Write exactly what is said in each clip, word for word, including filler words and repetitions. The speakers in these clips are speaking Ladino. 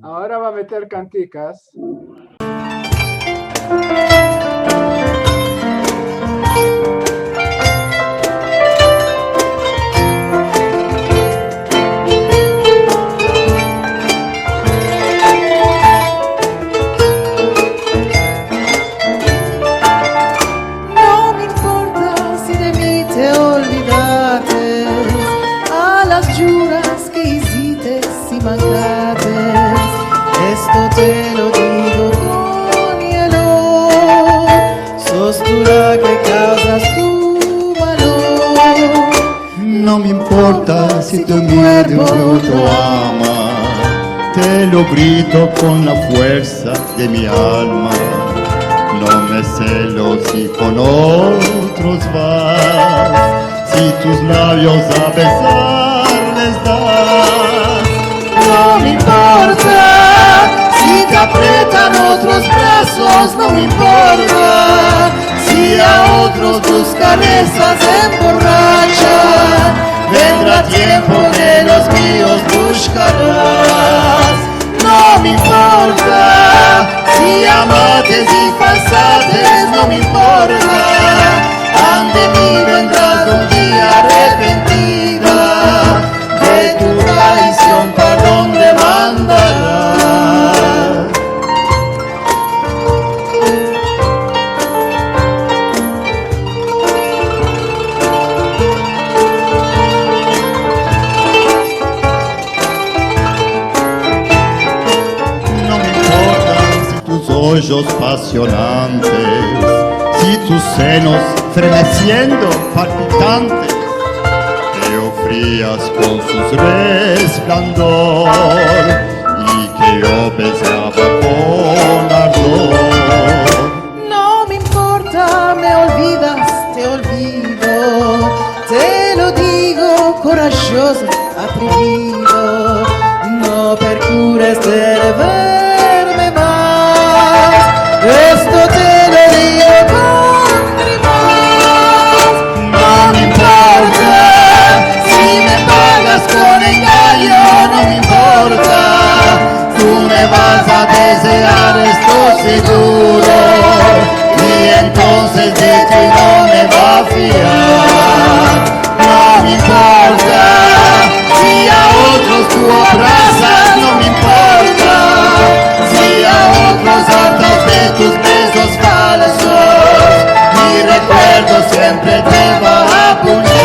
Agora va a meter kantikas. No me importa si de mi te olvidates, a las djuras ke izites si mangates. Esto te lo digo kon yelo, sos tu la ke kauzas tu malor. No me importa si tu mujer de otro ama, te lo grito kon la fuersa de mi alma. No me selo si kon otros vas, si tus lavios a besar les das. No me importa si te apretan otros brazos, no me importa si a otros tus karesas emborrachan. Vendra tiempo ke los mios bushkarás. No me importa si amates i falsates, no me importa. Ande mi vendras un dia arrepentida de tu traision, pa donde mandaras? No me importa si tus ojos pasionantes, si tus senos fremesiendo palpitantes, te ofrias kon su resplandor i ke yo besava kon ardor. No me importa, me olvidas, te olvido, te lo digo korajozo, atrevido, no perkures de reverme mas. Esto te lo digo kon rimas. No me importa si me pagas kon engaño, no me importa. Tu me vas a desear, esto seguro, i entonses de ti no me va a fiar. No me importa si a otros tu abrasas, no me importa si a otros hartas de tus besos falsos, mi rekuerdo siempre te va a apunyar.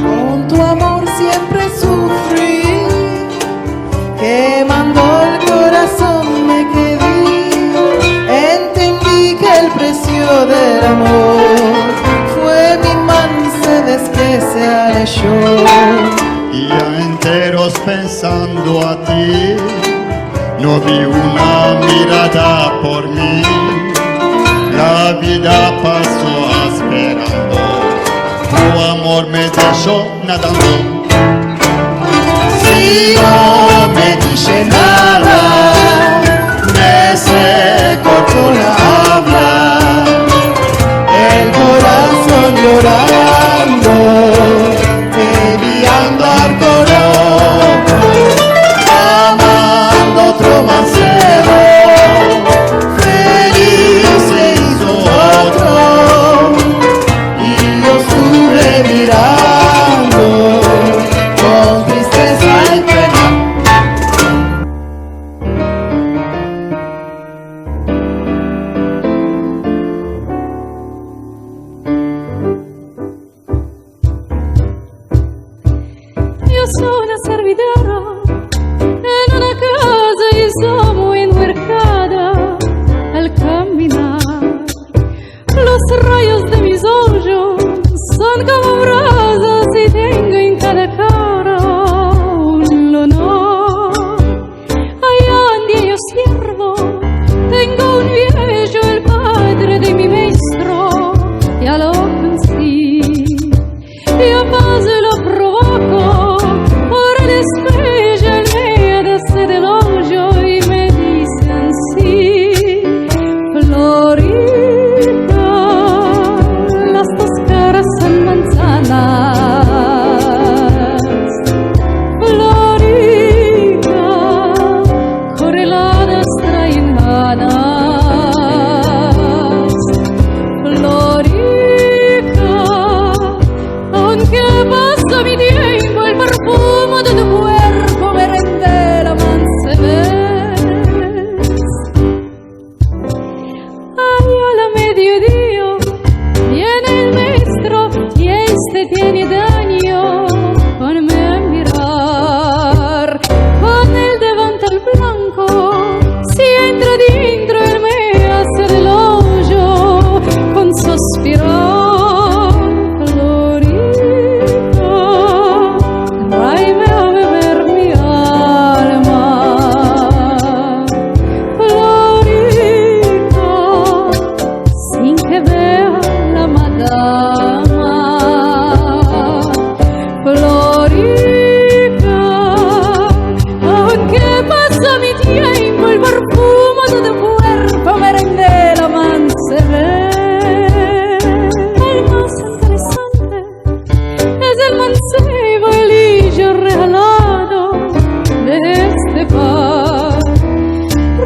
Kon tu amor siempre sufri, kemando el korason me kedi. Entendi ke el presio del amor fue mi mansedez ke se alesho. Dia enteros pensando a ti, no di una mirada por mi. La vida paso asperando, tu amor me desho nadando. Si no me dishe nada, me se korto la avla, el korason yorando, te vi andar kon otro, amando otro mansero, feliz se izo otro. I yo estuve mirando kon tristeza i pena.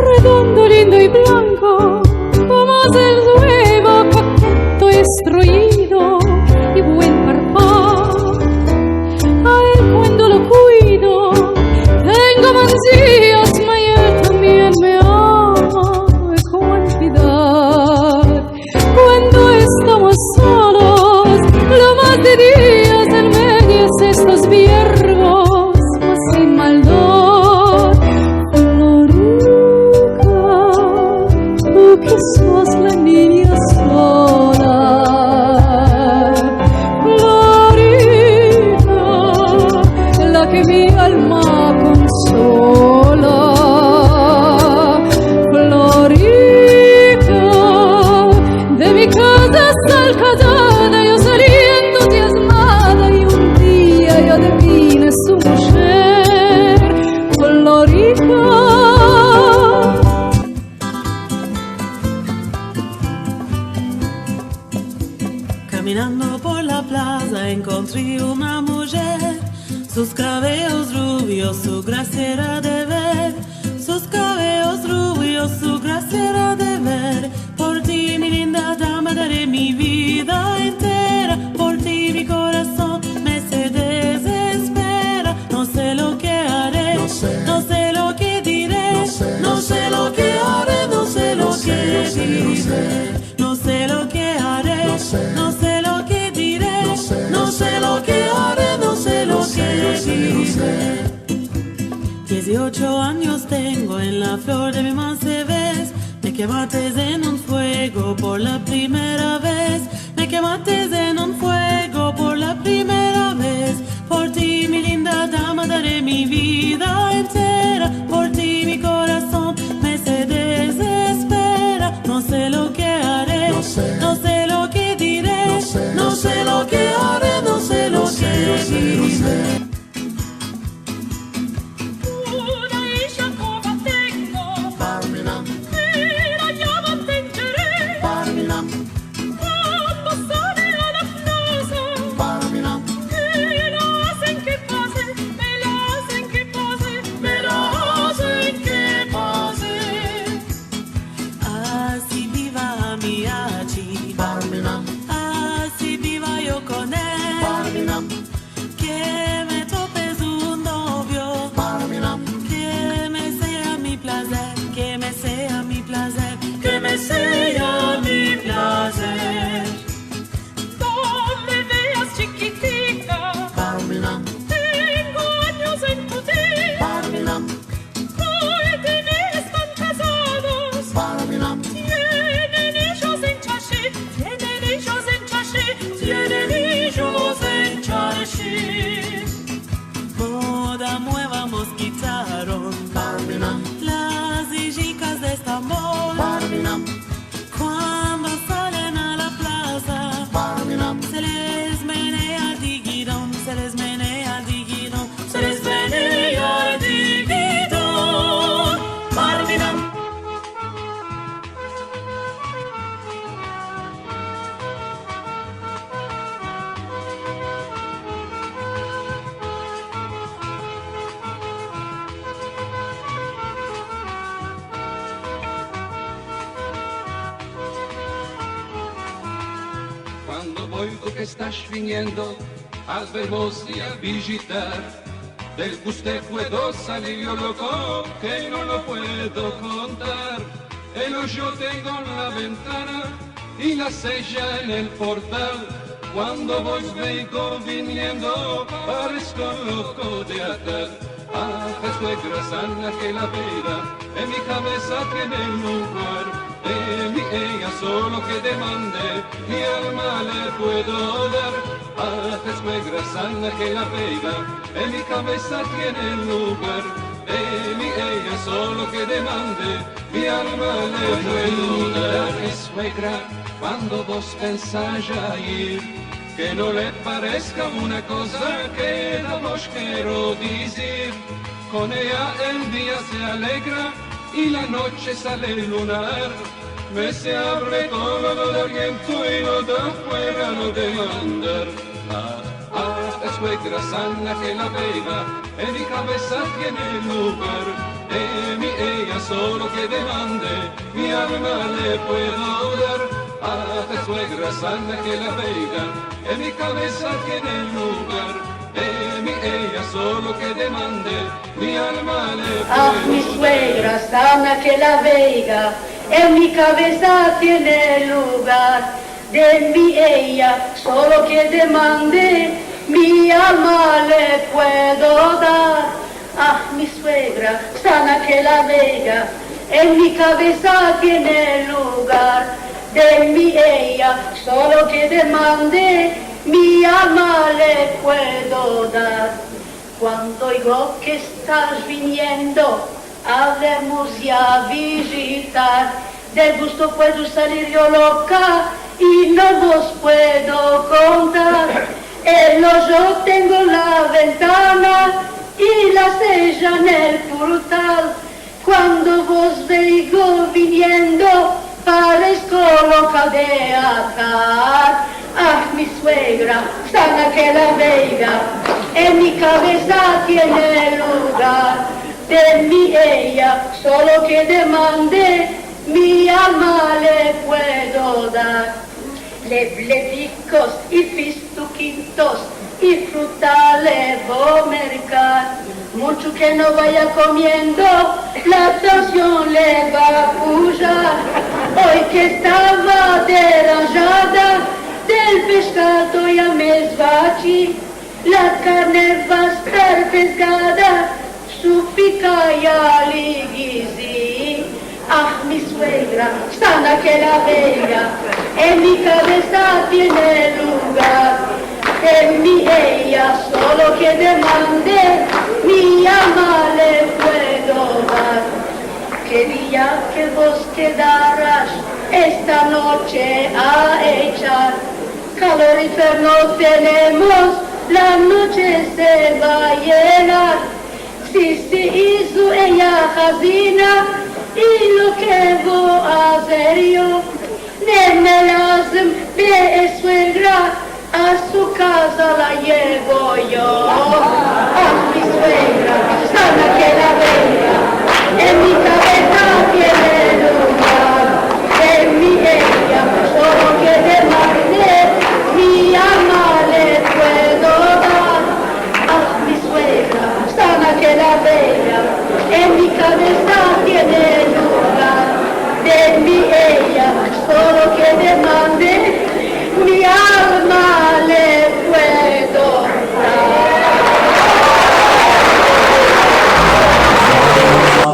Redondo, lindo i blanko, komo es el uevo, koketo, instruido i buen parpar. A el kuando lo kuido, tengo manzias, ma el tambien me ama en kuantidad. Kuando estamos solos, lo mas de dias en medio de estos vierbos, mas sin maldad. Florika, tu ke sos la ninya sola. Florika, la ke mi alma konsola. Florika, de mi kaza asta el kazada, yo sali entuziazmada, i un dia yo devine su mujer. Florika. Kaminando por la plaza enkontri una mujer, sus kavelos ruvios, su grasia era de ver, sus kavelos ruvios, su grasia era de ver. Por ti, mi linda dama, daré mi vida entera, por ti mi korason me se dezespera. No se lo ke are, no se lo ke dire, no se lo ke are, no se lo ke dire. No se lo ke are, no se lo ke dire, no se lo ke are, no se lo ke dire. Diez i ocho anyos tengo, en la flor de mi mansevez, me kemates en un fuego por la primera vez, me kemates en un fuego por la primera vez. Por ti, mi linda dama, daré mi vida entera. Por ti, mi korason me se dezespera. No se lo ke are, no se lo ke dire, no se lo ke are, no se lo ke dire. Una isha kova tengo, i la yaman Tengeré. Kuando sale a la plaza, me la azen ke pase, me la azen ke pase, me la azen ke pase. Ansi biva mi achi, ansi biva yo kon el, ke me topes un novio, ke me sea mi plazer, ke me sea mi plazer, ke me sea mi plazer. No me veas chikitika, tengo anyos en kutir. Oy, de mi estan kazados, tienen ijos en Chashi, tienen ijos en Chashi, tienen ijos en Chashi. Moda mueva mos kitaron, las ijikas de Estambol. Kuando salen a la plaza, se les menea el digidon, se les menea el digidon, se les menea el digidon. Barminam. Kuando oigo ke estas viniendo a vermos i a vijitar, del gusto puedo salir yo loko ke no lo puedo kontar. El ojo tengo en la ventana i la seja en el portal. Kuando vos veigo viniendo, paresko loko de atar. Ah, es suegra sana ke la pena en mi kavesa tiene lugar. De mi eya solo ke demande, mi alma le puedo dar. Ah, es suegra sana ke la pena en mi kavesa tiene lugar. De mi eya solo ke demande, mi alma le puedo dar. Es suegra, kuando vos pensas ir, ke no le pareska una koza ke davos kero dizir. Kon eya el dia se alegra i la noche sale lunar. Me se avre todo lo de ariento i lo de afuera lo de mandar. Ah, ah, es suegra sana ke la pena en mi kavesa tiene lugar. demande, mi alma le puedo dar. A la suegra sana ke la veiga, en mi kavesa tiene lugar. En mi eya solo ke demande, mi alma le puedo dar. Ah, mi suegra sana ke la veiga, en mi kavesa tiene lugar. De mi eya solo ke demande, mi alma le puedo dar. Ah, mi suegra sana ke la veiga, en mi kavesa tiene lugar. De mi eya solo ke demande, mi alma le puedo dar. Kuando oigo ke estas viniendo, avemos ya vijitar. Del gusto puedo salir yo loka i no vos puedo kontar. El ojo tengo en la ventana i la seja en el portal. Kuando vos veigo viniendo, paresko loka de atar. Ah, mi suegra sana ke la veiga, en mi kavesa tiene lugar. De mi eya solo ke demande, mi alma le puedo dar. Le-, leblikos i fistukitos i fruta le vo merkar. Muncho ke no vaya komiendo, la tansion le va pujar. Oy ke estava deranjada, del peshkado ya me esvachi. La karne va estar pesgada, su pika ya li gizi. Ah, mi suegra sana ke la veiga, en mi kavesa tiene lugar. De mi eya solo ke demande, mi alma le puedo dar. Ke dia ke vos kedaras esta noche a echar. Kaloriferos tenemos, la noche se va a yenar. Si, si, izo eya hazina, i lo ke vo azer yo, ne me lazim de e suegra, a su kaza la yevo yo. Ah, mi suegra sana ke la veiga, en mi kavesa tiene lugar. De mi eya solo ke demande, mi alma le puedo dar. Ah, mi suegra sana ke la veiga, en mi kavesa tiene lugar. De mi eya solo ke demande, mi alma le puedo dar.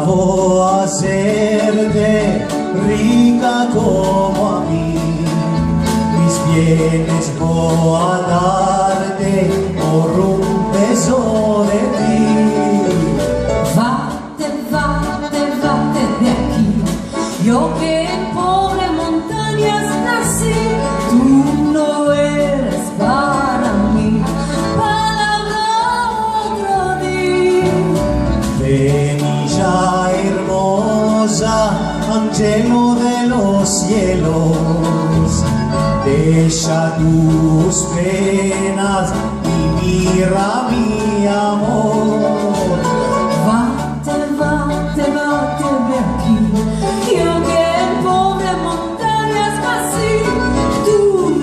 Vo a azerte rika komo a mi, mis bienes vo a darte por un pezo de ti. Vate, vate, vate de aki. Yo ke en povre montanyas nasi, tu no eres para mi. Palavra otro di. Ven ya ermoza, anjelo de los sielos, desha tus penas i mira mi amor. Vate, vate, vate de aki. Yo ke en povre montanyas nasi, tu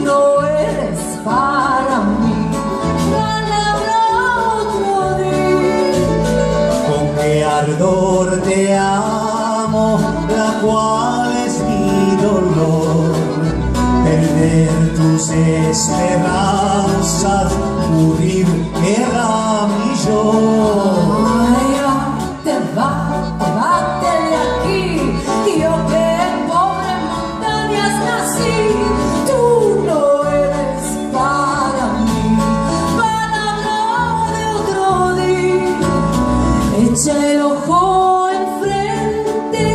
no eres para mi. Palavra otro di. Kon ke ardor te amo, la kual es mi dolor. Perder tus esperansas, murir era mijor. Ay, vate, vate, vate de aki. Yo ke en povre montanyas nasi, tu no eres para mi. Palavra de otro di. Echa el ojo enfrente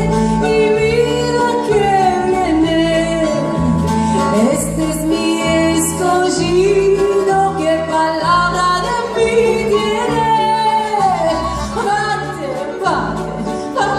i mira ke viene. Este es mi eskojido, ke palavra de mi tiene. Vate, vate, vate.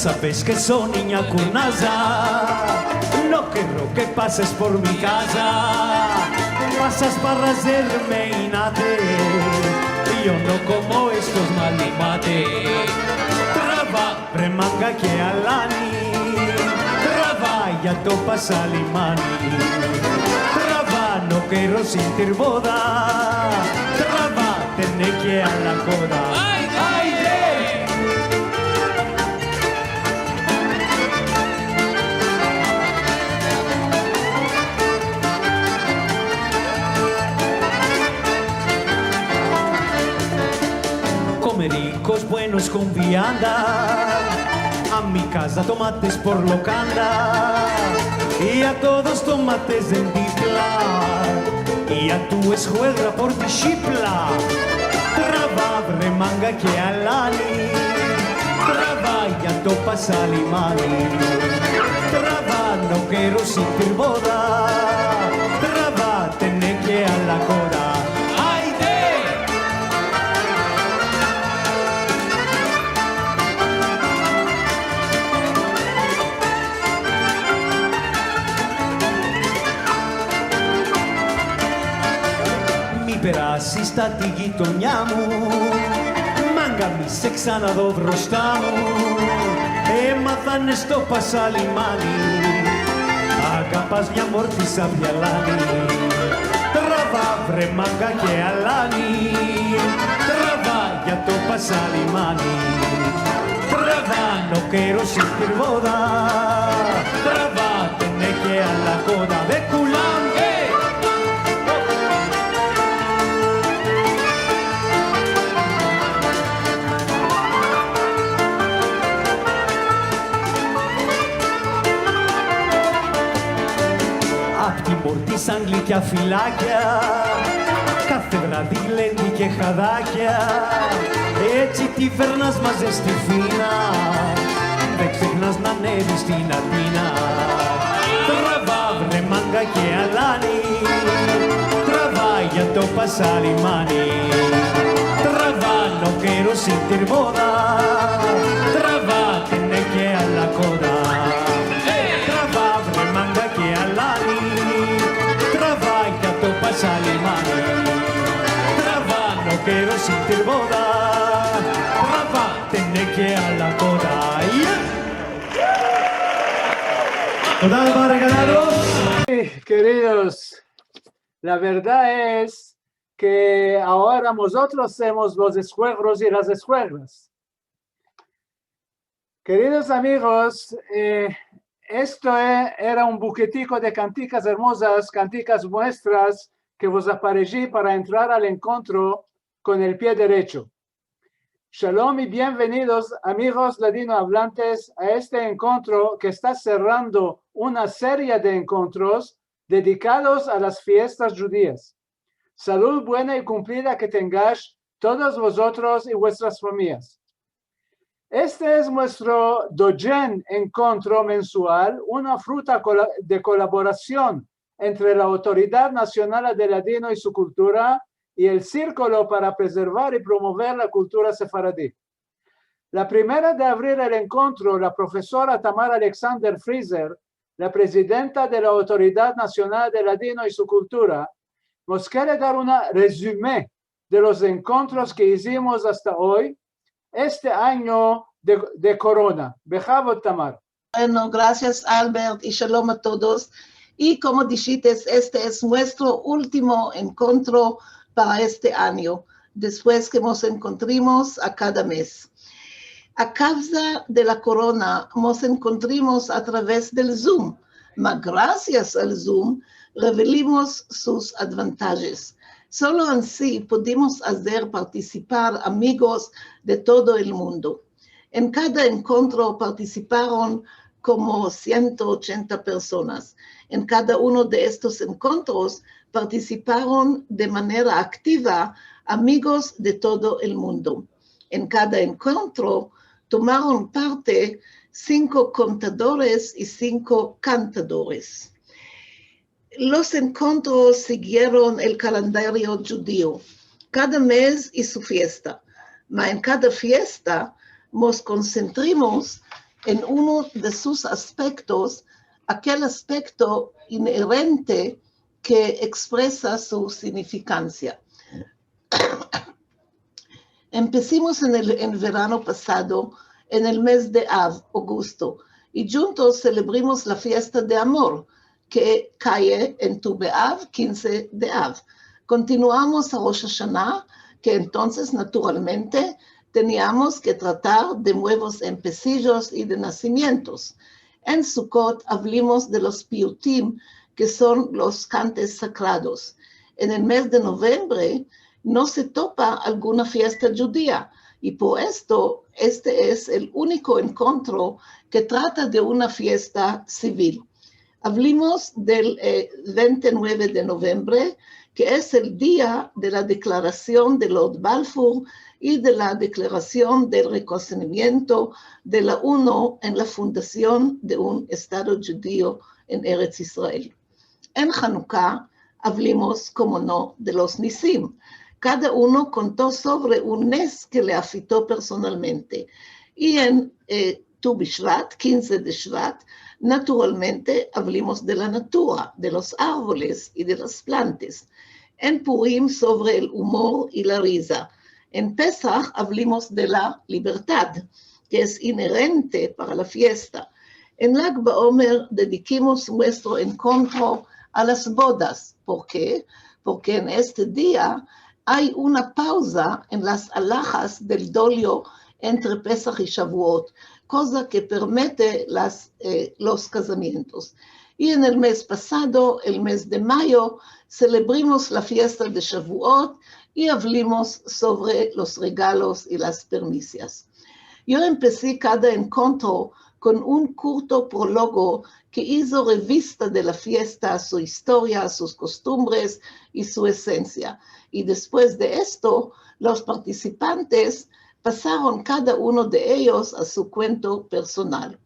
Saves ke so ninya kurnaza, no kero ke pases por mi kaza. Pasas para azerme inate, yo no komo estos malimate. Trava, vremanga ke alani, trava, ya topas alimani. Trava, no kero sintir boda, trava, tene ke a la koda. Ay, ay, ay. Komerikos buenos kon vianda, a mi kaza tomates por lokanda, i a todos tomates en dipla, i a tu eskuela por dishipla. Trava, vremanga ke alani, trava, ya topas alimani. Trava, no kero sintir boda, trava, tene ke a la koda. Ayde! Mi berasista tigito nyamu, manga mi seksana dov rostamu, e mazanes topas alimani, agapas nyamortis avialani. Trava, vremanga ke alani, trava, ya topas alimani. Trava, no kero sintir boda, trava, tene ke a la koda de kulam, eh. Aptimortis angli ke afilakya, kafedra di glendi ke hadakya, echiti vernas mas estifina, vekseknas nane distina tina. Trava, vremanga ke alani, trava, ya topas alimani. Trava, no kero sintir boda, trava, tene ke a la koda. Trava, vremanga ke alani, trava, ya topas alimani. Trava, no kero sintir boda, trava, tene ke a la koda. Yeah! Toda raba, regalados. Keridos, la verdad es ke agora mozotros semos los eskuegros i las eskuegras. Keridos amigos, eh, esto e-, era un buketiko de kantikas ermozas, kantikas muestras ke vos apareshi para entrar al enkontro kon el pie derecho. Shalom i bienvenidos, amigos ladinoavlantes, a este enkontro ke esta serrando una seria de enkontros dedikados a las fiestas djudias. Salud buena i kumplida ke tengash todos vozotros i vuestras famiyas. Este es muestro dojen enkontro mensual, una fruta kola-, de kolaborasion entre la Autoridad Nasionala de Ladino i su Kultura i el Sirkulo para Prezervar i Promover la Kultura Sefaradi. La primera de avrir el enkontro, la profesora Tamar Alexander Frizer, la prezidenta de la Autoridad Nasionala de Ladino i su Kultura, mos kere dar una rezume de los enkontros ke izimos asta oy, este anyo de, de korona. Behavod, Tamar. Bueno, grasias, Albert, i shalom a todos. I komo dishites, este es muestro ultimo enkontro para este anyo, despues ke mos enkontrimos a kada mez. A kavza de la korona, mos enkontrimos a traves del Zoom, ma grasias al Zoom, revelimos sus advantajes. Solo ansi podimos azer partisipar amigos de todo el mundo. En kada enkontro partisiparon komo siento ochenta personas. En kada uno de estos enkontros partisiparon de manera aktiva amigos de todo el mundo. En kada enkontro tomaron parte sinko kontadores i sinko kantadores. Los enkontros sigieron el kalendario djudio, kada mez i su fiesta. Ma en kada fiesta mos konsentrimos en uno de sus aspektos, akel aspekto inerente ke ekspresa su signifikansia. Empesimos en el, en verano pasado, en el mez de Av, agosto, i djuntos selebrimos la fiesta de amor, ke kae en Tu Be'av, kinze de Av. Kontinuamos a Rosh Ashana, ke entonses, naturalmente, teniamos ke tratar de muevos empesijos i de nasimientos. En Sukot avlimos de los piyutim, ke son los kantes sakrados. En el mez de novembre no se topa alguna fiesta djudia, i por esto este es el uniko enkontro ke trata de una fiesta sivil. Avlimos del, eh, vente i nueve de novembre, ke es el dia de la deklarasion de Lord Balfour i de la deklarasion del rekonosimento de la UNO en la fundasion de un Estado djudio en Erets Israel. En Hanuka avlimos, komo no, de los nisim. Kada uno konto sovre un nes ke le afekto personalmente. I en, eh, Tu Bishvat, kinze de Shvat, naturalmente avlimos de la natura, de los arvoles i de las plantas. En Purim sovre el umor i la riza. En Pesah avlimos de la libertad, ke es inerente para la fiesta. En Lag BaOmer dedikimos muestro enkontro a las bodas. Por ke? Porke en este dia ay una pauza en las alahas del dolio entre Pesah i Shavuot, koza ke permite las, eh, los kazamientos. I en el mez pasado, el mez de mayo, selebrimos la fiesta de Shavuot i avlimos sovre los regalos i las primisias. Yo empesi kada enkontro kon un kurto prologo ke izo revista de la fiesta, su istoria, sus kostumbres i su esensia. I despues de esto, los partisipantes pasaron kada uno de eyos a su kuento personal.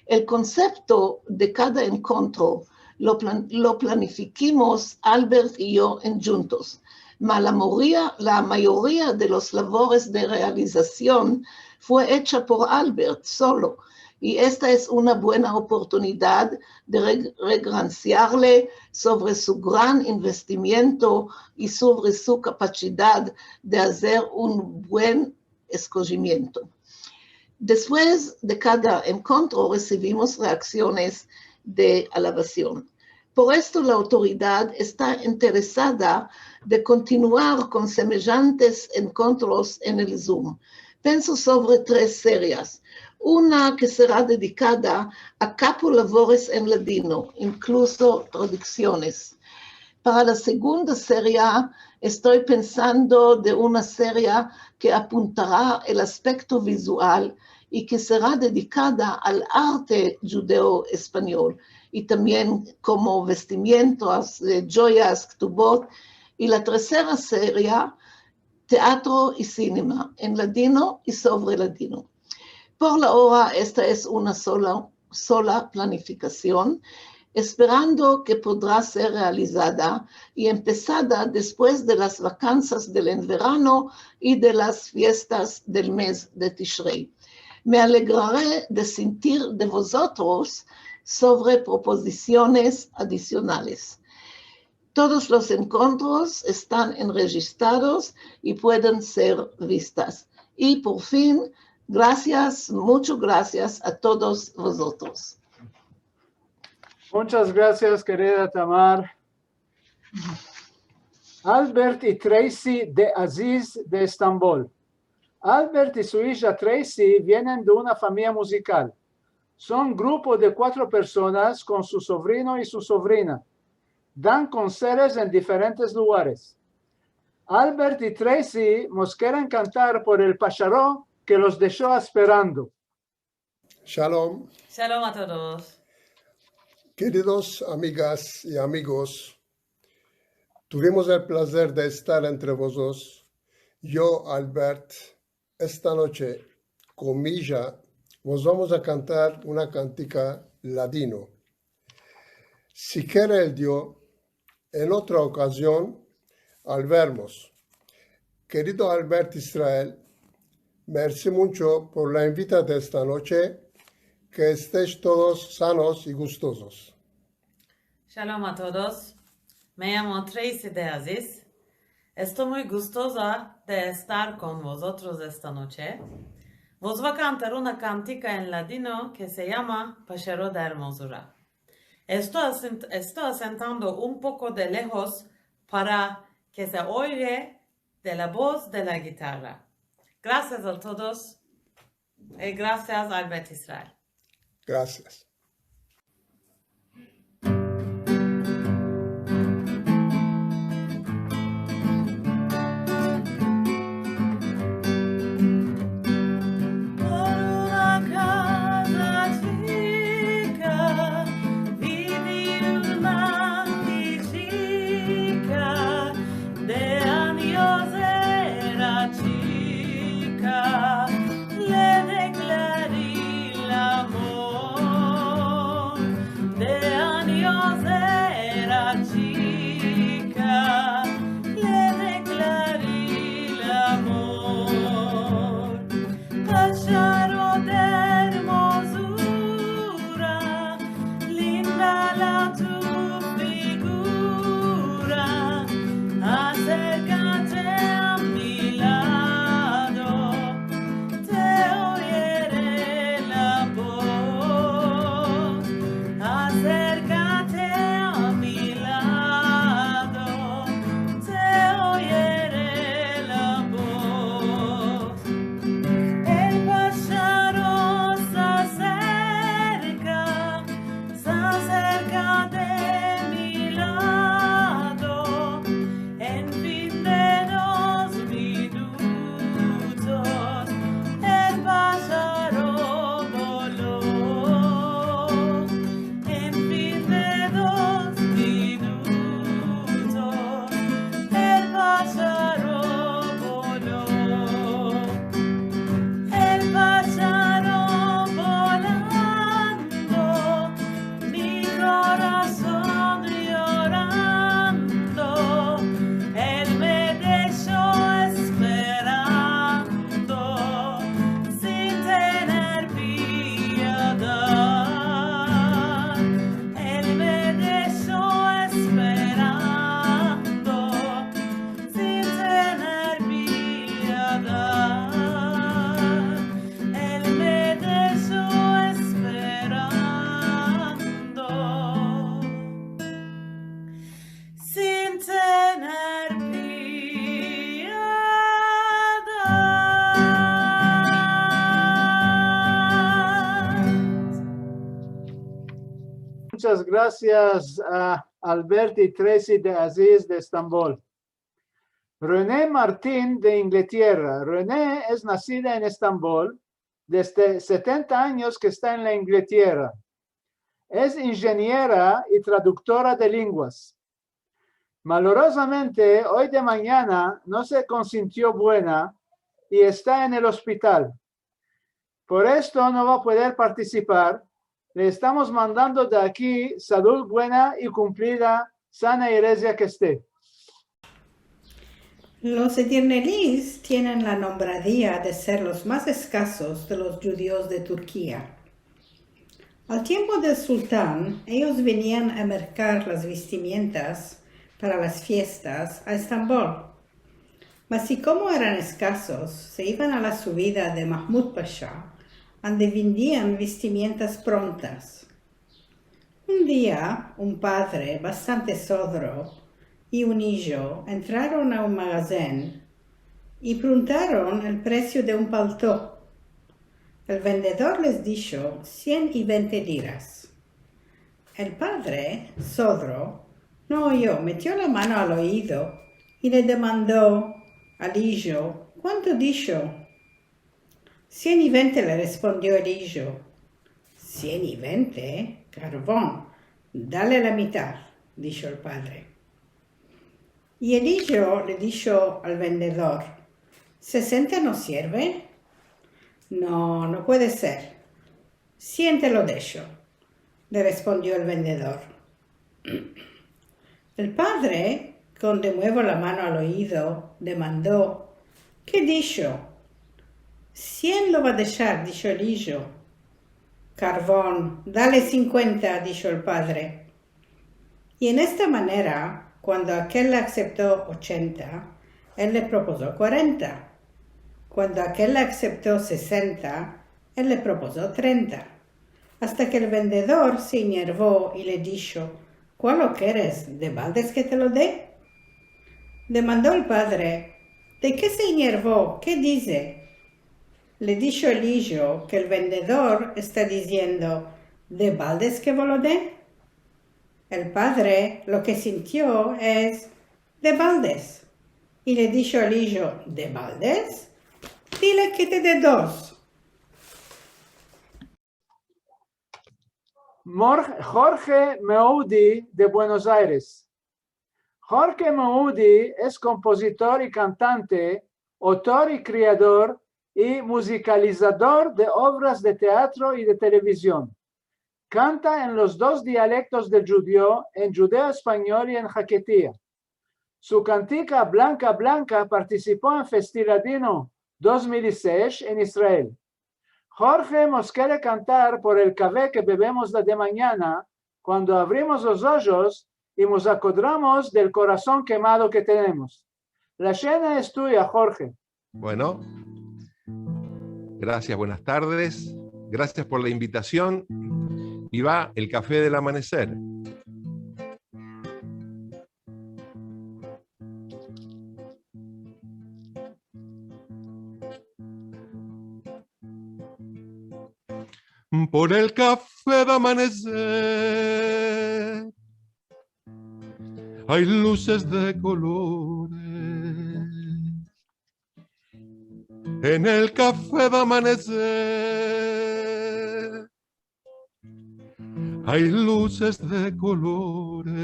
El konsepto de kada enkontro lo plan-, lo planifikimos Albert i yo endjuntos. Ma la moria-, la mayoria de los lavores de realizasion fue echa por Albert solo, i esta es una buena oportunidad de reg-, regransiarle sovre su gran investimiento i sovre su kapasidad de azer un buen eskojimiento. Despues de kada enkontro resivimos reaksiones de alabasion. Por esto, la autoridad esta interesada de kontinuar kon semejantes enkontros en el Zoom. Penso sovre tres serias. Una ke sera dedikada a kapolavores en ladino, inkluso traduksiones. Para la segunda seria, esto pensando de una seria ke apuntara el aspekto vizual i ke sera dedikada al arte djudeo-espanyol, i tambien komo vestimientos, eh, djoyas, ktubot, i la tersera seria, teatro i sinema, en ladino i sovre ladino. Por la ora, esta es una sola, sola planifikasion, esperando ke podra ser realizada i empesada despues de las vakansas del enverano i de las fiestas del mez de Tishrei. Me alegrare de sentir de vozotros sovre propozisiones adisionales. Todos los enkontros estan enrejistrados i pueden ser vistas. I por fin, grasias, muncho grasias a todos vozotros. Muchas gracias, kerida Tamar. Albert i Tracy de Aziz de Estambol. Albert i su ija Tracy vienen de una famiya muzikal. Son grupo de kuatro personas kon su sovrino i su sovrina. Dan konsertos en diferentes lugares. Albert i Tracy mos keren kantar por el pasharo ke los desho asperando. Shalom. Shalom a todos. Keridos amigas i amigos, tuvimos el plazer de estar entre vozotros. Yo, Albert, esta noche, kon mi ija, vos vamos a kantar una kantika ladino. Si kere el Dio, en otra okazion, al vermos. Kerido Albert Israel, mersi muncho por la invita de esta noche Ke estesh todos sanos i gustozos. Shalom a todos. Me yamo Tracy de Aziz. Esto muy gustoza de estar kon vozotros esta noche. Vos vo a kantar una kantika en ladino ke se yama Pasharo de Ermozura. Esto asent-, esto asentando un poko de lehos para ke se oye de la voz de la gitarra. Grasias a todos. E grasias, Albert Israel. Grasias. Por una kaza chika, vidi una chika, de anyos era chika, le deklari l'amor. De anyos era chika, le deklari l'amor. Pasharo de ermozura, linda la tu figura, aserkate a mi lado, te oyere la voz. Aserkate a mi lado, te oyere la voz. El pasharo se aserka, se aserka de mi lado. En fin de dos minutos, el pasharo volo. En fin de dos minutos, el pasharo volo. El pasharo volando, mi korason yorando, el me desho esperando, sin tener piedad. El me desho esperando, sin tener piedad. El me desho esperando, sin tener piedad. Muchas grasias a Albert i Tracy de Aziz de Estambol. René Martin de Inglatierra. René es nasida en Estambol, desde setenta anyos ke esta en la Inglatierra. Es injeniera i traduktora de lenguas. Malorozamente, oy de manyana no se konsintio buena i esta en el ospital. Por esto no va a pueder partisipar. Le estamos mandando de aki salud buena i kumplida, sana i rezia ke este. Los Edirnelis tienen la nombradia de ser los mas eskasos de los djudios de Turkia. Al tiempo del sultan, eyos venian a merkar las vistimientas para las fiestas a Estambol. Mas i komo eran eskasos, se ivan a la suvida de Mahmud Pasha, ande vendian vistimientas prontas. Un dia, un padre bastante sodro i un ijo entraron a un magazen i preguntaron el presio de un palto. El vendedor les disho sien i vente liras. El padre, sodro, no oyo, metio la mano al oido i le demando al ijo: "Kuanto disho?" "Sien i vente", le respondio el ijo. "Sien i vente? Karvon, dale la mitad", disho el padre. I el ijo le disho al vendedor: "Sesenta no sierve?" "No, no puede ser. Sien te lo desho", le respondio el vendedor. El padre, kon de muevo la mano al oido, demando: "Ke disho?" "Sien lo va deshar", disho el ijo. Karvon, dale sinkuenta, disho el padre. I en esta manera, kuando akel le asepto ochenta, el le propozo kuarenta. Kuando akel le asepto sesenta, el le propozo trenta. Asta ke el vendedor se enervo i le disho: "Kual lo keres? De baldes ke te lo de?" Demando el padre: "De ke se enervo? Ke dize?" Le disho el ijo ke el vendedor esta diziendo: "De baldes ke vo lo de?" El padre lo ke sintio es: "De baldes." I le disho el ijo: "De baldes? Dile ke te de dos." Mor-, Jorge Moudi de Buenos Aires. Jorge Moudi es kompozitor i kantante, otor i kreador i muzikalizador de ovras de teatro i de televizion. Kanta en los dos dialektos del djudeo, en djudeo-espanyol i en haketia. Su kantika Blanka Blanka partisipo en Festiladino dos mil i sesh en Israel. Jorge mos kere kantar por el kafe ke bebemos la demanyana, kuando avrimos los ojos i mos akodramos del korason kemado ke tenemos. La shena es tuya, Jorge. Bueno, gracias, buenas tardes. Gracias por la invitación. Viva el café del amanecer. Por el kafe de amaneser ay luzes de kolores. En el kafe de amaneser ay luzes de kolores.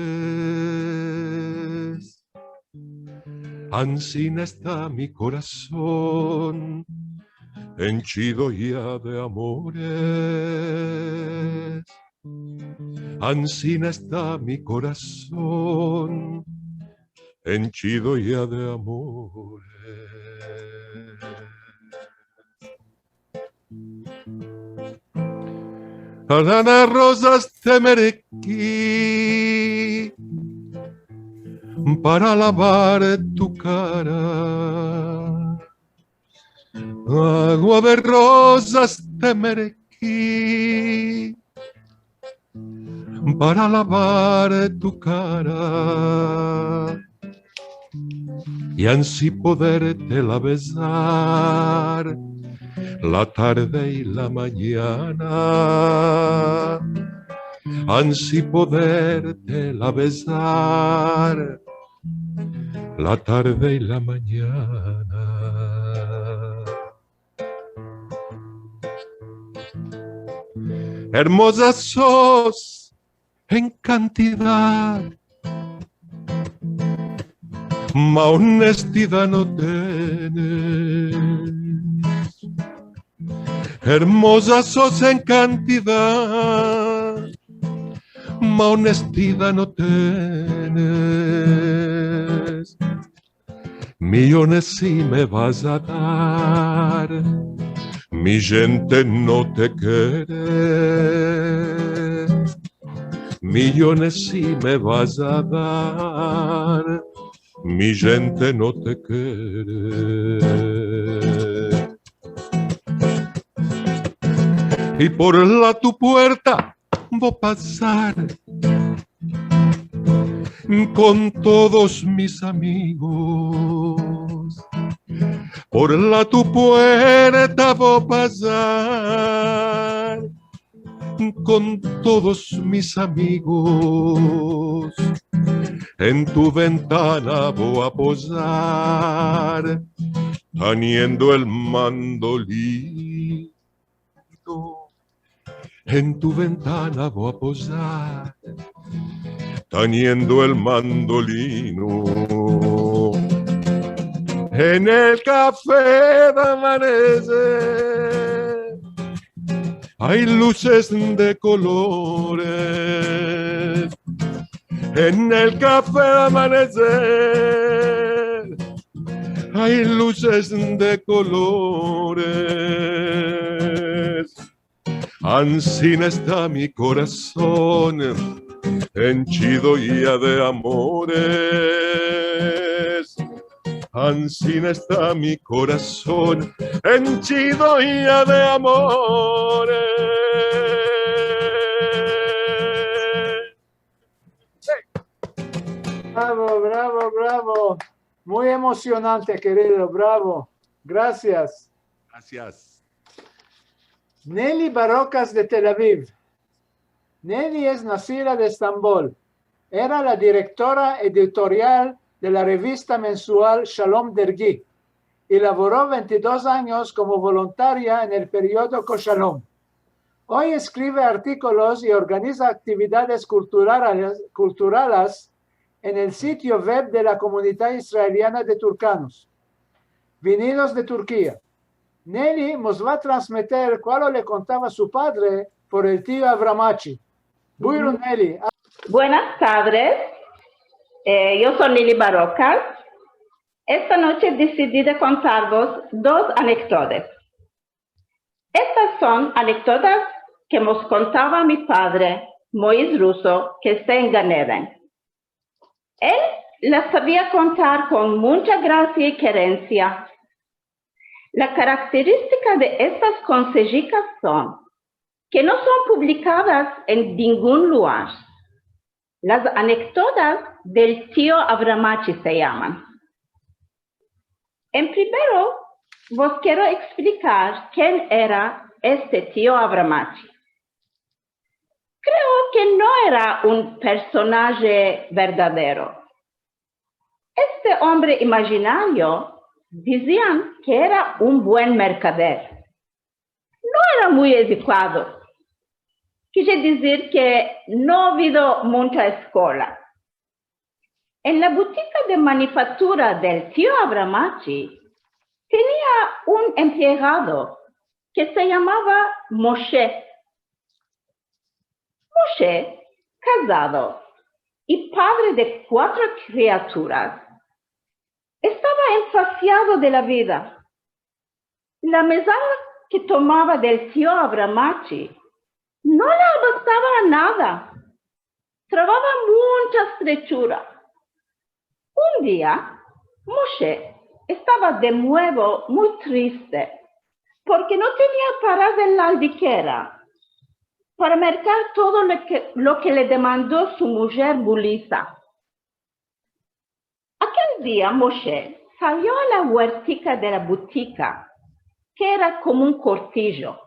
Ansina esta mi korason, enchido ya de amores. Ansina esta mi korason, enchido ya de amores. Agua de rozas te mereki para lavar tu kara. Agua de rozas te mereki para lavar tu kara. I ansi poderte la bezar la tarde i la manyana. Ansi poderte la bezar la tarde i la manyana. Ermoza sos en kantidad, ma onestidad no tenes. Ermoza sos en kantidad, ma onestidad no tenes. Miyones si me vas a dar, mi djente no te kere. Miyones si me vas a dar, mi djente no te kere. I por la tu puerta vo pasar kon todos mis amigos. Por la tu puerta vo pasar kon todos mis amigos. En tu ventana vo a pozar, taniendo el mandolino. En tu ventana vo a pozar, taniendo el mandolino. En el kafe de amaneser ay luzes de kolores. En el kafe de amaneser ay luzes de kolores. Ansina esta mi korason, enchido ya de amores. Ansina esta mi korason, enchido ya de amores. Bravo, bravo, bravo. Muy emosionante, kerido. Bravo. Grasias. Grasias. Neli Barokas de Tel Aviv. Neli es nasida de Estambol. Era la direktora editorial de la revista mensual Shalom Dergi i lavoro vente i dos anyos komo volontaria en el periodo ko Shalom. Oy eskrive artikolos i organiza aktividades kulturales, kulturalas en el sitio web de la Komunidad Israeliana de Turkanos vinidos de Turkia. Neli mos va a transmeter kualo le kontava su padre por el tio Avramachi. Buyurun, Neli. Buenas tardes. Eh, yo so Neli Barokas. Esta noche desidi de kontarvos dos anekdotas. Estas son anekdotas ke mos kontava mi padre, Moiz Ruso, ke esta en Gan Eden. El las savia kontar kon muncha grasia i kerensia. La karakteristika de estas konsejikas son ke no son publikadas en dingun lugar. Las anekdotas del tio Avramachi se yaman. En primero, vos kero eksplikar ken era este tio Avramachi. Kreo ke no era un personaje verdadero. Este ombre imajinario dizian ke era un buen merkader. No era muy edukado. Kere dizir ke no ha avido muncha eskola. En la butika de manufaktura del tio Avramachi tenia un empleado ke se yamava Moshe. Moshe, kazado i padre de kuatro kriaturas, estava enfasiado de la vida. La mezada ke tomava del tio Avramachi no le abastava a nada. Travava muncha estrechura. Un dia, Moshe estava de muevo muy triste porke no tenia paras en la aldikera para merkar todo lo ke, lo ke le demando su mujer Bulisa. Akel dia Moshe salio a la uertika de la butika, ke era komo un kortijo.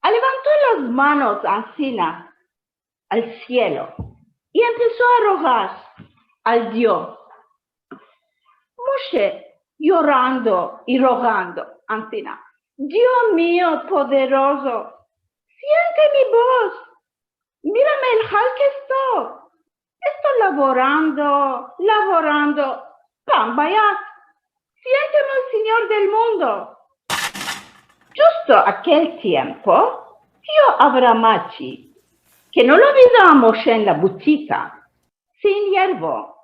Alevanto las manos ansina al sielo i empeso a rogar al Dio. Moshe, yorando i rogando ansina: Dio mio poderozo, siente mi boz, mirame el hal ke esto. Esto lavorando, lavorando, pambayat, sienteme, Sinyor del mundo. Djusto akel tiempo, tio Avramachi, ke no lo vido a Moshe en la butika, se enervo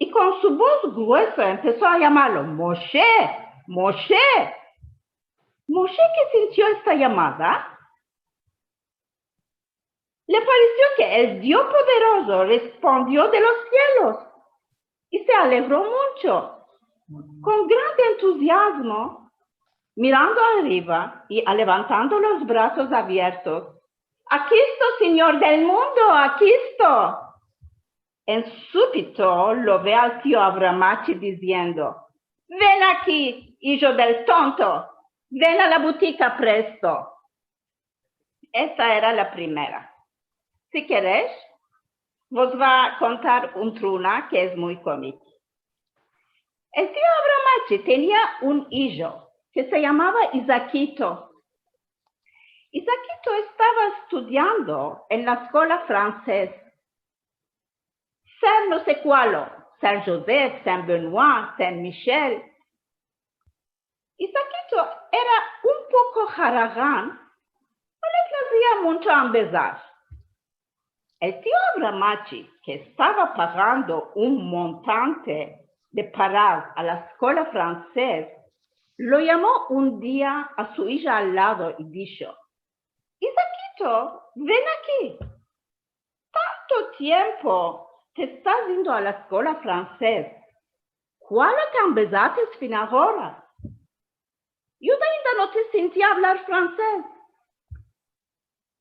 i kon su boz gruesa empeso a yamarlo: Moshe, Moshe. Moshe, ke sintio esta yamada, le paresio ke el Dio poderozo respondio de los sielos i se alegro muncho. Kon gran entuziazmo, mirando arriva i alevantando los brazos aviertos: Aki esto, Sinyor del mundo, aki esto. En supito lo ve al tio Avramachi diziendo: Ven aki, ijo del tonto, ven a la butika presto. Esta era la primera. Si keresh, vos va a kontar un truna ke es muy komiki. El tio Avramachi tenia un ijo ke se yamava Izakito. Izakito estava estudiando en la eskola fransez. Sen no se kualo, Sen Jozef, Sen Benua, Sen Mishel. Izakito era un poko haragan, no le plazia muncho ambezar. El tio Avramachi, ke estava pagando un montante de paras a la eskola fransez, lo yamo un dia a su ija al lado i disho: Izakito, ven aki. Tanto tiempo te estas indo a la eskola fransez. Kualo te ambezates fin agora? Yo ainda no te sinti avlar fransez.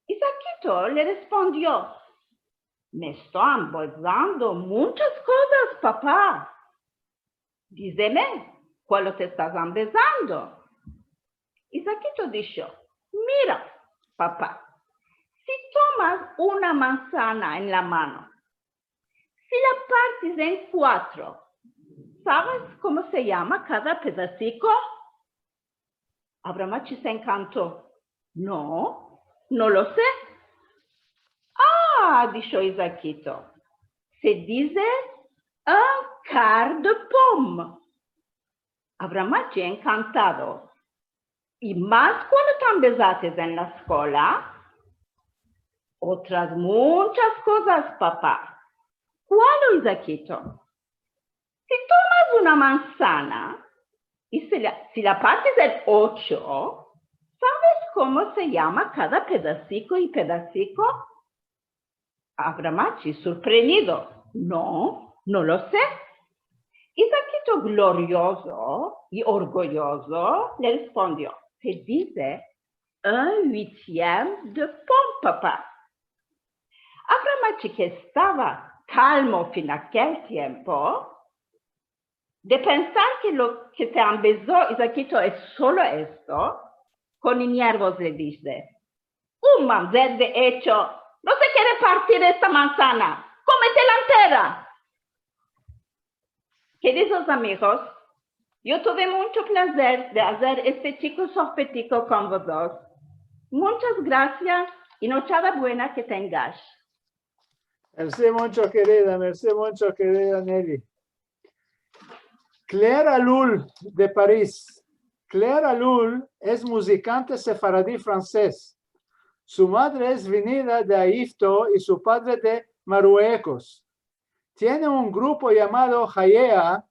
Izakito le respondio: Me esto ambezando munchas kozas, papa. Dizeme, kualo te estas ambezando? Izakito disho: Mira, papa, si tomas una manzana en la mano, si la partes en kuatro, saves komo se yama kada pedasiko? Avramachi se enkanto. No, no lo se. Ah, disho Izakito, se dize un quart de pomme. Avramachi enkantado. I mas kualo te ambezates en la eskola? Otras munchas kozas, papa. Kualo, Izakito? Si tomas una manzana i si la, si la partes en ocho, saves komo se yama kada pedasiko i pedasiko? Avramachi, surprendido: No, no lo se. Izakito, gloriozo i orgoyozo, le respondio: Se dize un huitième de pomme, papa. Avramachi, ke estava kalmo fin akel tiempo, de pensar ke lo ke se ambezo Izakito es solo esto, kon inyervos le dize: Un mamzel de echo no se kere partir esta manzana, kometela entera. Keridos amigos, yo tuve muncho plazer de azer este chiko sohbetiko kon vozotros. Munchas grasias i nochada buena ke tengash. Mersi muncho, kerida, mersi muncho, kerida Nelly. Claire Alloul, de Paris. Claire Alloul es muzikante sefaradi-fransez. Su madre es vinida de Ayifto i su padre de Maruekos. Tiene un grupo yamado Hayea,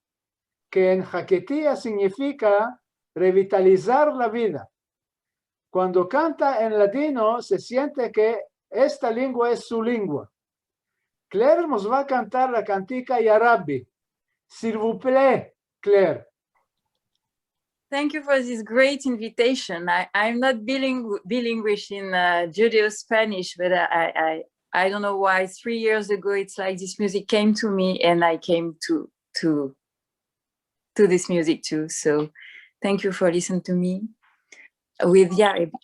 ke en haketia sinyifika revitalizar la vida. Kuando kanta en ladino, se siente ke esta lingua es su lingua. Claire mos va a kantar la kantika Ya Rabbi. S'il vous plaît, Claire. Thank you for this great invitation. I, I'm not bilingu-, bilinguish in, uh, Judeo-Spanish, but I, I, I don't know why. Three years ago, it's like this music came to me, and I came to, to, to this music too. So thank you for listening to me with Ya Rabbi.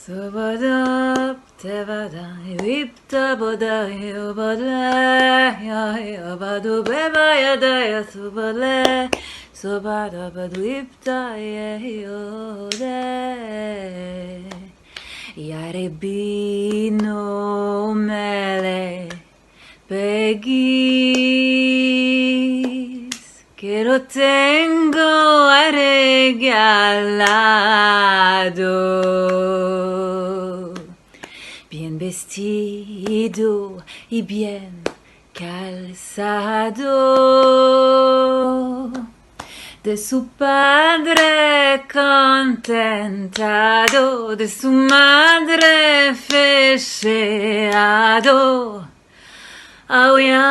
Sobada, tevada, ipta boda, obada, ya, obadu, beba, yada, ya, sobale, sobada, badu, ipta, ye, yode. Ya Rabbi no me le pegis, ke lo tengo arreglado, bien vestido i bien kalsado. De su padre kontentado, de su madre fesheado. Au, ya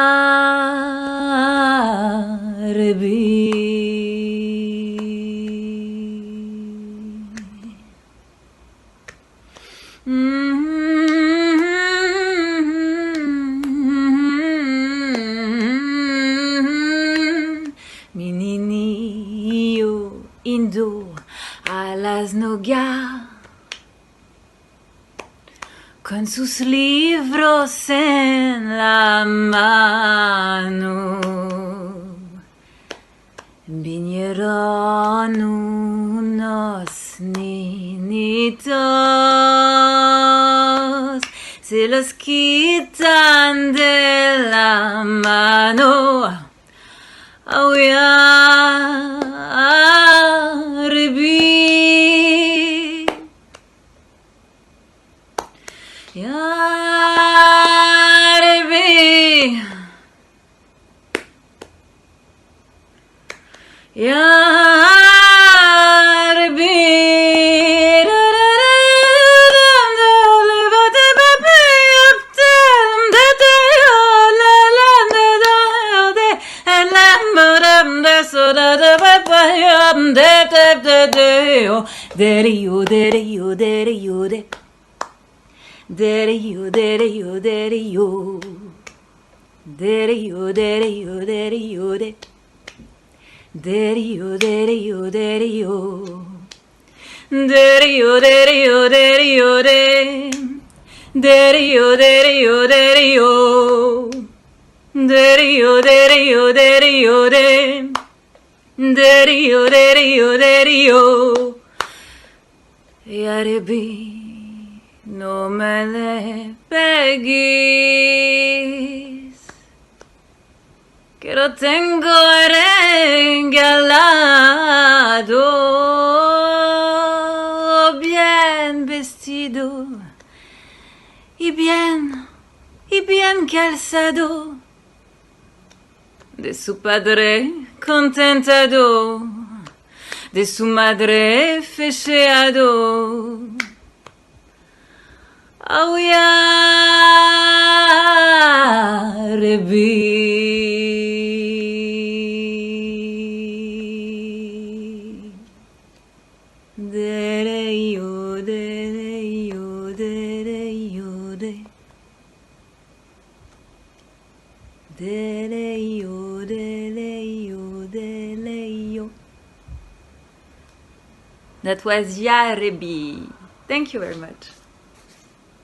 Rabbi. Mi ninio indu al asno ya, kon sus livros en la mano. Vinieron unos ninitos, se los kitan de la mano. Au, ya Rabbi. Ya Rabbi. Ya Rabbi. Dere yo, dere yo, dere yo, de. Dere yo, dere yo, dere yo. Dere yo, dere yo, dere yo, de. Dere yo, dere yo, dere yo. Dere yo, dere yo, dere yo, de. Dere yo, dere yo, dere yo. Dere yo, dere yo, dere yo, de. Dere yo, dere yo, dere yo. Ya Rebi, no me despegis, ke lo tengo regalado, bien vestido i bien, i bien kalsado. De su padre kontentado, de su madre feseado. Au ya Rebi. Dere yo, dere yo, dere yo, de. Dere yo, dere yo, dere yo. That was Ya Rebi. Thank you very much.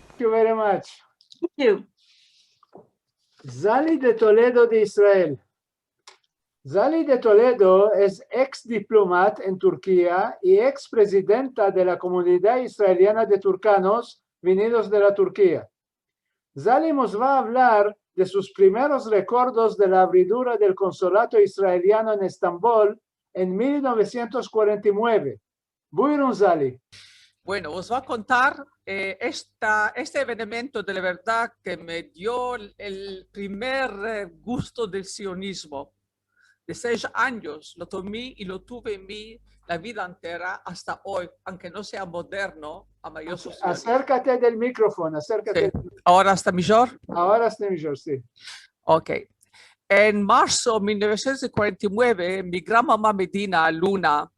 Thank you very much. Thank you. Zali de Toledo de Israel. Zali de Toledo es eks diplomat en Turkia i eks prezidenta de la Komunidad Israeliana de Turkanos vinidos de la Turkia. Zali mos va a avlar de sus primeros rekordos de la avridura del konsolato israeliano en Estambol en mil novesientos kuarenta i mueve. Buyurun, Zali. Bueno, os vo a kontar eh, esta, este evenemento de la verdad ke me dio el primer eh, gusto del sionizmo. De sesh anyos lo tomi i lo tuve en mi la vida entera asta oy, anke no sea moderno, a mayor Aserkate del mikrofon, aserkate. Si. Agora esta mijor? Agora esta mijor, si. Ok. En marso de mil novesientos kuarenta i mueve, mi gran mama Medina Luna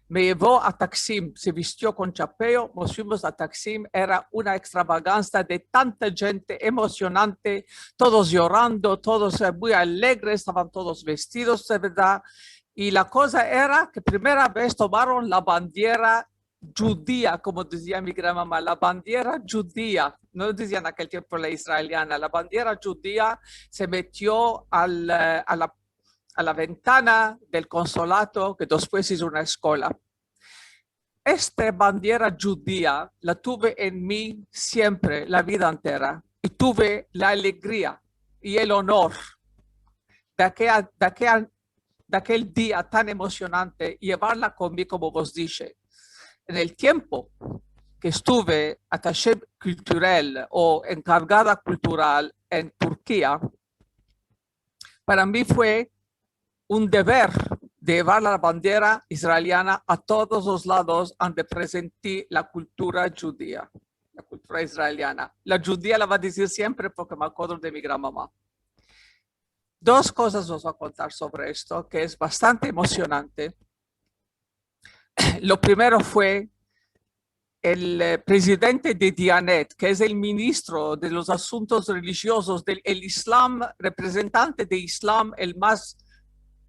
me yevo a Taksim, se vistio kon chapeo, mos fuimos a Taksim, era una ekstravagansa de tanta djente, emosionante, todos yorando, todos eh, muy alegres, estavan todos vestidos de verdad, i la koza era ke primera vez tomaron la bandiera djudia, komo dizia mi gran mama, la bandiera djudia, no dizian en akel tiempo la israeliana, la bandiera djudia se metio al, eh, a la a la ventana del konsolato, ke despues izo una eskola. Esta bandiera djudia la tuve en mi siempre, la vida entera, i tuve la alegria i el onor de akel, de akel, de akel dia tan emosionante, yevarla kon mi, komo vos dishe. En el tiempo ke estuve atashe kultural o enkargada kultural en Turkia, para mi fue un dever de yevar la bandiera israeliana a todos los lados ande presenti la kultura djudia, la kultura israeliana. La djudia la vo a dizir siempre porke me akodro de mi gran mama. Dos kozas os vo a kontar sovre esto, ke es bastante emosionante. Lo primero fue el eh, prezidente de Diyanet, ke es el ministro de los asuntos relijiozos del el Islam, reprezentante de Islam el mas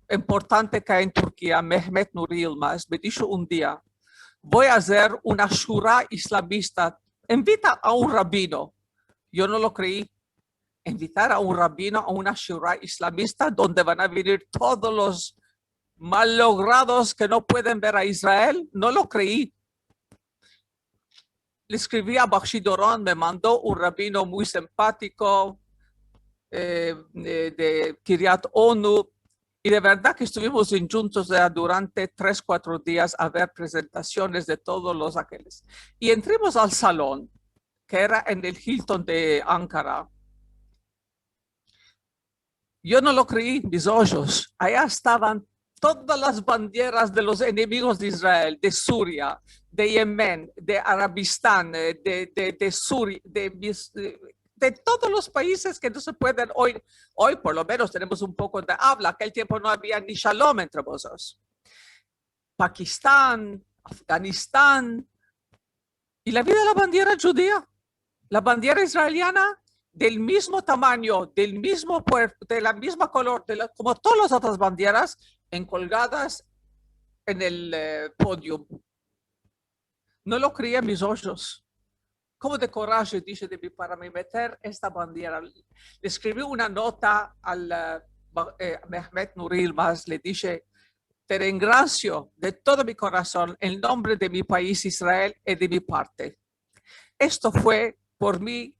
importante ke ay en Turkia, Mehmet Nuri Yilmaz, me disho un dia, "Vo a azer una shura islamista, invita a un rabino." Yo no lo krei. Invitar a un rabino a una shura islamista donde van a venir todos los malogrados ke no pueden ver a Israel, no lo krei. Le eskrivi a Bakshi Doron, me mando un rabino muy simpatiko, eh, eh, de Kiryat Onu, i de verdad ke estuvimos djuntos ya durante tres, kuatro dias a ver prezentasiones de todos los akeles. I entrimos al salon, ke era en el Hilton de Ankara. Yo no lo krei mis ojos. Aya estavan todas las bandieras de los enemigos de Israel, de Suria, de Yemen, de Arabistan, eh, de, de, de Suria, de, mis- eh, de todos los paizes ke no se pueden oy. Oy por lo menos tenemos un poko de avla. Akel tiempo no avia ni shalom entre vozotros. Pakistan, Afganistan, i la vida de la bandiera djudia, la bandiera israeliana, del mizmo tamanyo, del mizmo puer-, de la mizma kolor, de la, komo todas las otras bandieras, enkolgadas en el, eh, podium. No lo krei a mis ojos. Komo de koraje, dishe, de mi, para mi meter esta bandiera. Le eskrivi una nota al, eh, ba-, eh, Mehmet Nuri Yilmaz, le dishe: "Te rengrasio de todo mi korasion en nombre de mi pais Israel i de mi parte." Esto fue, por mi,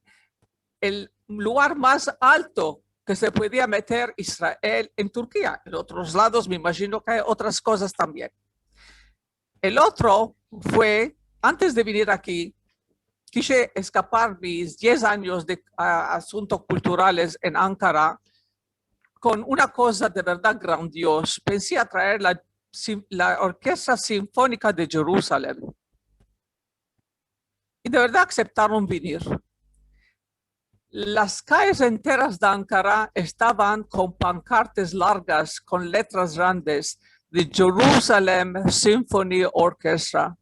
el lugar mas alto ke se podia meter Israel en Turkia. En otros lados, me imajino ke ay otras kozas tambien. El otro fue, antes de venir aki, kishe eskapar mis diez anyos de, a, asuntos kulturales en Ankara kon una koza de verdad grandioza. Pensi a traer la sim-, la Orkestra Sinfonika de Jerusalem. I de verdad akseptaron venir. Las kayes enteras de Ankara estavan kon pankartas largas, kon letras grandes de Jerusalem Symphony Orchestra.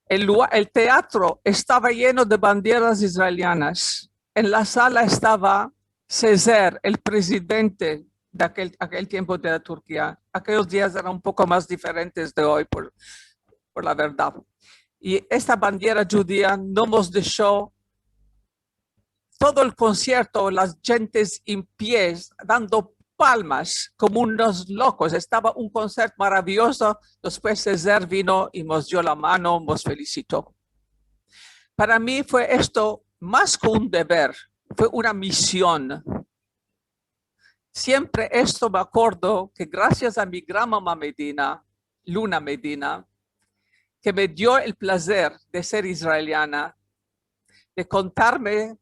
El lua-, el teatro estava yeno de bandieras israelianas. En la sala estava Sezer, el prezidente de akel, akel tiempo de la Turkia. Akelos dias eran un poko mas diferentes de oy, por, por la verdad. I esta bandiera djudia no mos desho todo el konsierto, las djentes en pies, dando palmas komo unos lokos. Estava un konsierto maraviozo. Despues Sezer vino i mos dio la mano, mos felisito. Para mi fue esto mas ke un dever, fue una mision. Siempre esto me akordo ke grasias a mi gran mama Medina, Luna Medina, ke me dio el plazer de ser israeliana, de kontarme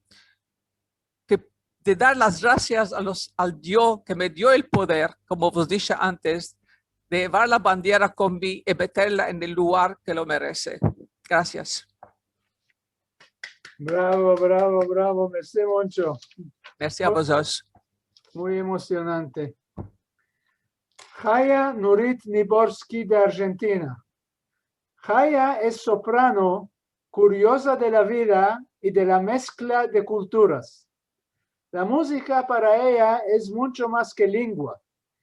ke, de dar las grasias a los, al Dio ke me dio el poder, komo vos dishe antes, de yevar la bandiera kon mi i meterla en el lugar ke lo merese. Grasias. Bravo, bravo, bravo. Mersi muncho. Mersi a vozotros. Muy emosionante. Haya Nurit Niborski de Arjentina. Haya es soprano, kurioza de la vida i de la meskla de kulturas. La muzika para eya es muncho mas ke lengua.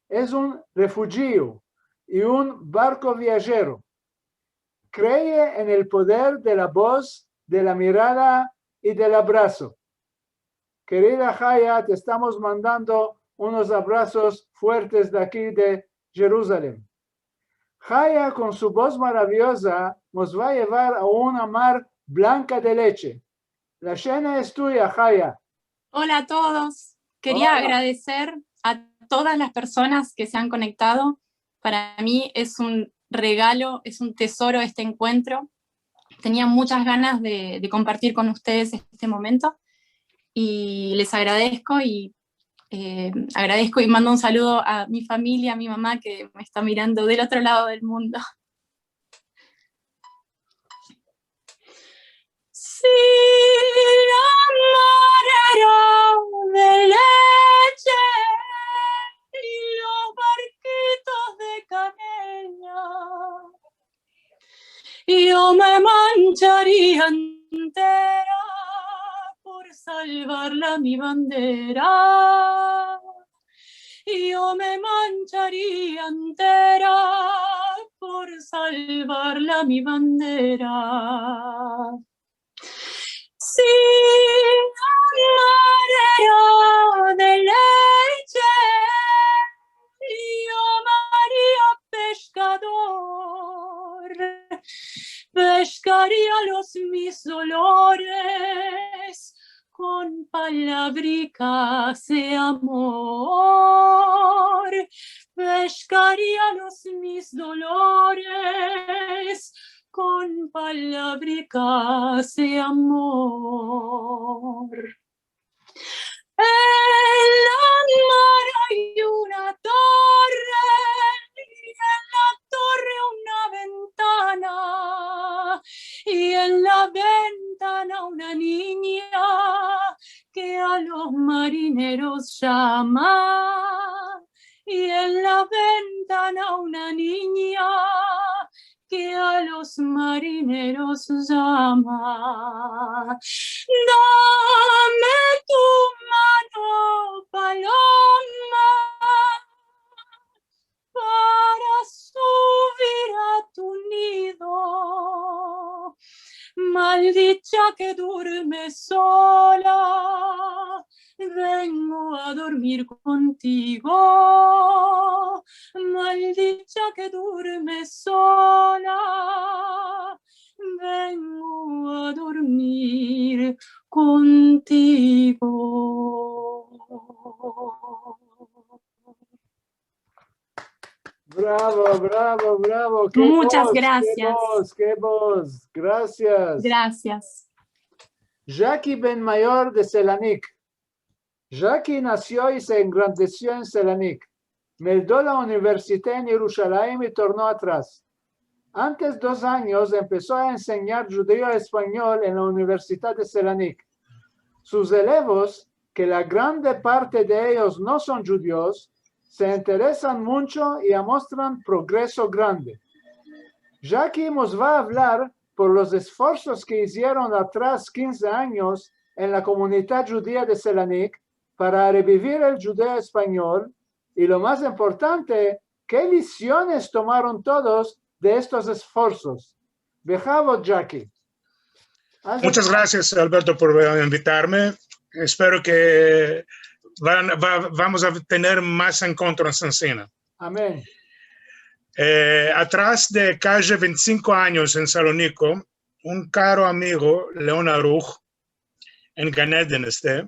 Es un refugio i un barko viajero. Kree en el poder de la voz, de la mirada i del abraso. Kerida Haya, te estamos mandando unos abrasos fuertes de aki de Jerusalem. Haya, kon su voz maravioza, mos va a yevar a una mar blanka de leche. La shena es tuya, Haya. Hola a todos. Quería agradecer a todas las personas que se han conectado. Para mí es un regalo, es un tesoro este encuentro. Tenía muchas ganas de, de compartir con ustedes este momento y les agradezco y, eh, agradezco y mando un saludo a mi familia, a mi mamá que me está mirando del otro lado del mundo. Si la mar era de leche i los barkitos de kanela, yo me mancharia entera por salvar la mi bandera. Yo me mancharia entera por salvar la mi bandera. Si la mar era de leche, yo me aria peshkador, peshkaria los mis dolores kon palavrikas de amor, peshkaria los mis dolores kon palavrikas de amor. En la mar ay una torre, i en la torre una ventana, i en la ventana una ninya ke a los marineros yama, i en la ventana una ninya ke a los marineros yama. Dame tu mano, paloma, para suvir a tu nido. Maldicha ke durmes sola, vengo a dormir kontigo. Maldicha ke durmes sola, vengo a dormir kontigo. Bravo, bravo, bravo. Ke bos, ke bos, ke bos. Grasias. Grasias. Jackie Ben Mayor de Selanik. Jackie nasio i se engrandesio en Selanik. Meldo la universita en Yerushalayim i torno atras. Antes dos anyos empeso a ensenyar djudeo-espanyol en la Universita de Selanik. Sus elevos, ke la grande parte de eyos no son djudios, se interesan muncho i amostran progreso grande. Jackie mos va a avlar por los esforsos ke izieron atras kinze anyos en la komunidad djudia de Selanik para rebivir el djudeo-espanyol i, lo mas importante, ke lisiones tomaron todos de estos esforsos. Behavod, Jackie. Muchas gracias, Alberto, por invitarme. Espero ke van, va, vamos a tener mas enkontros ansina. Amen. Eh, atras de kaji vente i sinko anyos en Saloniko, un karo amigo, Leon Aruj, en Gan Eden este,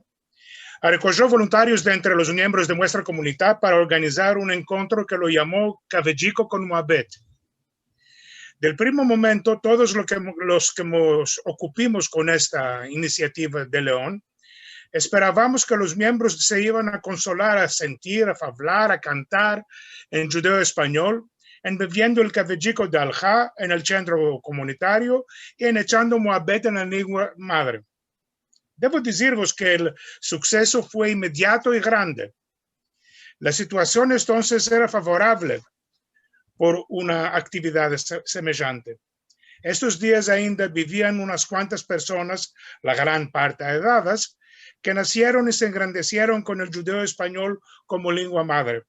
rekojo voluntarios de entre los miembros de muestra komunidad para organizar un enkontro ke lo yamo Kavedjiko kon Muabet. Del primo momento, todos lo ke, los ke mos okupimos kon esta inisiativa de Leon, esperavamos ke los miembros se ivan a konsolar, a sentir, a favlar, a kantar en djudeo-espanyol, en beviendo el kavedjiko de alha en el sentro komunitario i en echando muabet en la lengua madre. Devo dizirvos ke el sukseso fue inmediato i grande. La situasion entonses era favorable por una aktividad se-, semejante. Estos dias ainda bivian unas kuantas personas, la gran parte aedadas, ke nasieron i se engrandesieron kon el djudeo-espanyol komo lengua madre.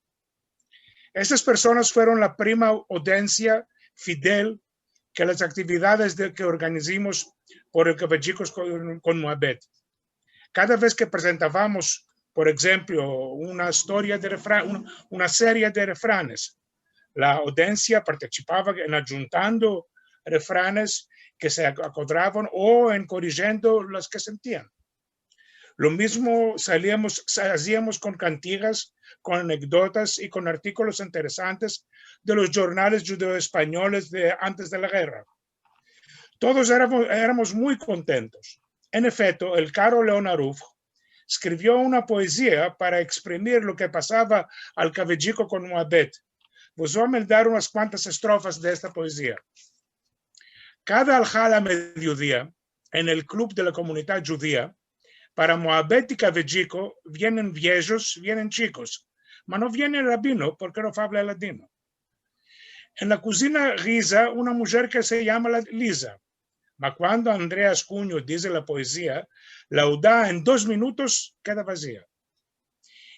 Estas personas fueron la prima audiensia fidel ke las aktividades de, ke organizimos por el Kavedjiko kon, kon Muabet. Kada vez ke prezentavamos, por enshemplo, una istoria de refra-, una, una serie de refranes, la audiensia partisipava en adjuntando refranes ke se akodravan o en korijiendo las ke sentian. Lo mizmo saliamos, sa-, aziamos kon kantigas, kon anekdotas i kon artikolos interesantes de los djornales djudeo-espanyoles de antes de la gerra. Todos eramos, eramos muy kontentos. En efekto, el karo Leon Aruj eskrivio una poezia para eksprimir lo ke pasava al Kavedjiko kon Muabet. Vos vo a meldar unas kuantas estrofas de esta poezia. Kada alha a la mediodia, en el klub de la komunidad djudia, para Muabet i Kavedjiko vienen viejos, vienen chikos, ma no viene el rabino porke no favla el ladino. En la kuzina giza una mujer ke se yama la Liza, ma kuando Andreas Cunho dize la poezia, la uda en dos minutos keda vazia.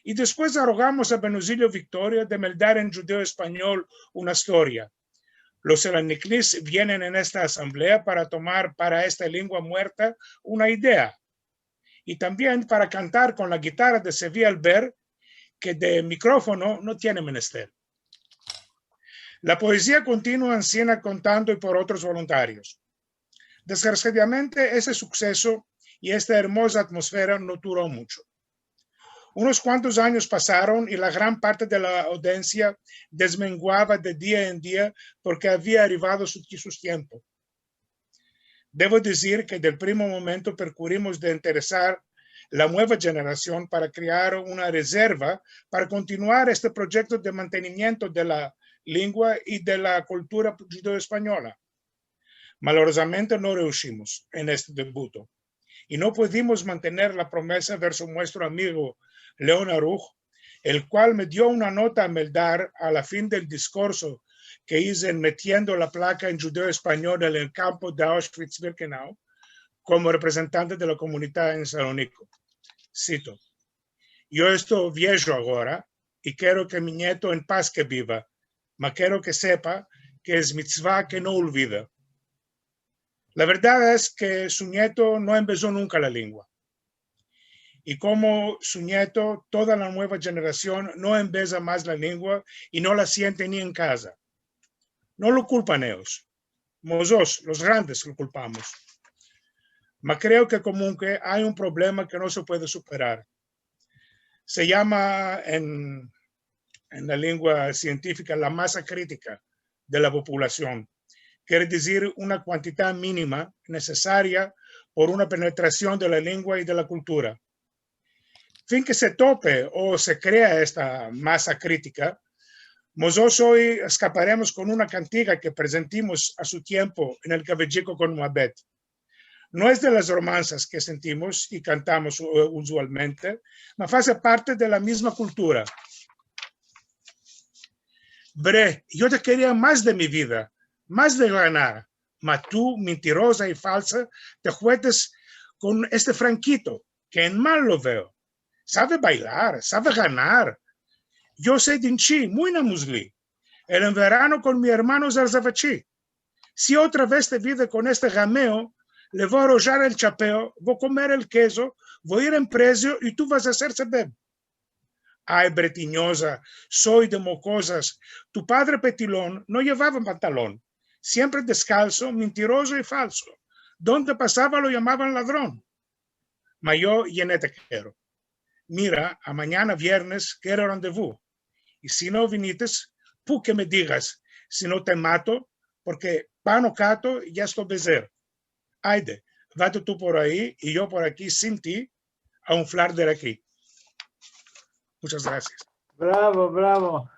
I despues arogamos a Benozilio Viktoria de meldar en djudeo-espanyol una istoria. Los selaniklis vienen en esta asamblea para tomar para esta lengua muerta una idea, i tambien para kantar kon la gitara de Sevi Albert, ke de mikrofono no tiene menester. La poezia kontinua ansina kontando i por otros voluntarios. Desgrasiadamente, este sukseso i esta ermoza atmosfera no duro muncho. Unos kuantos anyos pasaron i la gran parte de la audiensia desmenguava de dia en dia porke avia arivado su, su tiempo. Devo dizir ke del primo momento prokurimos de interesar la mueva jenerasion para krear una rezerva para kontinuar este proyekto de mantenimiento de la lengua i de la kultura djudeo-espanyola. Malorozamente no reushimos en este debuto, i no pudimos mantener la promesa verso muestro amigo Leon Aruj, el kual me dio una nota a meldar a la fin del diskurso ke ize en metiendo la plaka en djudeo-espanyol en el kampo de Auschwitz-Birkenau komo reprezentante de la komunidad en Saloniko. Sito: "Yo esto viejo agora i kero ke mi nieto en paz ke biva, ma kero ke sepa ke es mitzva ke no olvida." La verdad es ke su nieto no embezo nunka la lengua. I komo su nieto, toda la mueva jenerasion no embeza mas la lengua i no la siente ni en kaza. No lo kulpan eyos. Mozotros, los grandes, lo kulpamos. Ma kreo ke komo ke ay un problema ke no se puede superar. Se yama en, en la lengua sientifika la masa kritika de la populasion. Kere dizir una kuantidad minima nesesaria por una penetrasion de la lengua i de la kultura. Fin ke se tope o se krea esta masa kritika, mozotros oy eskaparemos kon una kantiga ke prezentimos a su tiempo en el Kavejiko kon Muabet. No es de las romansas ke sentimos i kantamos, eh, uzualmente, ma aze parte de la mizma kultura. Bre, yo te keria mas de mi vida, mas de ganar, ma tu, mintiroza i falsa, te huetes kon este frankito, ke en mal lo veo. Save baylar, save ganar. Yo se dinchi, muy namuzli. El enverano kon mi ermano zarzavachi. Si otra vez te vide kon este gameo, le vo a rojar el chapeo, vo komer el kezo, vo ir en prezio i tu vas a ser sebeb. Ay, bretinyoza, soy de Mokozas. Tu padre Petilon no yevava pantalon. Siempre deskalso, mintirozo i falso. Donde pasava lo yamavan ladron. Ma yo yene te kero. Mira, amanyana viernes kero randevu. I si no vinites, pu ke me digas, si no te mato, porke pano kato ya esto bezer. Ayde, vate tu por ayi i yo por aki sin ti, a unflar de aki. Muchas grasias. Bravo, bravo.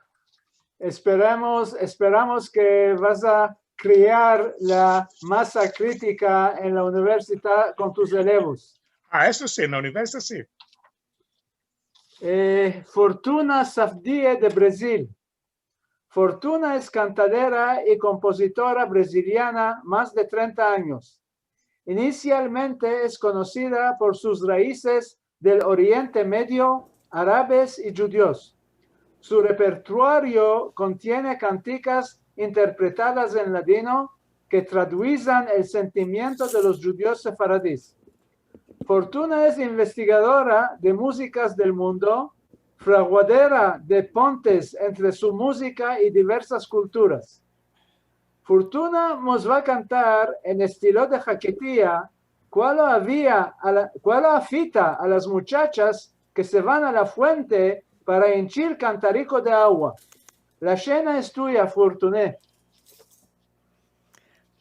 Esperamos, esperamos ke vas a kriar la masa kritika en la universidad kon tus elevos. Ah, esto si, en la universidad si. Eh, Fortuna Safdie de Brezil. Fortuna es kantadera i kompozitora breziliana mas de trenta anyos. Inisialmente es konosida por sus raizes del Oriente Medio, arabes i djudios. Su repertuario kontiene kantikas interpretadas en ladino ke traduizan el sentimiento de los djudios sefaradis. Fortuna es investigadora de muzikas del mundo, fraguadera de pontes entre su muzika i diversas kulturas. Fortuna mos va a kantar en estilo de haketia kualo avia a la, kualo afita a las muchachas ke se van a la fuente para inchir kantariko de agua. La shena es tuya, Fortune.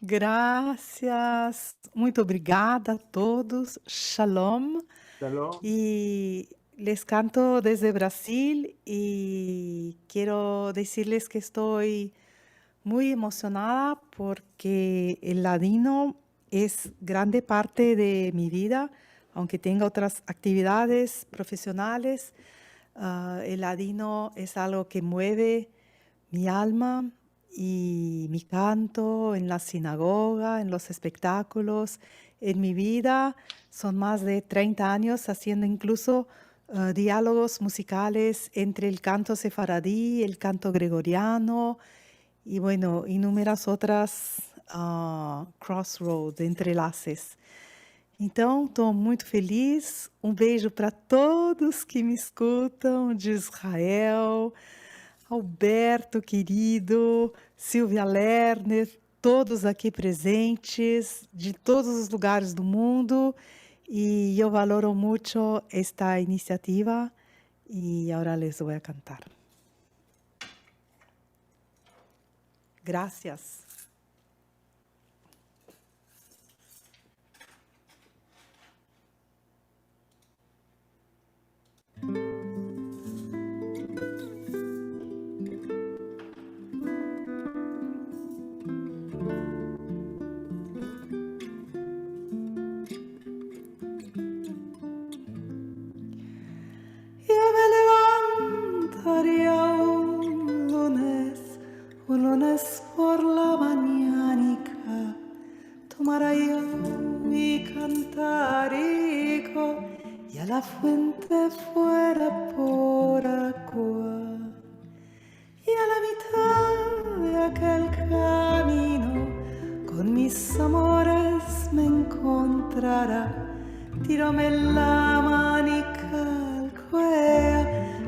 Grasias. Muito obrigada a todos. Shalom. Shalom. I les kanto desde Brazil i kero dizirles ke esto muy emosionada porke el ladino es grande parte de mi vida, aunke tenga otras aktividades profesionales. Ah, el ladino es algo ke mueve mi alma i mi kanto en la sinagoga, en los espektakulos, en mi vida. Son mas de trenta anyos aziendo inkluso, eh, dialogos muzikales entre el kanto sefaradi, el kanto gregoriano i, bueno, inumeras otras, ah, crossroads, entrelases. Entaun, esto muito feliz. Um beijo para todos ke me eskutam, de Israel, Alberto kerido, Silvia Lerner, todos aki prezentes, de todos os lugares do mundo, i yo valoro mucho esta inisiativa, i agora les vo a kantar. Grasias. Yo me levantaria un lunes, un lunes la fuente fuera por agua. I a la mitad de akel kamino, kon mis amores me enkontrara, tirome la manika al kuello,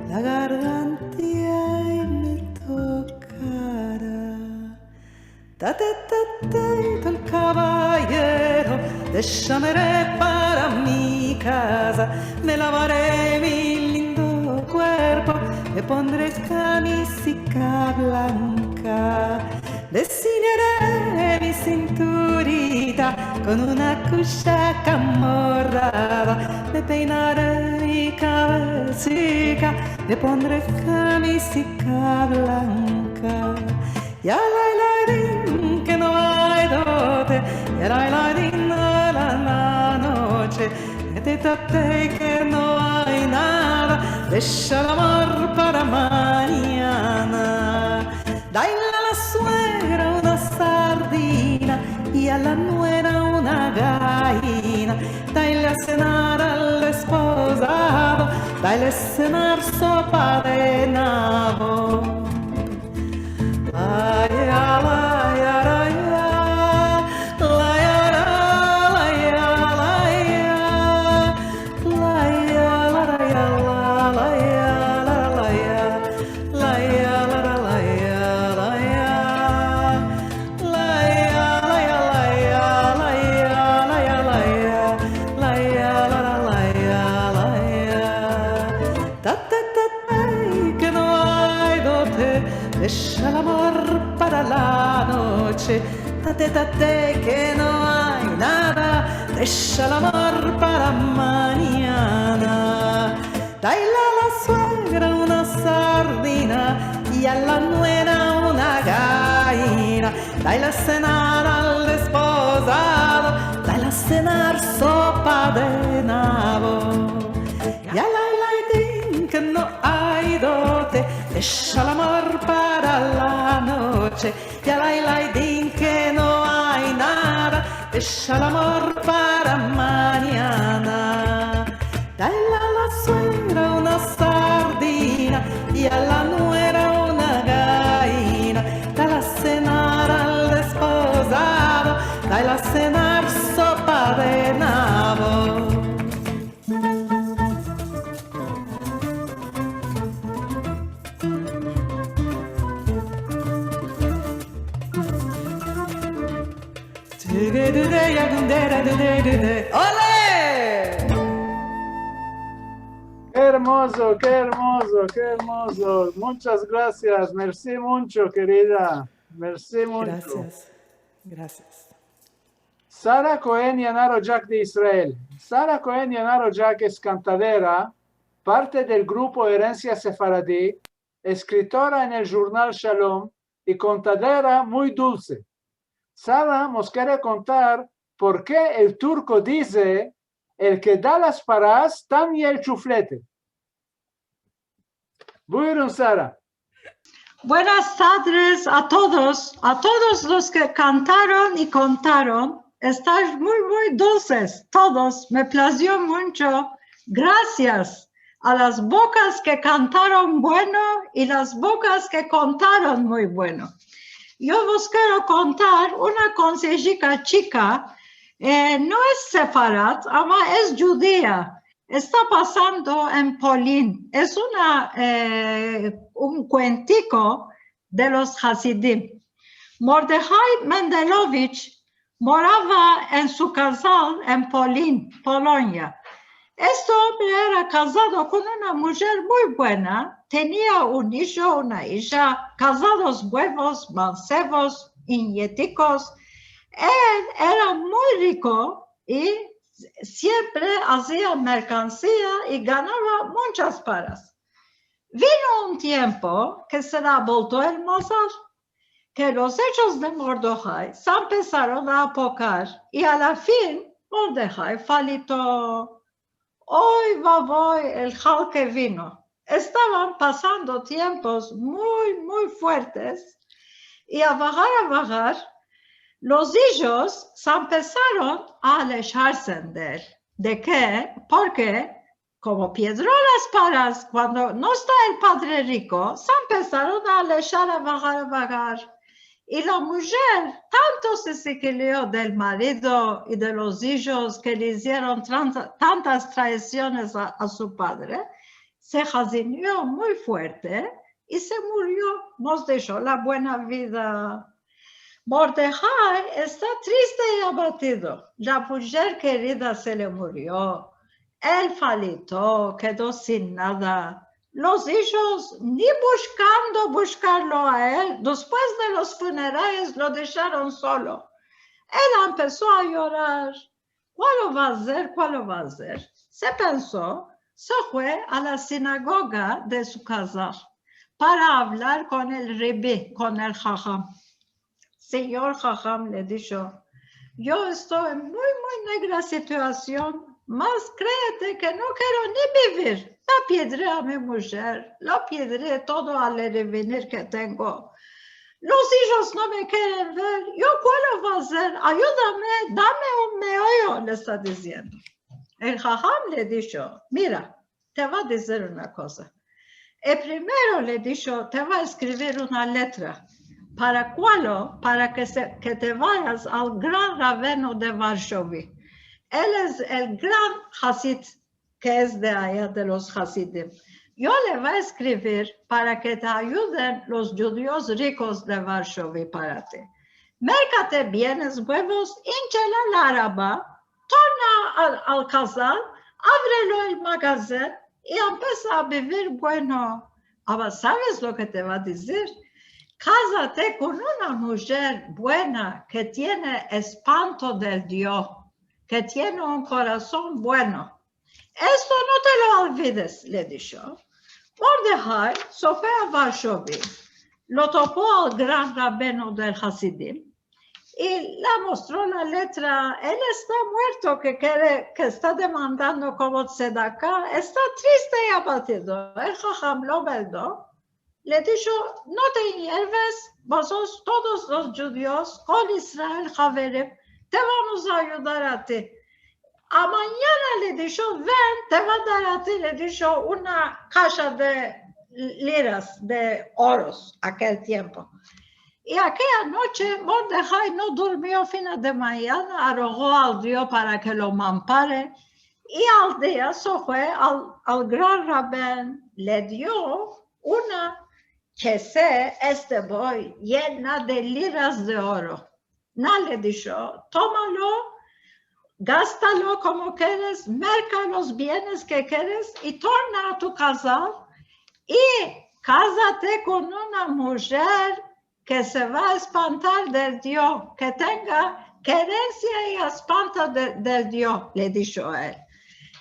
la gargantia i me tokara. Tate, tate, el kabayero, deshame ir para mi kaza, me lavare mi lindo kuerpo, me pondre kamisika blanka, desinyare mi sinturita kon una kushaka morada, me peinare mi kavesika, me pondre kamisika blanka. Ya lay lay din ke no ay dote, ya lay lay din a la, la noche, tate, tate ke no ay nada, desha el amor para manyana. Dayla a la suegra una sardina i a la nuera una gayina. Dayla a senar al desposado, dayla a senar sopa de nabo. Tate, tate, ke no ay dote, desha el amor para la noche. Tate, tate, ke no ay nada, desha el amor para manyana. Dayla a la suegra una sardina i a la nuera una gayina. Dayla a senar al desposado, dayla a senar sopa de nabo. Ya lay lay din ke no ay dote, desha el amor para la noche. Ya lay lay din ke no ay nada, desha el amor para manyana. Dayla a la suegra una sardina i a la nuera una gayina. Dayla a senar al desposado, dayla a senar sopa de nabo. Ole! Ke ermozo, ke ermozo, ke ermozo. Munchas grasias. Mersi muncho, kerida. Mersi muncho. Grasias. Grasias. Sara Cohen Yanarojak de Israel. Sara Cohen Yanarojak es kantadera, parte del grupo Erensia Sefaradi, eskritora en el jurnal Shalom i kontadera muy dulse. Sara mos kere kontar por ke el turko dize: "El ke da las paras tanye el chuflete". Buyurun, Sara. Buenas tardes a todos, a todos los que cantaron y contaron. Estáis muy, muy dulces, todos. Me plazio muncho. Grasias a las bokas ke kantaron bueno i las bokas ke kontaron muy bueno. Yo vos kero kontar una konsejika chika, eh, no es sefarad, ama es djudia. Esta pasando en Polin. Es una, eh, un kuentiko de los hasidim. Mordehai Mendelovich morava en su kazal en Polin, Polonya. Este ombre era kazado kon una mujer muy buena, tenia un ijo, una ija, kazados muevos, mansevos, inyetikos. El era muy riko i siempre azia merkansia i ganava munchas paras. Vino un tiempo ke se le abolto el mazal, ke los ijos de Mordehai se empesaron a apokar i a la fin Mordehai falito. Oy vavoy el hal ke vino. Estavan pasando tiempos muy, muy fuertes i a vahar, a vahar, los ijos se empesaron a alejarse de el. De ke? Porke komo piedro las paras, kuando no esta el padre riko, se empesaron a aleshar, a vahar, a vahar. I la mujer tanto se sikilio del marido i de los ijos ke le izieron tran-, tantas traisiones a, a su padre, se hazinio muy fuerte i se murio, mos desho la buena vida. Mordehai esta triste i abatido. La mujer kerida se le murio. El falito, kedo sin nada. Los ijos, ni bushkando bushkarlo a el, despues de los funerales lo desharon solo. El empeso a yorar. Kualo va azer? Kualo va azer? Se penso, se fue a la sinagoga de su kazal para avlar kon el rebi, kon el haham. Sinyor haham, le disho, yo esto en muy, muy negra situasion, mas kreete ke no kero ni bivir. La piedri a mi mujer, la piedri todo el revinir ke tengo. Los ijos no me keren ver, yo kualo va azer? Ayudame, dame un meoyo, le esta diziendo. El haham le disho, mira, te va a dizir una koza. El primero, le disho, te va a eskrivir una letra. Para kualo? Para ke se, ke te vayas al gran rabino de Varshovia. El es el gran hasid ke es de aya de los hasidim. Yo le va a eskrivir para ke te ayuden los djudios rikos de Varshovia para ti. Merkate bienes muevos, inchela la araba, torna al, al kazal, avrelo el magazen i empesa a bivir bueno. Ama saves lo ke te va a dizir? Kazate kon una mujer buena ke tiene espanto del Dio, ke tiene un korason bueno. Esto no te lo olvides, le disho. Mordehai se fue a Varshovia, lo topo al gran rabino del hasidim i le mostro la letra. El esta muerto, ke kere, ke esta demandando komo tzedaka, esta triste i abatido. El haham lo veldo. Le disho, no te inyerves, vozotros todos los djudios, kol Israel haverim, te vamos a ayudar a ti. Amanyana, le disho, ven, te va a dar a ti, le disho, una kasha de liras, de oros, akel tiempo. I akeya noche Mordehai no durmio fina de manyana, arogo al Dio para ke lo ampare, i al dia se fue al, al gran rabino, le dio una kese, este boy, yena de liras de oro. Na, le disho, tomalo, gastalo komo keres, merka los bienes ke keres i torna a tu kazal i kazate kon una mujer ke se va a espantar del Dio, ke tenga kerensia i espanto de, del Dio, le disho el.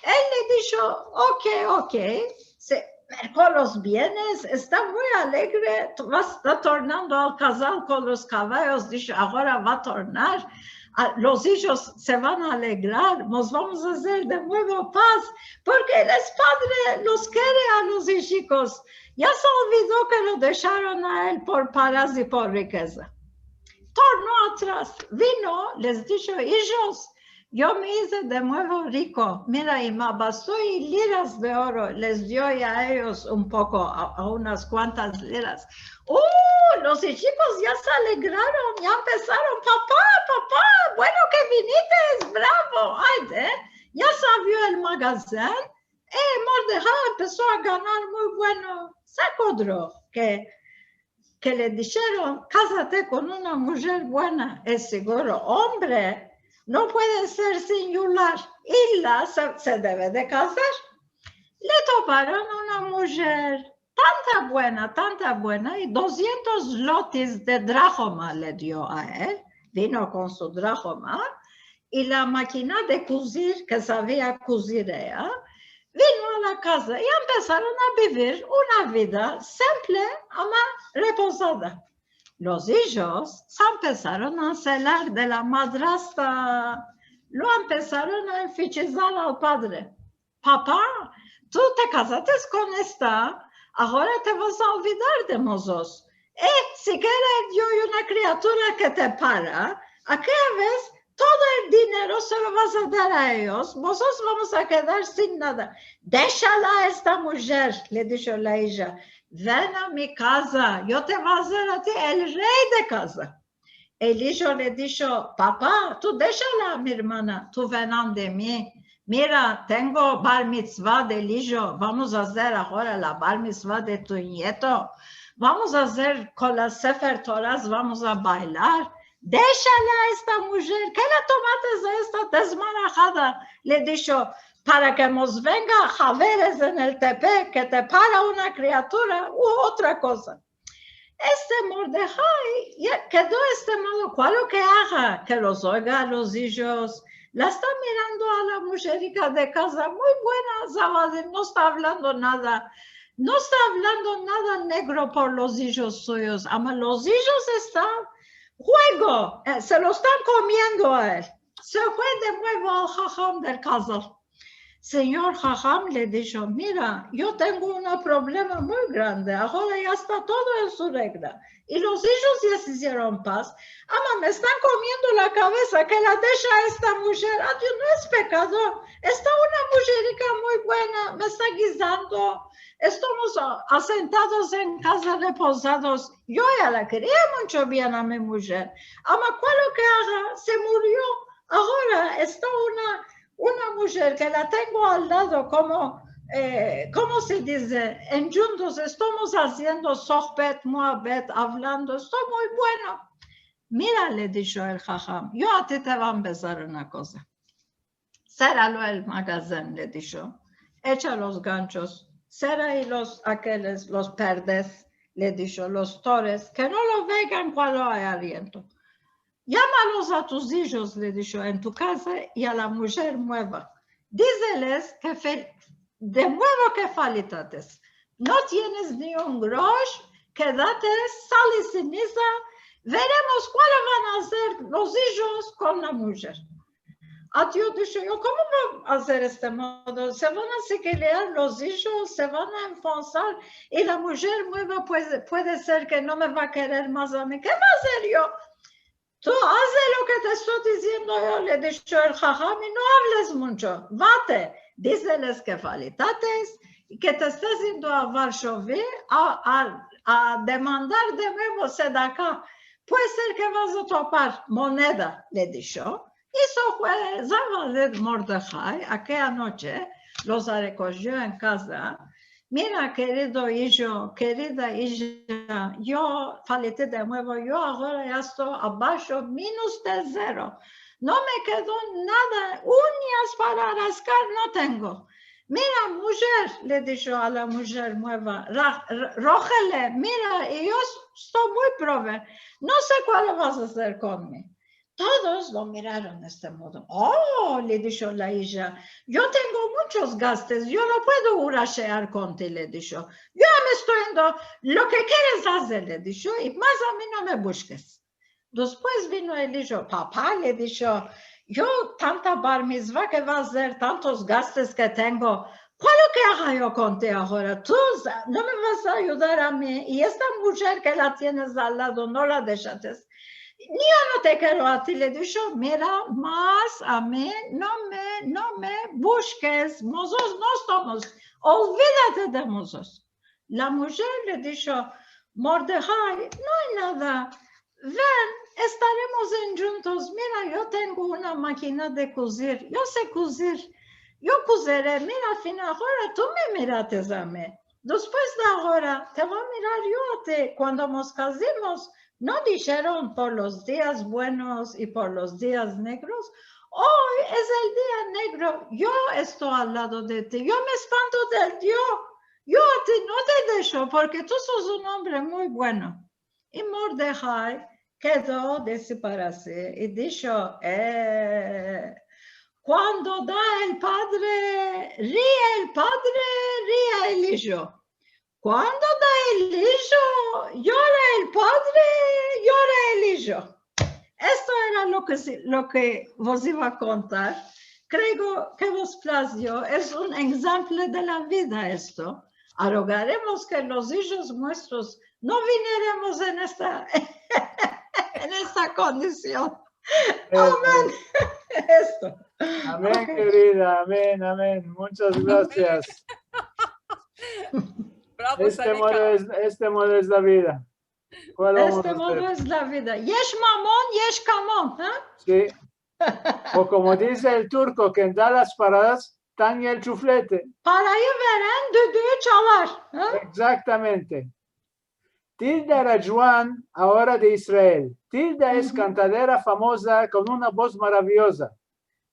El le disho, ok, ok, se merko los bienes, esta muy alegre, va, esta tornando al kazal kon los kavayos, disho, agora va a tornar, a, los ijos se van a alegrar, mos vamos a azer de muevo paz, porke el es padre, los kere a los ijikos. Ya se olvido ke lo desharon a el por paras i por rikeza. Torno atras, vino, les disho, ijos, yo me ize de muevo riko. Mira, i me abasto i liras de oro, les dio a eyos un poko, a, a unas kuantas liras. Uh, los ijikos ya se alegraron, ya empesaron, papa, papa, bueno ke vinites, bravo, ay, eh, ya se avrio el magazen, eh, Mordehai empeso a ganar muy bueno. Se akodro ke ke le disheron, kazate kon una mujer buena, es siguro, ombre, no puede ser sin yular, ila se, se deve de kazar. Le toparon una mujer tanta buena, tanta buena, i dosientos zlotis de drahoma le dio a el, vino kon su drahoma, i la makina de kuzir, ke savia kuzir eya, vino a la kaza i empesaron a bivir una vida simple, ama repozada. Los ijos se empesaron a selar de la madrasta, lo empesaron a enfichizar al padre. Papa, tu te kazates kon esta, agora te vas a olvidar de mozotros. Eh, si kere yo una kriatura ke te para, akeya vez todo el dinero se lo vas a dar a eyos, vozotros vamos a kedar sin nada. Deshela esta mujer, le disho la ija, ven a mi kaza, yo te vo a azer a ti el rey de kaza. El ijo le disho, papa, tu deshala a mi ermana, tu ven ande mi. Mira, tengo bar mitzva del ijo, vamos a azer agora la bar mitzva de tu nieto. Vamos a azer kon la Sefer Toras, vamos a baylar. Deshala a esta mujer, ke la tomates a esta dezmarajada? Le disho, para ke mos venga haveres en el tepe, ke te para una kriatura u otra koza. Este Mordehai ya kedo este modo, kualo ke aga, ke los oiga a los ijos, la esta mirando a la mujerika de kaza, muy buena, zavadim, no esta avlando nada, no esta avlando nada negro por los ijos suyos, ama los ijos estan huego, eh, se lo estan komiendo a el. Se fue de muevo al haham del kazal. Senyor haham, le disho, mira, yo tengo un problema muy grande, agora ya esta todo en su regla. I los ijos ya se izieron pas, ama me estan komiendo la kavesa, ke la deshe a esta mujer. Adio, no es pekado, esta una mujerika muy buena, me esta gizando, estamos a-, asentados en kaza repozados. Yo ya la keria muncho bien a mi mujer, ama kualo ke aga, se murio. Agora esta una, una mujer ke la tengo al lado, komo, eh, komo se dize, enjuntos estamos aziendo sohbet, muabet, avlando, esto muy bueno. Mira, le disho el haham, yo a ti te vo a ambezar una koza. Seralo el magazen, le disho. Echa los ganchos, sera i los akeles, los perdes, le disho, los tores, ke no lo vegan kualo ay aliento. Yamalos a tus ijos, le disho, en tu kaza i a la mujer mueva. Dizeles ke fel-, de muevo ke falitates. No tienes ni un grosh, kedate sal i seniza, veremos kualo van a azer los ijos kon la mujer. Adio disho, yo, komo vo a azer este modo? Se van a sikilear los ijos, se van a enfonsar, i la mujer mueva puede, puede ser ke no me va a kerer mas a mi. Ke vo a azer yo? Tu aze lo ke te esto diziendo yo, le disho el haham, i no avles muncho. Vate, dizeles ke falitates, i ke te estas yendo a Varshovia a, a, a demandar de muevo sedaka. Puede ser ke vas a topar moneda, le disho. I se fue, zavadim, Mordehai, akeya noche los arekojo en kaza. Mira, kerido ijo, kerida ija, yo faliti de muevo, yo agora ya esto abasho, minus de zero. No me kedo nada, uñas para raskar no tengo. Mira, mujer, le disho a la mujer mueva, ra-, ra-, rohele, mira, i yo esto muy prove, no se kualo vas a azer kon mi. Todos lo miraron de este modo. Oh, le disho la ija, yo tengo munchos gastes, yo no puedo urashear kon ti, le disho. Yo me esto yendo, lo ke keres aze, le disho, i mas a mi no me bushkes. Despues vino el ijo, papa, le disho, yo tanta bar mitzva ke vo a azer, tantos gastes ke tengo, kualo ke aga yo kon ti agora? Tu sa-, no me vas a ayudar a mi, i esta mujer ke la tienes al lado no la deshates. Ni yo no te kero a ti, le disho, mira, mas a mi no me, no me bushkes, mozotros no estamos, olvidate de mozotros. La mujer le disho, Mordehai, no ay nada, ven, estaremos enjuntos, mira, yo tengo una makina de kuzir, yo se kuzir, yo kuzere, mira, fin agora tu me mirates a mi. Despues de agora, te vo a mirar yo a ti. Kuando mos kazimos, no disheron por los dias buenos i por los dias negros, oy es el dia negro, yo esto al lado de ti, yo me espanto del Dio, yo a ti no te desho, porke tu sos un ombre muy bueno. I Mordehai kedo, disi para si, i disho, eh, kuando da el padre, rie el padre, rie el ijo. Kuando da el ijo, yora el padre, yora el ijo. Esto era lo ke si, lo ke vos iva a kontar. Kreo ke vos plazio. Es un enjemplo de la vida esto. Rogaremos ke los ijos muestros no vinieremos en esta, en esta kondision. Amen. Esto. Amen, kerida. Amen, amen. Munchas grasias. Bravo, Este modo Sanika. es, este modo es la vida. Kual vamos a azer? Este modo es la vida. Yesh mamon, yesh kamon, ha? Si. O komo dize el turko, ken da las paradas, tanye el chuflete. Parayı veren düdüü çalar, ha? Egzaktamente. Tilda Rajuan, agora de Israel. Tilda es kantadera famoza kon una boz maraviyoza,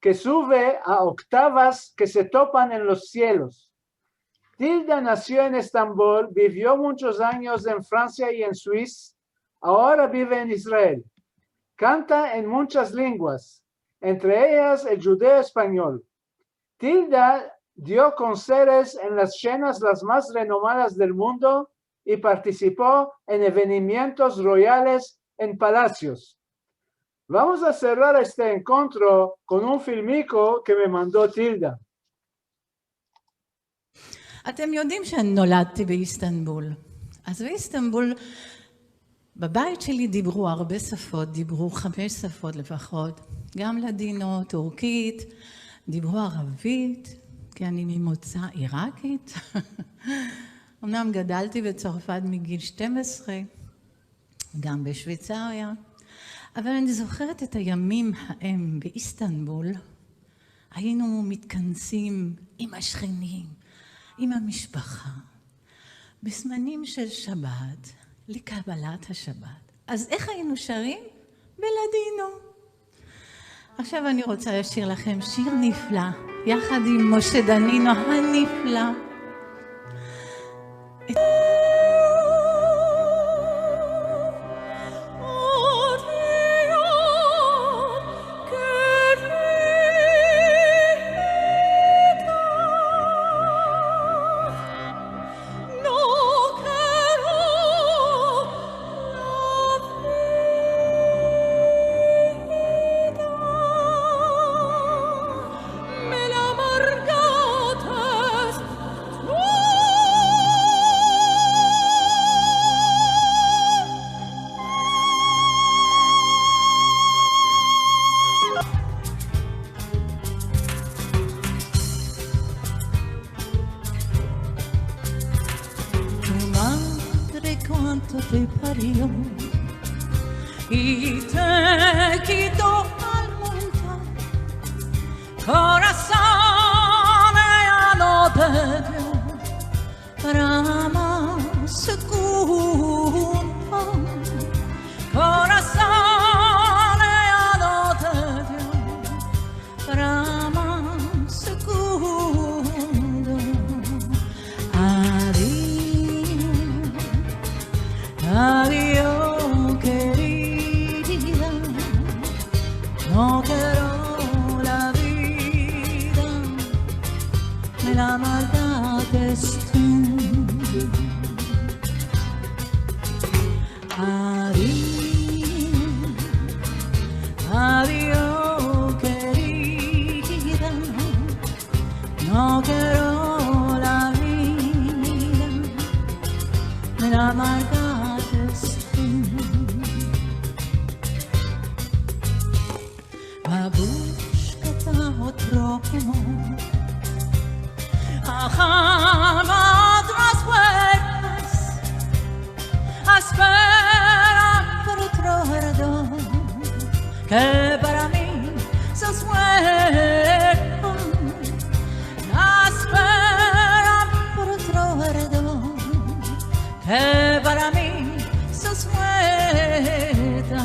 ke suve a oktavas ke se topan en los sielos. Tilda nasio en Estambol, bivio munchos anyos en Fransia i en Suisa, agora bive en Israel. Kanta en munchas lenguas, entre eyas el djudeo-espanyol. Tilda dio konsertos en las senas las mas renomadas del mundo i partisipo en evenimientos royales en palasios. Vamos a serrar este enkontro kon un filmiko ke me mando Tilda. אתם יודעים שאני נולדתי באיסטנבול. אז באיסטנבול, בבית שלי דיברו הרבה שפות, דיברו חמש שפות לפחות, גם לדינו, טורקית, דיברו ערבית, כי אני ממוצא עיראקית. אמנם גדלתי בצרפת מגיל שתים עשרה, גם בשוויצריה, אבל אני זוכרת את הימים ההם באיסטנבול. היינו מתכנסים עם השכנים, עם המשפחה, בזמנים של שבת, לקבלת השבת. אז איך היינו שרים? בלדינו. עכשיו אני רוצה לשיר לכם שיר נפלא, יחד עם משה דנינו הנפלא. Tu madre kuanto te pario i te kito al mundo, korason eya no te dio para mas segundos, korason eya no te dio para mas segundos. Adio, adio, kerida, no kero la vida me la maltrates tu. Adio, adio, kerida, no kero la vida me la maltrates tu. Babushka, ta otro amor. Ajá, otras puertas. Espera por otro perdon, ke para mi sos muerto. Espera por otro perdon, ke para mi sos muerta.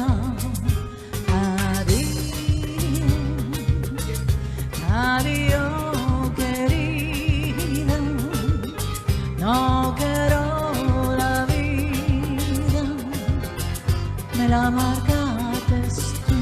Adio, adio, kerida, no kero la vida me la maltrates tu.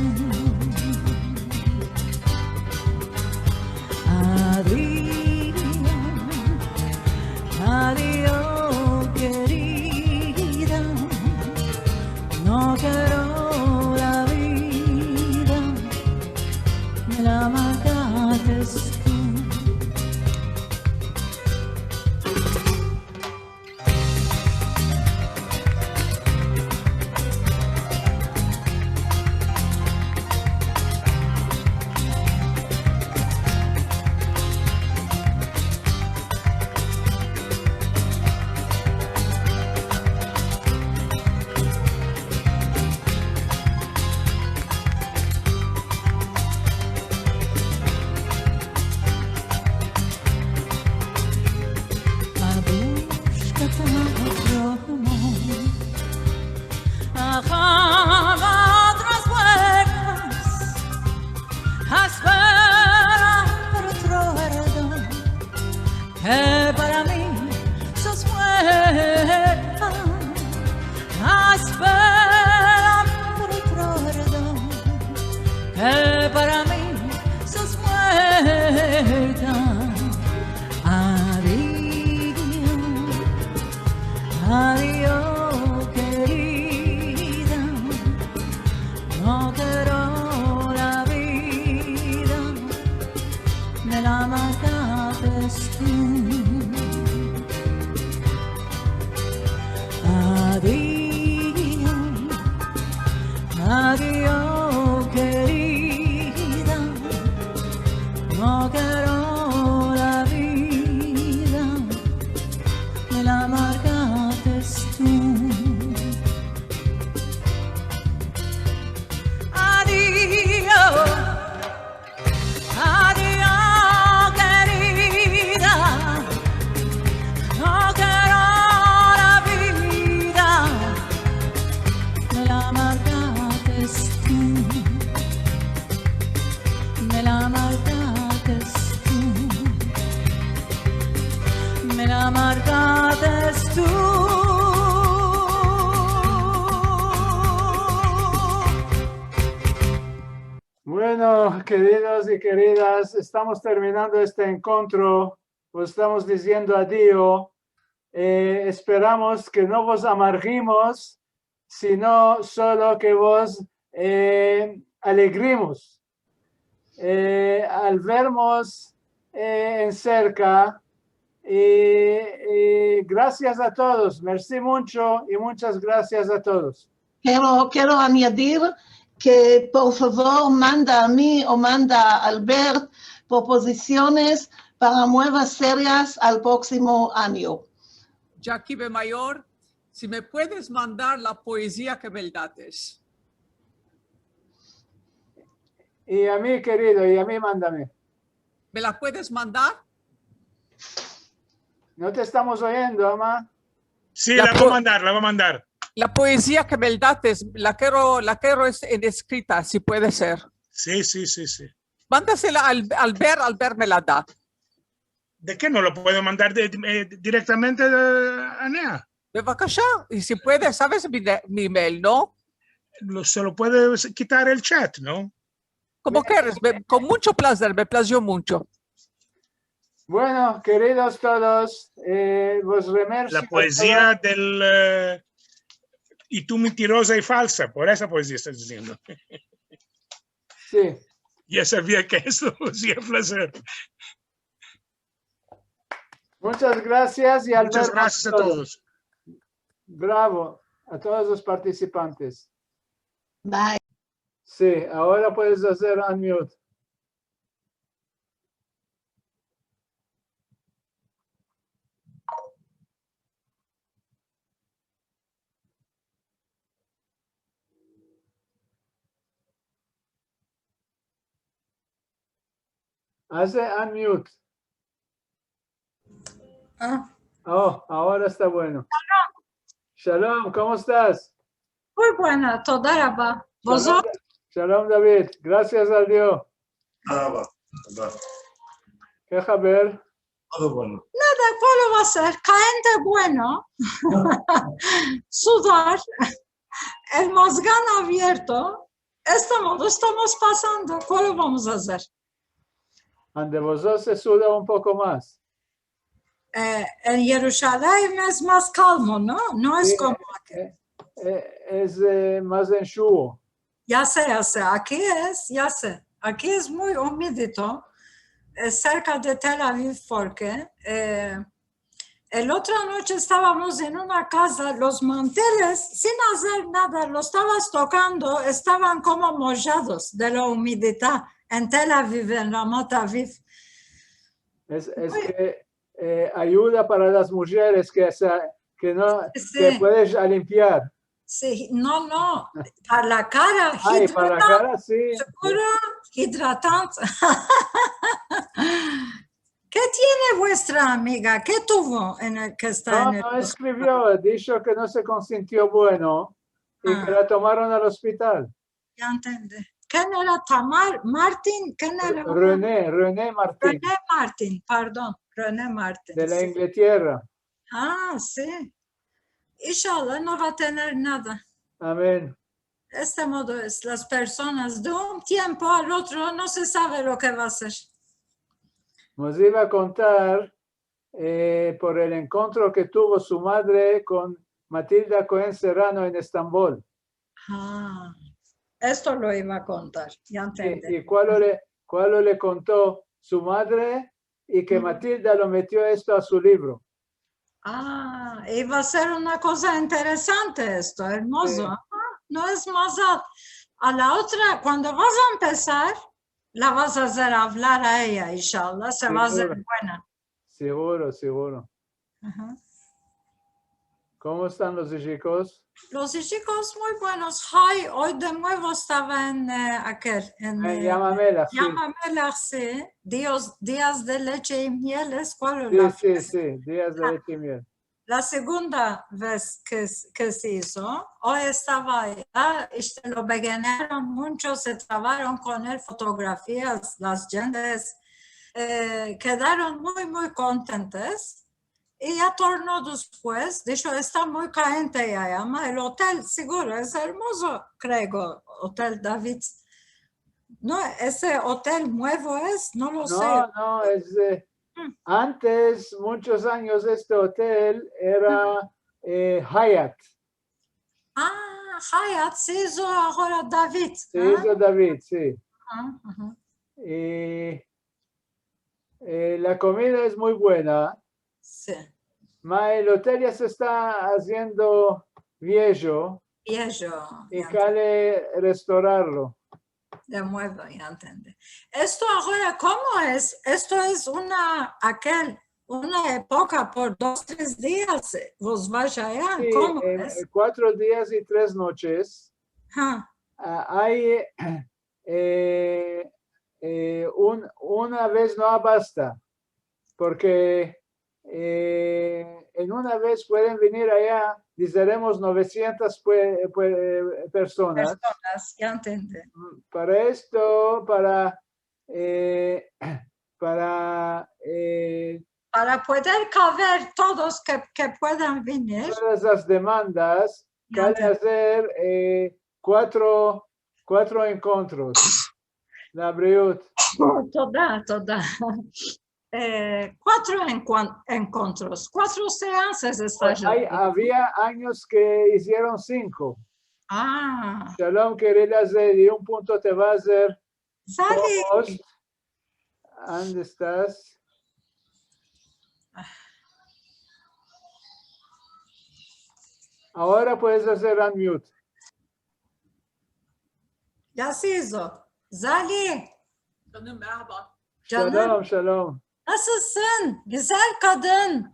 Ahavot rohmot, a spera par otro perdon, ke para mi sos muerta. A spera par otro perdon, ke para mi sos muerta. Adio, adio, kerida, no kero la vida, me la markates tu. Adio, adio, kerida, no kero la vida, me la markates tu. Adio, adio, kerida, no kero la vida, me la markates tu, me la markates tu, me la markates tu. Bueno, keridos i keridas, estamos terminando este enkontro. Vos estamos diziendo adio. Eh, esperamos ke no vos amargimos, sino solo ke vos, eh, alegrimos, eh, al vermos, eh, en serka. I, i grasias a todos. Mersi muncho i munchas grasias a todos. Kero, kero anyadir ke, por favor, manda a mi o manda a Albert propozisiones para muevas serias al proksimo anyo. Jackie Bemayor, si me puedes mandar la poezia ke me dates. I a mi, kerido, i a mi mandame. ¿Me la puedes mandar? No te estamos oyendo, ama. Si, la vo a mandar, la vo a mandar. La poezia ke me dates, la kero, la kero es en eskrita, si puede ser. Si, si, si, si. Mandasela al, Albert, Albert me la da. De ke? No lo puedo mandar de, eh, direktamente, eh, Anea? Bevakasha, i si puede, saves mi, mi email, no? Lo, se lo puede kitar el chat, no? Komo keres, me, kon muncho plazer, me plazio muncho. Bueno, keridos todos, eh, vos remersi. La poezia del, eh, i tu mintiroza i falsa, por esa poezia estas diziendo. Si. Ya savia ke esto hasias plazer. Munchas grasias i al vermos todos. Munchas grasias a todos. Bravo a todos los partisipantes. Bye. Si, agora puedes azer unmute. Aze unmute. A. O, agora esta bueno. Shalom, komo estas? Muy buena, toda raba. Vozotros? Shalom, David. Grasias al Dio. Nada mas, nada. Ke haber? Todo bueno. Nada, kolo va a ser? Kayente bueno. Sudar. El mazgan avierto. Estamos, lo estamos pasando. Kolo vamos a azer? Ande vozotros se suda un poko mas. Eh, en Yerushalayim es mas kalmo, no? No es komo aki. Si, eh, eh, es, eh, mas enshuo. Ya se, ya se. Aki es, ya se. Aki es muy umidito, eh, serka de Tel Aviv, porke, eh, el otro noche estavamos en una kaza, los manteles, sin azer nada, los estavas tokando, estavan komo mojados de la umididad en Tel Aviv, en Ramat Aviv. Es, es ke, eh, ayuda para las mujeres ke se, ke no, si, ke puedes limpiar. Si, no, no, para la kara, ay, para la kara, si. Seguro, hidratante. Ke tiene vuestra amiga? Ke tuvo en el, ke esta en el hospital? No, no eskrivio, disho ke no se konsintio bueno i ke la tomaron al ospital. Ya entendi. Ken era? Tamar Martin? Ken era? René, René Martin. René Martin, pardon. René Martin, si. De la Inglaterra. A, si. Inshallah no va a tener nada. Amen. Este modo es, las personas de un tiempo al otro no se save lo ke va a ser. Mos iva a kontar, e, por el enkontro ke tuvo su madre kon Matilda Cohen Serrano en Estambol. A, esto lo iva a kontar, ya entendi. I, i kualo le, kualo le konto su madre i ke Matilda lo metio esto a su livro. A, iva a ser una koza interesante esto, ermozo. Si. A, no es mazal. A la otra, kuando vas a empesar, la vas a azer avlar a eya, inshallah, se va a azer buena. Siguro, siguro. Aha. Komo estan los ijikos? Los ijikos muy buenos. Hay, oy de muevo estava en, e, akel, en, e, Yam Amelach, si. Yam Amelach, si. Dias, dias de leche i miel, es kual es la fiesta? Si, si, dias de leche i miel. La segunda vez ke, ke se izo, oy estava aya, işte, lo begeneron muncho, se travaron kon el fotografias, las djentes, e, kedaron muy, muy kontentes. I ya torno despues, disho, esta muy kayente ya, ama el otel siguro es ermozo, kreo, Otel David. No, ese otel muevo es, no lo se. No, no, es, e, antes, munchos anyos, este otel era, e, Hyatt. A, Hyatt, se izo agora David, a? Se izo David, si. Aha, aha. I E, la komida es muy buena. Si. Ma el otel ya se esta aziendo viejo. Viejo, ya. I kale restorarlo. De muevo, ya entendi. Esto agora, komo es? Esto es una, akel, una epoka por dos, tres dias, e, vos vais aya, si, komo es? Si, en kuatro dias i tres noches. Aha. A, ay, e, e, un, una vez no abasta, porke, e, en una vez pueden venir aya, dizeremos, novesientas pue-, pue-, personas. Personas, ya entendi. Para esto, para, e, para, e, para pueder kaber todos ke, ke puedan venir. Todas las demandas, ya entendi, kale azer, e, kuatro, kuatro enkontros. Labriut. Toda, toda. E, kuatro enkuan-, enkontros, kuatro seansas esta. Ay, avia anyos ke izieron sinko. A. Shalom, kerida Zeli, un punto te va azer. Zeli. Ande estas? Agora puedes azer unmute. Ya se izo. Zali. Canım, merhaba. Canım. Shalom, shalom. Nasılsın? Güzel kadın.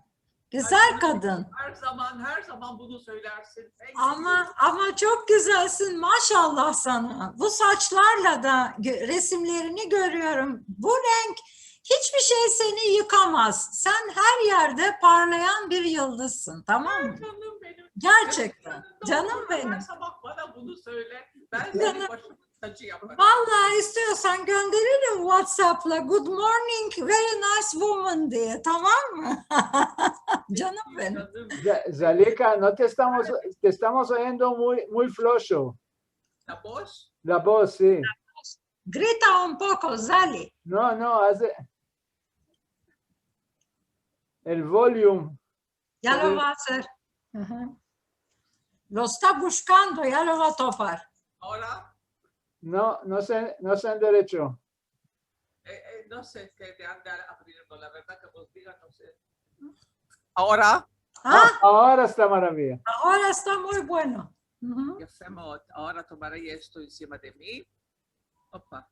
Güzel kadın. Her zaman, her zaman bunu söylersin. Ama, ama çok güzelsin. Maşallah sana. Bu saçlarla da gö-, resimlerini görüyorum. Bu renk, hiçbir şey seni yıkamaz. Sen her yerde parlayan bir yıldızsın, tamam mı? Canım benim. Gerçekten. Canım benim. Her sabah bana bunu söyle. Ben senin başımın tacı yaparım. Vallahi istiyorsan gönderirim WhatsApp'la. Good morning, very nice woman diye, tamam mı? Canım benim. Za-, Zalika, no te estamos, te estamos oyendo muy, muy flojo. La voz? La voz, si. Grita un poko, Zali. No, no, aze el volume. Ya lo va a azer. Lo esta bushkando, ya lo va a topar. Agora? No, no se, no se enderecho. E, e, no se, ke de andar avrirlo, la verdad ke vos diga, no se. Agora? A, agora esta maraviya. Agora esta muy bueno. Yafe מאוד. Agora tomaré esto ensima de mi. Opa.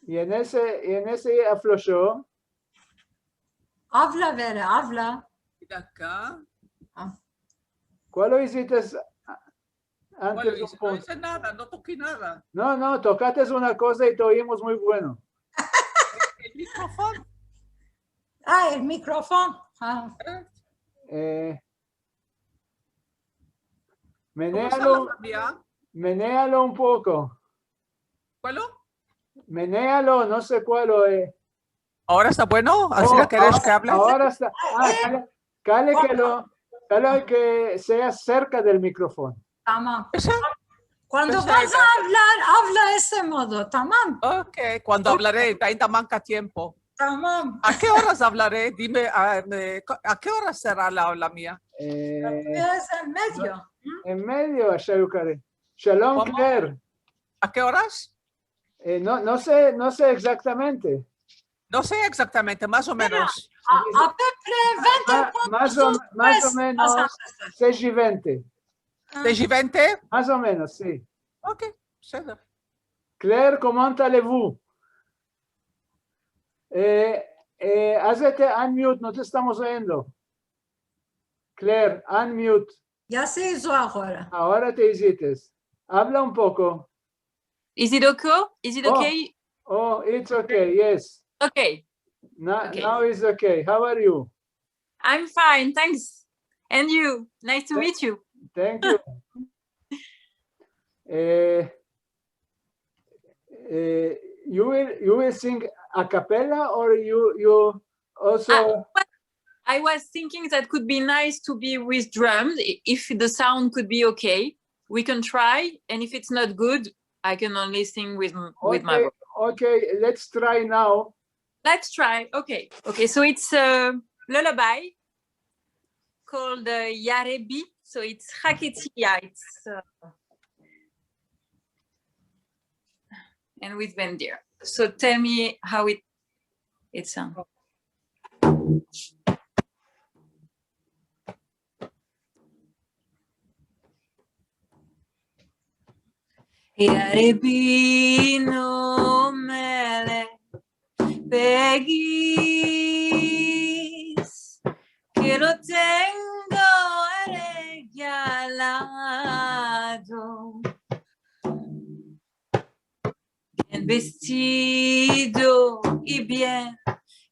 I en ese, i en ese aflosho. Avla, Vera, avla. Bir dakika. Kualo izites antes? No ize nada, no toki nada. No, no, tokates una koza i te oyimos muy bueno. El mikrofon. A, el mikrofon. A. E, menealo, menealo un poko. Kualo? Menealo, no se kualo, e. Agora esta bueno? Asi la keres ke avle? Agora esta. A, kale, kale ke lo, kale ke sea serka del mikrofon. Tamam. Kuando vas a avlar, avla ese modo, tamam? Okey, kuando avlare, ainda manka tiempo. Tamam. A ke oras avlare? Dime, a, me, a ke oras sera la, la mia? E, la mia es en medio. En medio, asha yukare. Shalom, Kler. A ke oras? E, no, no se, no se egzaktamente. No se egzaktamente, mas o menos. A, a pe pre vente, mas o, mas o menos sesh i vente. Sesh i vente? Mas o menos, si. Okey, seder. Kler, comment allez-vous? E, e, azete unmute, no te estamos oyendo. Kler, unmute. Ya se izo agora. Agora te izites. Avla un poko. Is it okay? Is it okay? Oh, it's okay, yes. Okay. Now it's okay. How are you? I'm fine, thanks. And you? Nice to meet you. Thank you. E, e, you will, you will sing a cappella or you, you also? I was thinking that could be nice to be with drums, i-, if the sound could be okay. We can try, and if it's not good, I can only sing with m-, with my voice. Okay, let's try now. Let's try. Okay. Okay, so it's a lullaby called, uh, Yarebi. So it's Haketiya. It's, uh, and with Bendir. So tell me how it, it sounds. Yarebi no mele pegis, ke lo tengo aregialado, bien vestido i bien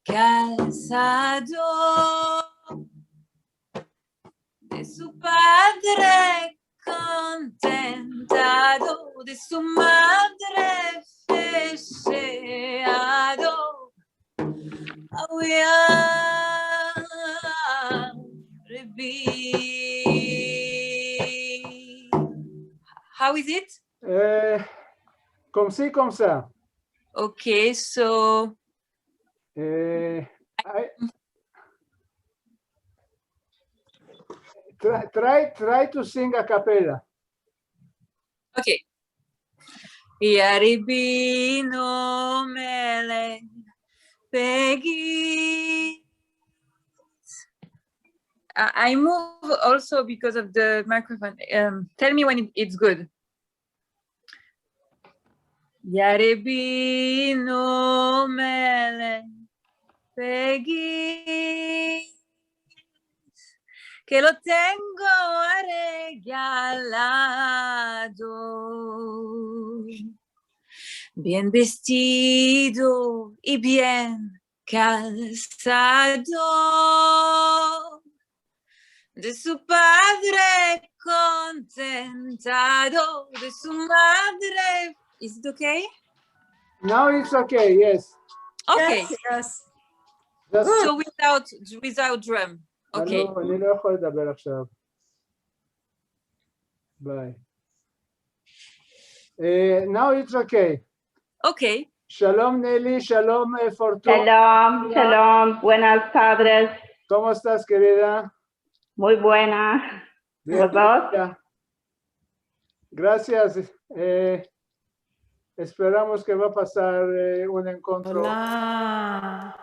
kalsado. De su padre kontentado, de su madre festeado. Aoya Rebi. How is it? Eh, comme ci, comme ça. Okay, so Eh, I, try, try, try to sing a cappella. Okay. Yarebi no mele pegis. I, I move also because of the microphone. Um, tell me when it, it's good. Yarebi no mele pegis, ke lo tengo aregialado, bien vestido i bien kalsado, de su padre kontentado, de su madre. Is it okay? Now it's okay, yes. Okay. Yes, yes. So without, without drum. Okay. אני לא, אני לא יכול לדבר עכשיו. ביי. אה, now it's okay. Okay. Shalom, Neli, shalom, eh, Fortuna. Shalom, shalom, buenas tardes. ¿Cómo estás, querida? Muy buena. Bien, gracias. Eh, esperamos ke va a pasar, eh, un enkontro. Hola.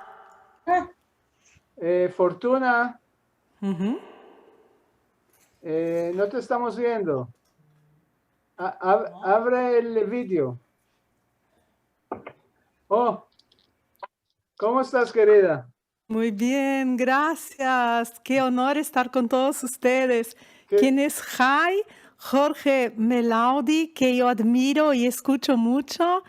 Eh, Fortuna. Eh, no te estamos viendo. A-, av-, avre el video. Oh, ¿cómo estás, querida? Muy bien, gracias. Qué honor estar con todos ustedes. ¿Quién es Jai? Jorge Melaudi, que yo admiro y escucho mucho.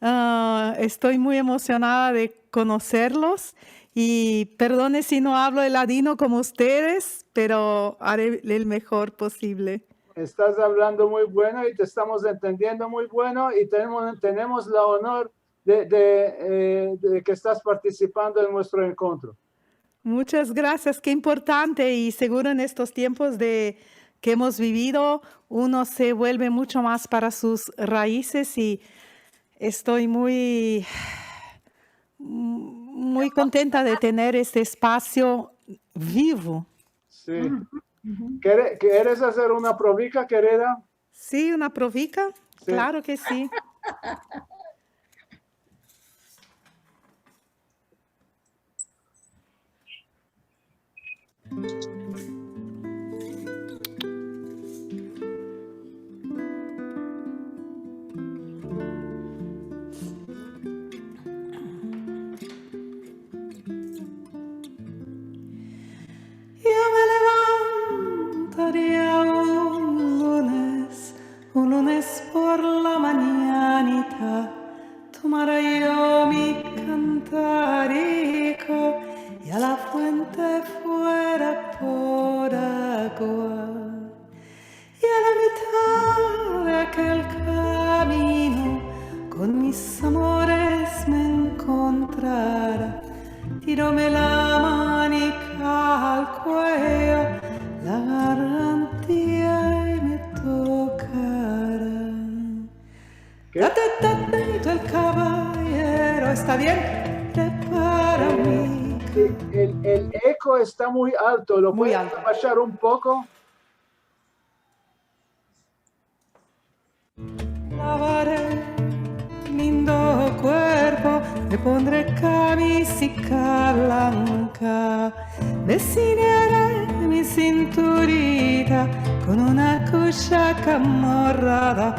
Ah, estoy muy emocionada de conocerlos I perdone si no avlo el ladino komo ustedes, pero are el mejor posivle. Estas avlando muy bueno i te estamos entendiendo muy bueno i tenemos, tenemos la onor de, de, eh, de ke estas partisipando en muestro enkontro. Muchas grasias, ke importante, i seguro en estos tiempos de, ke emos bivido, uno se vuelve mucho mas para sus raizes i esto muy, muy kontenta de tener este espasio bivo. Si. Kere-, keres azer una provika, kerida? Si, una provika? Si. Klaro ke si. Yo me levantaria un lunes, un lunes por la manyanita, tomaria yo mi kantariko i a la fuente fuera por agua. I a la mitad de akel kamino kon mis amores me enkontrara. Tirome la manika al kueyo, la gargantia i me tokara. Ke? Ta, ta, ta, ta, el kabayero esta bien, prepara mi... El, el eko esta muy alto, lo puedes abashar un poko? Lavare lindo kuerpo, me pondre kamisika blanka, me sinyare mi sinturita kon una kushaka morada.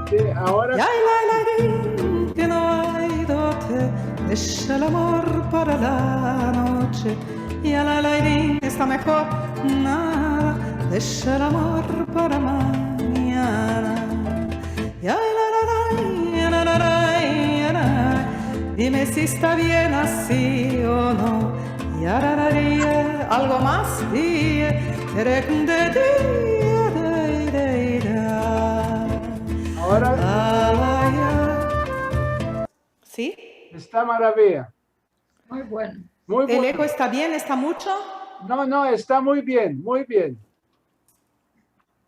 Si, agora... Ya, la, la, di, ke no ay dote, desha el amor para la noche. Ya, la, la, di, esta mejor. Nada, desha el amor para manyana. Ya, la, la, la, ya, la, la, la, ya, la. Dime si esta bien ansi o no. Ya, la, la, di, algo mas, di, tere, de, di, ya, da, da, da. Agora... Si? Esta maraviya. Muy bueno. Muy bueno. El eko esta bien? Esta mucho? No, no, esta muy bien, muy bien.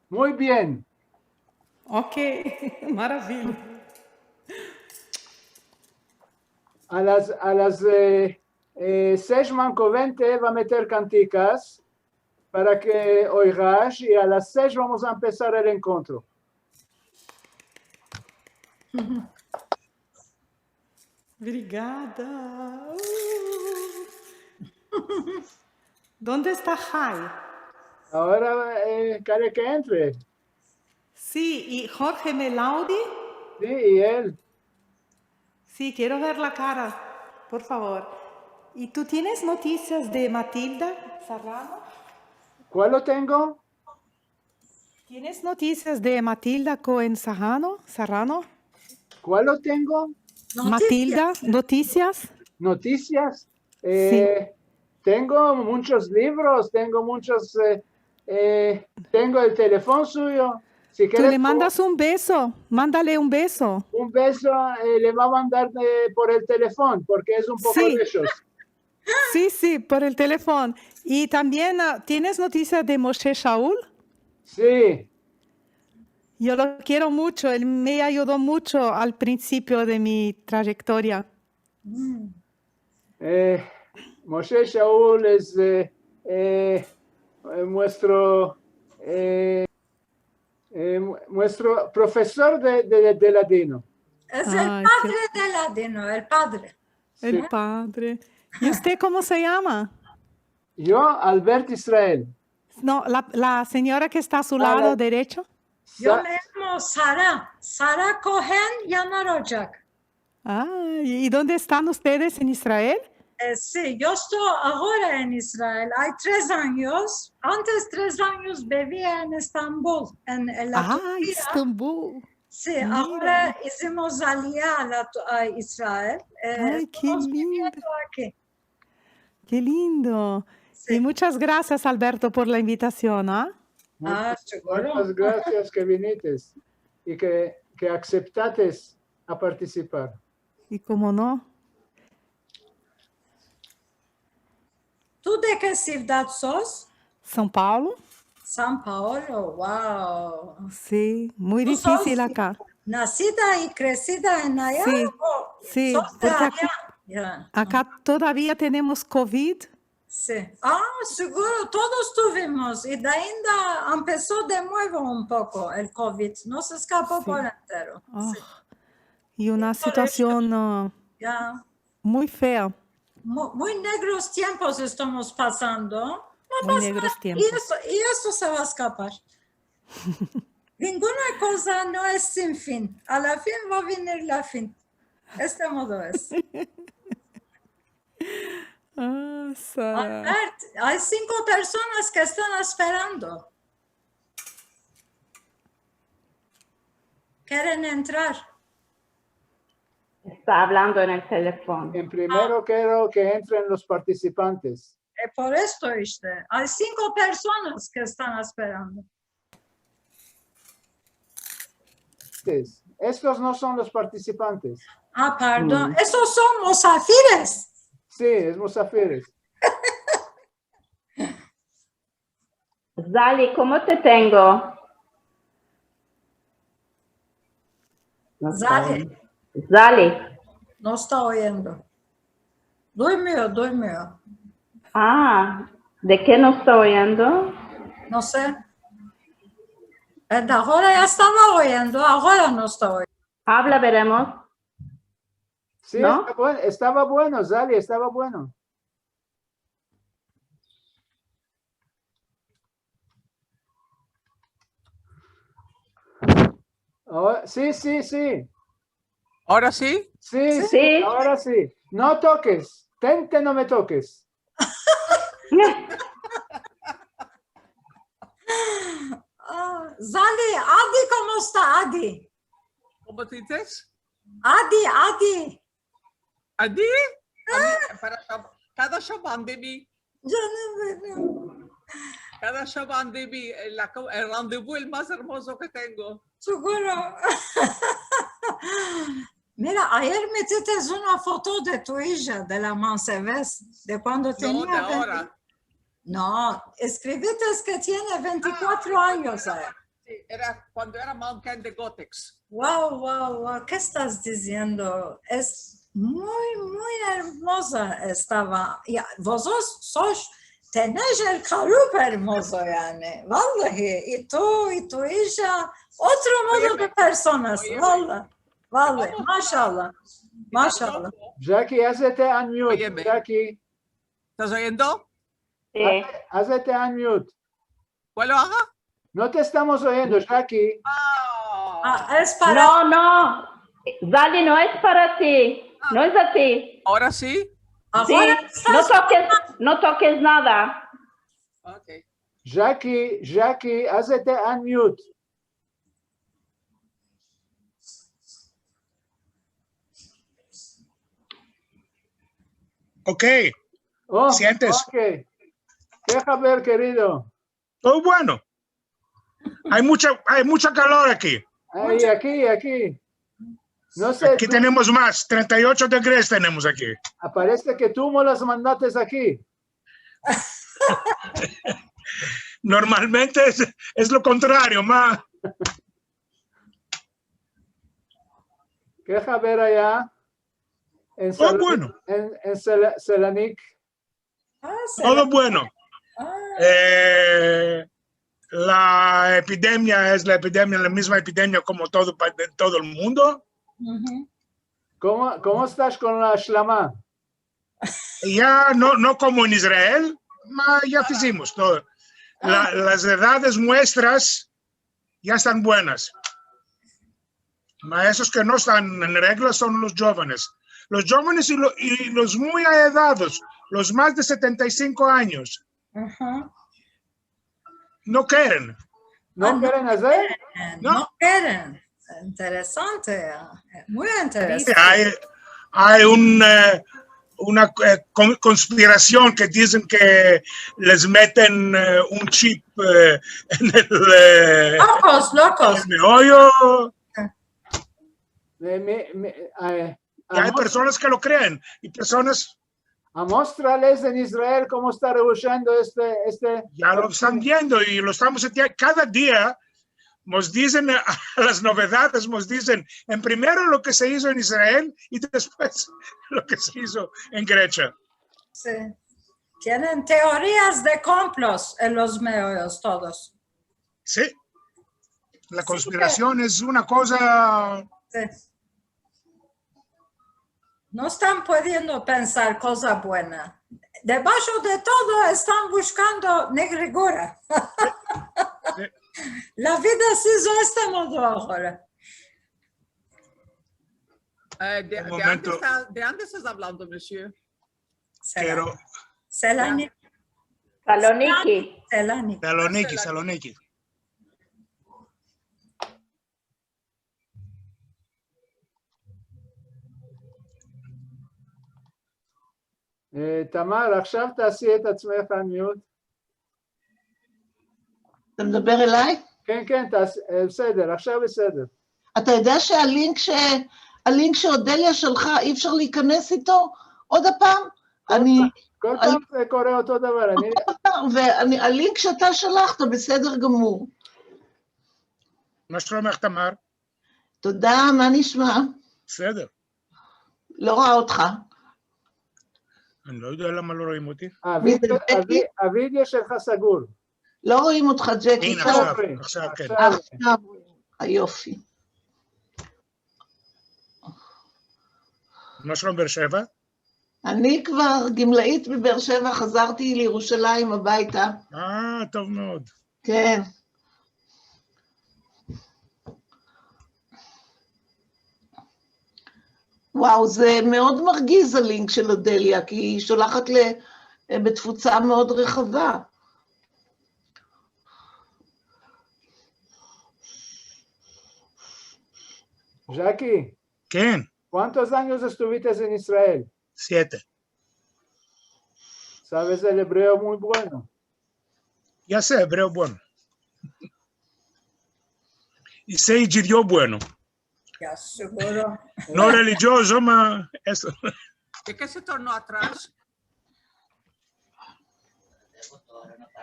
Muy bien. Ok, maraviya. A las, a las, eh, eh, sesh mankovente va a meter kantikas para ke oigash, i a las sesh vamos a empesar el enkontro. Obrigada. Donde esta Hay? Agora, eh, kere ke entre. Si, i Jorge Melaudi? Si, i el. Si, kero ver la kara, por favor. I tu tienes notisias de Matilda Sarrano? Kual lo tengo? Tienes notisias de Matilda Cohen Sarrano? Sarrano? Kual lo tengo? Matilda, notisias. Notisias. Si. Eh, tengo munchos livros, tengo munchos, eh, eh, tengo el telefon suyo. Si keres, tu le mandas un beso, mandale un beso. Un beso, eh, le va a mandar de, por el telefon, porke es un poko de eshos. Si, si, por el telefon. I tambien, ah, tienes notisia de Moshe Shaul? Si. Yo lo kero muncho, el me ayudo muncho al prinsipio de mi trayektoria. Eh, Moshe Shaul es, eh, eh, eh, muestro, eh, eh, mu-, muestro profesor de, de, de ladino. Es el padre de ladino, el padre. El padre. I usted komo se yama? Yo, Albert Israel. No, la, la sinyora ke esta a su lado derecho. Yo me yamo Sara, Sara Cohen Yanarojak. Ah, i donde estan ustedes, en Israel? Eh, si, yo esto agora en Israel. Ay tres anyos. Antes tres anyos bivia en Estambul, en, en la Turkia. Ah, Estambul. Si, agora izimos aliya a la, a Israel. E, ay, ke lindo. Ke lindo. Si. I muchas grasias, Alberto, por la invitasion, a? A, seguro. Muchas grasias ke vinites i ke, ke aseptates a partisipar. I komo no. Tu de ke sivdad sos? San Paolo. San Paolo, wow. Si, muy difisil aka. Nasida i kresida en aya? Si, si, porke aka, aka todavia tenemos kovid. Si. A, seguro, todos tuvimos, i de ainda empeso de muevo un poko el kovid, mos eskapo por entero. Si. I una situasion, a, muy fea. Muy, muy negros tiempos estamos pasando. Va a pasar, i esto, i esto se va a eskapar. Ninguna koza no es sin fin. A la fin va a venir la fin. Este modo es. A, Sara. Albert, ay sinko personas ke estan asperando. Keren entrar. Esta avlando en el telefono. En primero kero ke entren los partisipantes. E, por esto, işte, ay sinko personas ke estan asperando. Estos no son los partisipantes. A, pardon. Esos son musafires. Si, es musafires. Zali, komo te tengo? Zali. Zali. No esta oyendo. Duymuyor, duymuyor. A, de ke no esta oyendo? No se. E, agora ya estava oyendo, agora no esta oyendo. Avla, veremos. Si, no? Esta buen-, estava bueno, Zali, estava bueno. Agora, si, si, si. Agora si? Si, si, agora si. No tokes. Tente no me tokes. A, Zali, Adi, komo esta Adi? Komo te dizes? Adi, Adi. Adi? A mi, para şab-, kada şaban de mi. Canım benim. Kada şaban de mi, e, la ko-, el randevu el mas ermozo ke tengo. Seguro. Mira, ayer metiste una foto de tu ija, de la mansevez, de kuando tenia... No, de agora. No, eskriviste ke tiene vente i kuatro anyos, e. Si, era kuando era manken de Gotex. Wow, wow, wow, ke estas diziendo? Es muy, muy ermoza estava. Ya, vozotros sois, tenesh el karup ermozo, yani. Vallahi, i tu, i tu ija, otro modo de personas, vallahi. Vallahi, maşallah. Maşallah. Jackie, hazete unmute, Jackie. Estas oyendo? Si. Hazete unmute. Kual lo aga? No te estamos oyendo, Jackie. A, es para... No, no. Zali, no es para ti. No es a ti. Agora si? Si. No tokes, no tokes nada. Okey. Jackie, Jackie, hazete unmute. Okey. O, sientes? Okey. Ke haber, kerido? Todo bueno. Ay mucha, ay mucha kalor aki. Ay, aki, aki. No se, aki tenemos mas, trenta i ocho degrees tenemos aki. Parese ke tu mos las mandates aki. Normalmente es, es lo kontrario, ma. Ke haber aya? En Sela-, bueno. En, en Sela-, Selanik. A, Selanik. Todo bueno. A. E, la epidemia es la epidemia, la mizma epidemia komo todo pa-, en todo el mundo. Komo, komo estas kon la ashlama? Ya no, no komo en Israel, ma ya fizimos todo. La, las edades muestras ya estan buenas. Ma esos ke no estan en regla son los djovenes. Los djovenes i lo, i los muy aedados, los mas de setenta i sinko anyos, no keren. No keren azer? No. No keren. Interesante, eh, muy interesante. Ay, ay un, eh, una, eh, kon-, konspirasion ke dizen ke les meten, eh, un chip, eh, en el, eh, lokos, lokos, en el meoyo. Me, me, me, eh, i ay personas ke lo kreen, i personas Amostrales en Israel komo esta revulshando este, este. Ya lo estan viendo i lo estamos enti-, kada dia mos dizen, a las novedades mos dizen, en primero lo ke se izo en Israel i despues lo ke se izo en Gresia. Si. Tienen teorias de komplots en los meoyos todos. Si. La konspirasion es una koza. Si. No estan pudiendo pensar koza buena. Debasho de todo estan bushkando negregura. Si. La vida se izo este modo agora. Eh, de, de antes, de antes estas avlando, monsieur. Sela-, Selanik. Saloniki. Selanik. Saloniki, Saloniki. אה, תמר, עכשיו תעשי את עצמך unmute. אתה מדבר אליי? כן, כן, תעש-, אה, בסדר, עכשיו בסדר. אתה יודע שהלינק ש-, הלינק שאודליה שלחה, אי אפשר להיכנס איתו? עוד הפעם? כל אני, פעם, כל פעם זה קורה אותו דבר, אני כל פעם, ואני, הלינק שאתה שלחת, בסדר גמור. מה שלומך, תמר? תודה, מה נשמע? בסדר. לא רואה אותך. אני לא יודע למה לא רואים אותי. הוידאו, הוידאו שלך סגור. לא רואים אותך, ג'קי. הנה, עכשיו, עכשיו, כן. עכשיו רואים אותך, יופי. מה שלום באר שבע? אני כבר גמלאית בבאר שבע, חזרתי לירושלים הביתה. אה, טוב מאוד. כן. וואו, זה מאוד מרגיז הלינק של אודליה, כי היא שולחת ל-, בתפוצה מאוד רחבה. Jackie, כן. ¿Cuántos años estuviste en Israel? Siete. ¿Sabes el hebreo muy bueno? Ya sé hebreo bueno. I se djidio bueno. Ya, seguro. No relijiozo, ma eso. De ke se torno atras?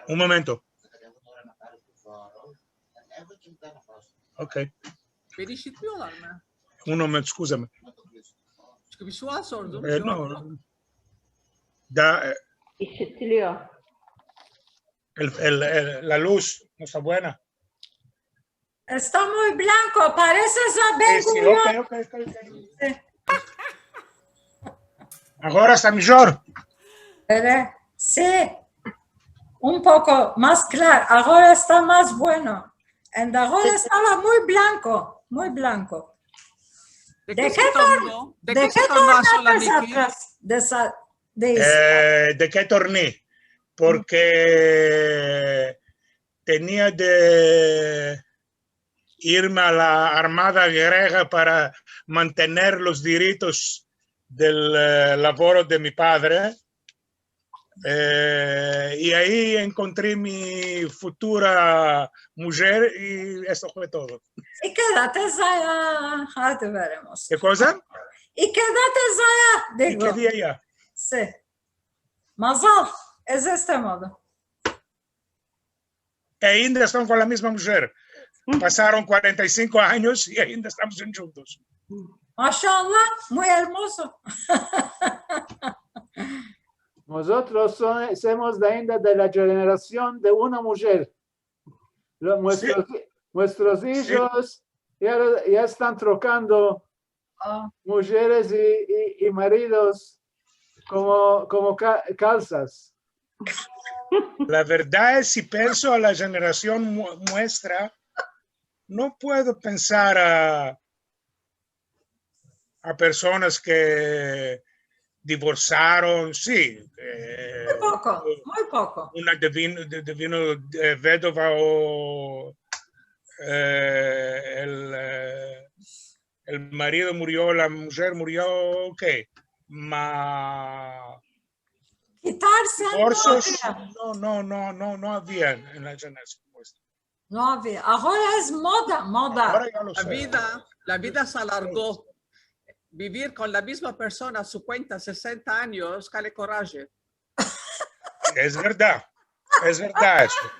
Un momento. Ok. Beni işitmiyorlar mı? Un momento, skuzame. Çünkü bir sual sordum. Eh, no. Da, eh, İşitiliyor. El, el, el, la luz no esta buena. Esta muy blanko, pareses a Ben Gurion. Si, si, ok, ok, ok, ok. Si. Agora esta mijor? Pero, si, un poko mas klaro. Agora esta mas bueno. Ende agora estava muy blanko, muy blanko. De ke se torno? De ke se torno a Saloniki? De ke tornates atras de sa-, de Israel? Eh, de ke torni? Porke tenia de irme a la armada grega para mantener los diritos del, eh, lavoro de mi padre. Eh, i ayi enkontri mi futura mujer i esto fue todo. I kedates aya, hadi veremos. Ke koza? I kedates aya, digo. I kedi aya. Si. Mazal, es este modo. I ainda estam kon la mizma mujer. Pasaron kuarenta i sinko anyos i ainda estamos djuntos. Mashallah, muy ermozo. Mozotros so-, somos ainda de la jenerasion de una mujer. Lo, muestros, si, muestros ijos ya, ya estan trokando mujeres i, i, i maridos komo, komo ka-, kalsas. La verdad es, si penso a la jenerasion mu-, muestra, no puedo pensar a, a personas ke divorsaron, si, eh, muy poko, muy poko. Una devino, de-, devino, eh, vedova o eh, el, eh, el marido murio, la mujer murio, ke? Ma... Kitarse no Divorsos, avia. no, no, no, no, no avia en la jeneration vuestra. No avia. Agora es moda, moda. Agora ya lo La se. vida, la vida se alargo. Bivir kon la mizma persona sinkuenta, sesenta anyos, kale koraje. Es verdad, es verdad esto.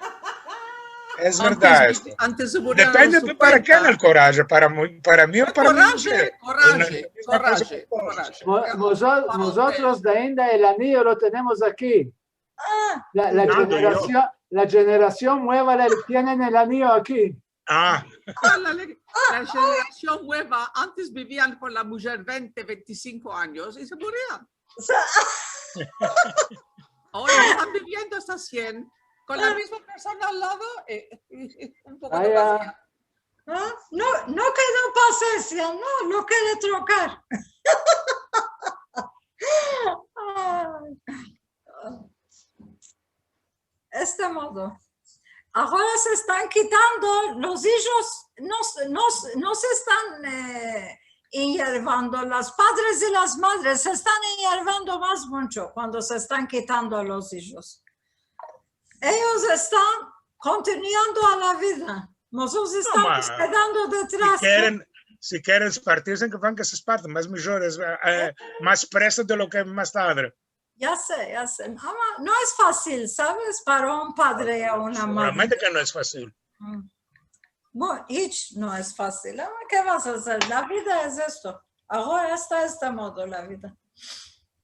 Es Antes verdad bi-, esto. Antes se muriron a Depende los para ken sinkuenta. El koraje, para, mu- para mi o para mi Koraje, mujer. koraje, Una- koraje, koraje. Mo- mozo- Mozotros ainda el anillo lo tenemos aki. Ah, La, la Nando, yo. jenerasyon, la jenerasyon mueva la tienen el anillo aki. Ah, Ah, la, la, la jenerasyon mueva, antes bivian kon la mujer vente, vente i sinko anyos i se murian. Agora estan biviendo asta sien kon la mizma persona al lado, eh, un poko de Vaya. pasensia. no, no, no kere pasensia, no, lo kere trokar. Ay. Este modo. Agora se estan kitando los ijos, no, no, no se estan, eh, inyervando, los padres i las madres se estan inyervando mas muncho kuando se estan kitando los ijos. Eyos estan kontinuando a la vida. Mozotros estamos mas kedando si detras. keren, si keren spartirse, ke van ke se spartan, mas mijor es, eh, mas presa de lo ke mas tarde. Ya se, ya se. Ama no es fasil, saves, para un padre i una madre. Seguramente ke no es fasil. Mm. Bueno, hiç no es fasil. Ama ke vas a azer? La vida es esto. Agora esta este modo la vida.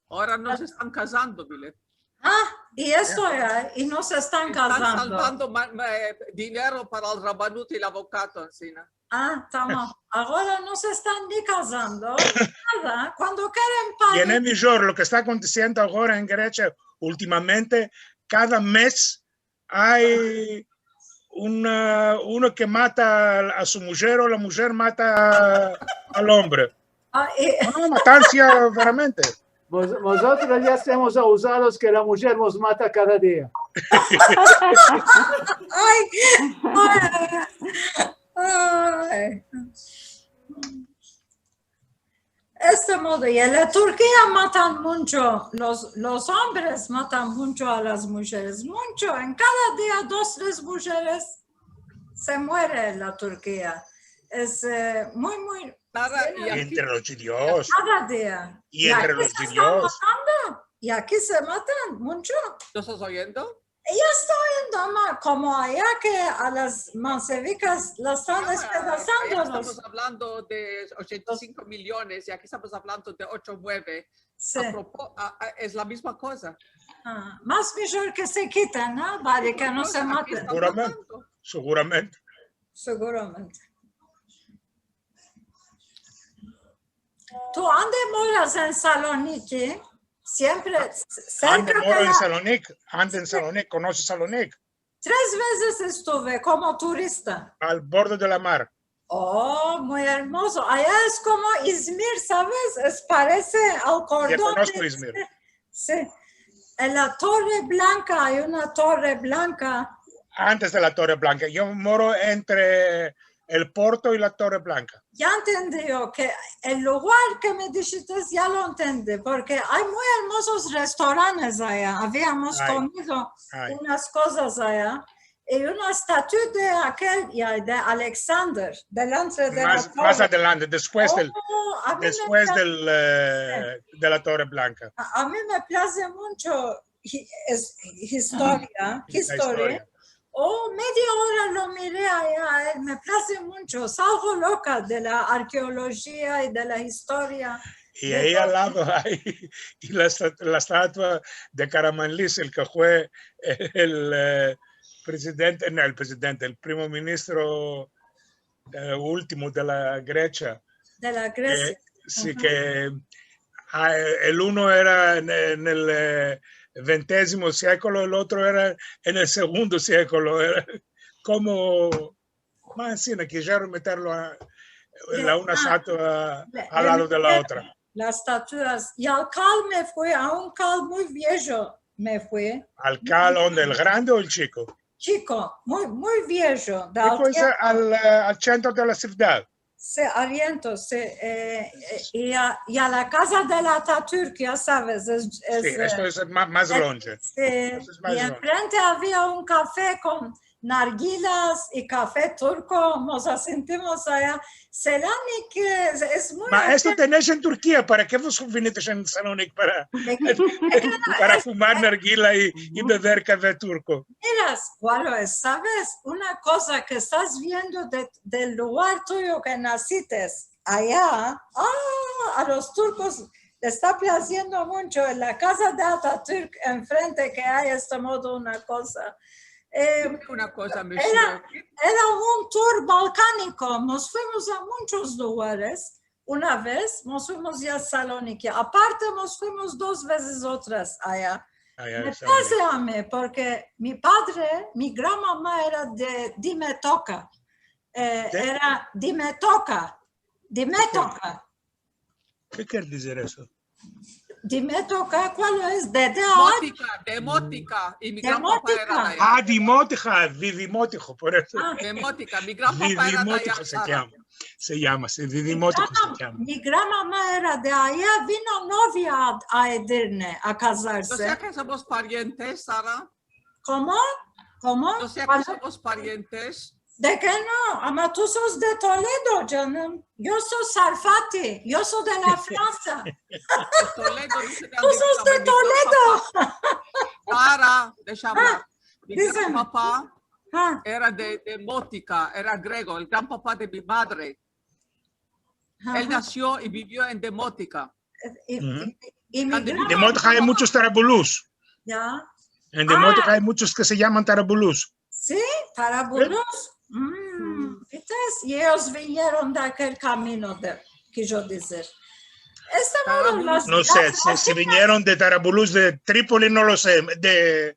Agora no se estan kazando, bile. Ah, i esto ya, i no se estan Estan kazando. salvando ma- ma- eh, dinero para el rabanut i el avokato, ansina. Ah, tamam. Agora no se estan ni kazando, nada. Kuando keren I en padre, el mijor, lo ke esta akontesiendo agora en Gresia ultimamente, kada mes ay una, uno ke mata a su mujer o la mujer mata al ombre. ah, i- No, matansia veramente. Mos- Mozotros ya estamos auzados ke la mujer mos mata kada dia. Ay, ay, ay. Este modo, i en la Turkia matan muncho, los, los ombres matan muncho a las mujeres, muncho, en kada dia dos, tres mujeres se muere en la Turkia. Es, eh, muy, muy... Nada, i aki, Entre los djudios. Kada dia. I entre los Aki se estan djudios. Matando, i aki se matan muncho. ¿no estás oyendo? Ya esto oyendo, ama, komo aya ke a las mansevikas las estan No, eh, despedasando. Estamos hablando de ochenta y cinco millones i aki estamos hablando de ocho, nueve. Si. A propo- a- a- es la mizma koza. Ah, mas mijor ke se kiten, no? Vale, ke no se Aki maten. están Seguramente. matando. Seguramente. Seguramente. Tu ande moras en Saloniki, siempre Ande serka de moro en la... Salonik, ande en Salonik, konoses Salonik? Tres vezes estuve komo turista. Al bordo de la mar. Oh, muy ermozo. Aya es komo Izmir, saves? Es, parese al kordon. Ya konosko Izmir. Si. En la Torre Blanka ay una Torre Blanka. Antes de la Torre Blanka. Yo moro entre el porto i la Torre Blanka. Ya entendi yo ke el lugar ke me dishites ya lo entendi, porke ay muy ermozos restorantes aya. Aviamos komido unas kozas aya. I una estatua de akel, ya, de Alexander, delante de la torre. Mas adelante, despues del, despues del, eh, de la Torre Blanka. A, a mi me plaze muncho hi-, es, historia, history. O media ora lo mire aya, eh, me plaze muncho. Salgo loka de la arkeolojia i de la historia. I ayi al lado ay, i la esta-, la estatua de Karamanlis, el ke fue el, eh, presidente, no, el presidente, el primo ministro, eh, ultimo de la Gresia. De la Gresia. Eh, si ke, ah, el uno era en, en el, eh, ventezimo siglo, el otro era en el segundo siglo. Era komo, mas, si no, kizieron meterlo a, la una estatua al lado de la otra. Las estatuas. I al kal me fui, a un kal muy viejo me fui. Al kal, onde? El grande o el chiko? chiko, muy, muy viejo, de... Chiko es al, eh, al chentro de la sivdad. Si, al yentro, si, eh, eh, i a, i a la kaza del Atatürk, ya saves, es, es, si, esto, eh, es ma-, mas, eh, lonje. Si, esto es mas lonje. I enfrente avia un kafe kon nargilas i kafe turko, mos asentimos aya. Selanik es, es muy... Ma, esto tenesh en Turkia, para ke vos vinish en Salonik para, para fumar nargila i, i bever kafe turko? Miras, kualo es, saves? Una koza ke estas viendo de, del lugar tuyo ke nasites aya, a, a los turkos le esta plaziendo muncho en la kaza de Atatürk enfrente ke ay este modo una koza. Eh, una koza, me era, era un tur balkaniko. Mos fuimos a munchos lugares. Una vez mos fuimos ya a Saloniki. Aparte, mos fuimos dos vezes otras aya. Aya, me plaze a mi, porke mi padre, mi granmama era de Dimetoka. Eh, era Dimetoka. Dimetoka. Ke kere dizir esto? Dimetoka, kualo es? De, de Motika, de Motika. I mi granpapa era de aya. A, Dimotika, Didimotiho, por esto. A. De Motika, mi granpapa era de aya. Didimotiho se yama. Se yama, si, Didimotiho se yama. Mi granmama era de aya, vino novia a, a Edirne a kazarse. O sea ke somos parientes, Sara. Komo? Komo? O sea ke somos parientes. De ke no? Ama tu sos de Toledo, canim. Yo so sarfati, yo so de la Fransa. De Toledo, dize. Tu sos de Toledo. Sara, desha avlar. Mi granpapa era de, de Motika, era grego, el granpapa de mi madre. El nasio i bivio en Demotika. I, i, i mi granmama... Demotika ay munchos tarabulus. Ya. En Demotika ay munchos ke se yaman tarabulus. Si, tarabulus. Vites? I eyos vinieron de akel kamino de, kijo dizir. Esta... No se, si, si vinieron de tarabulus de Tripoli, no lo se, de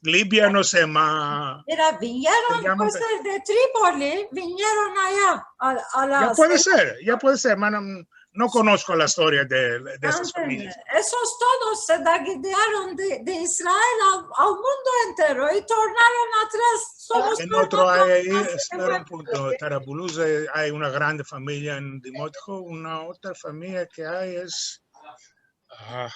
Libia, no se, ma... Mira, vinieron, puede ser de Tripoli, vinieron aya, a, a la... Ya puede ser, ya puede ser, ma, no, no konosko la istoria de, de esas familyas. Esos todos se dagidearon de, de Israel al, al mundo entero i tornaron atras. Somos... En otro ay ayi, espera un punto, tarabulus, ay una grande familya en Dimotiho, una otra familya ke ay es, a,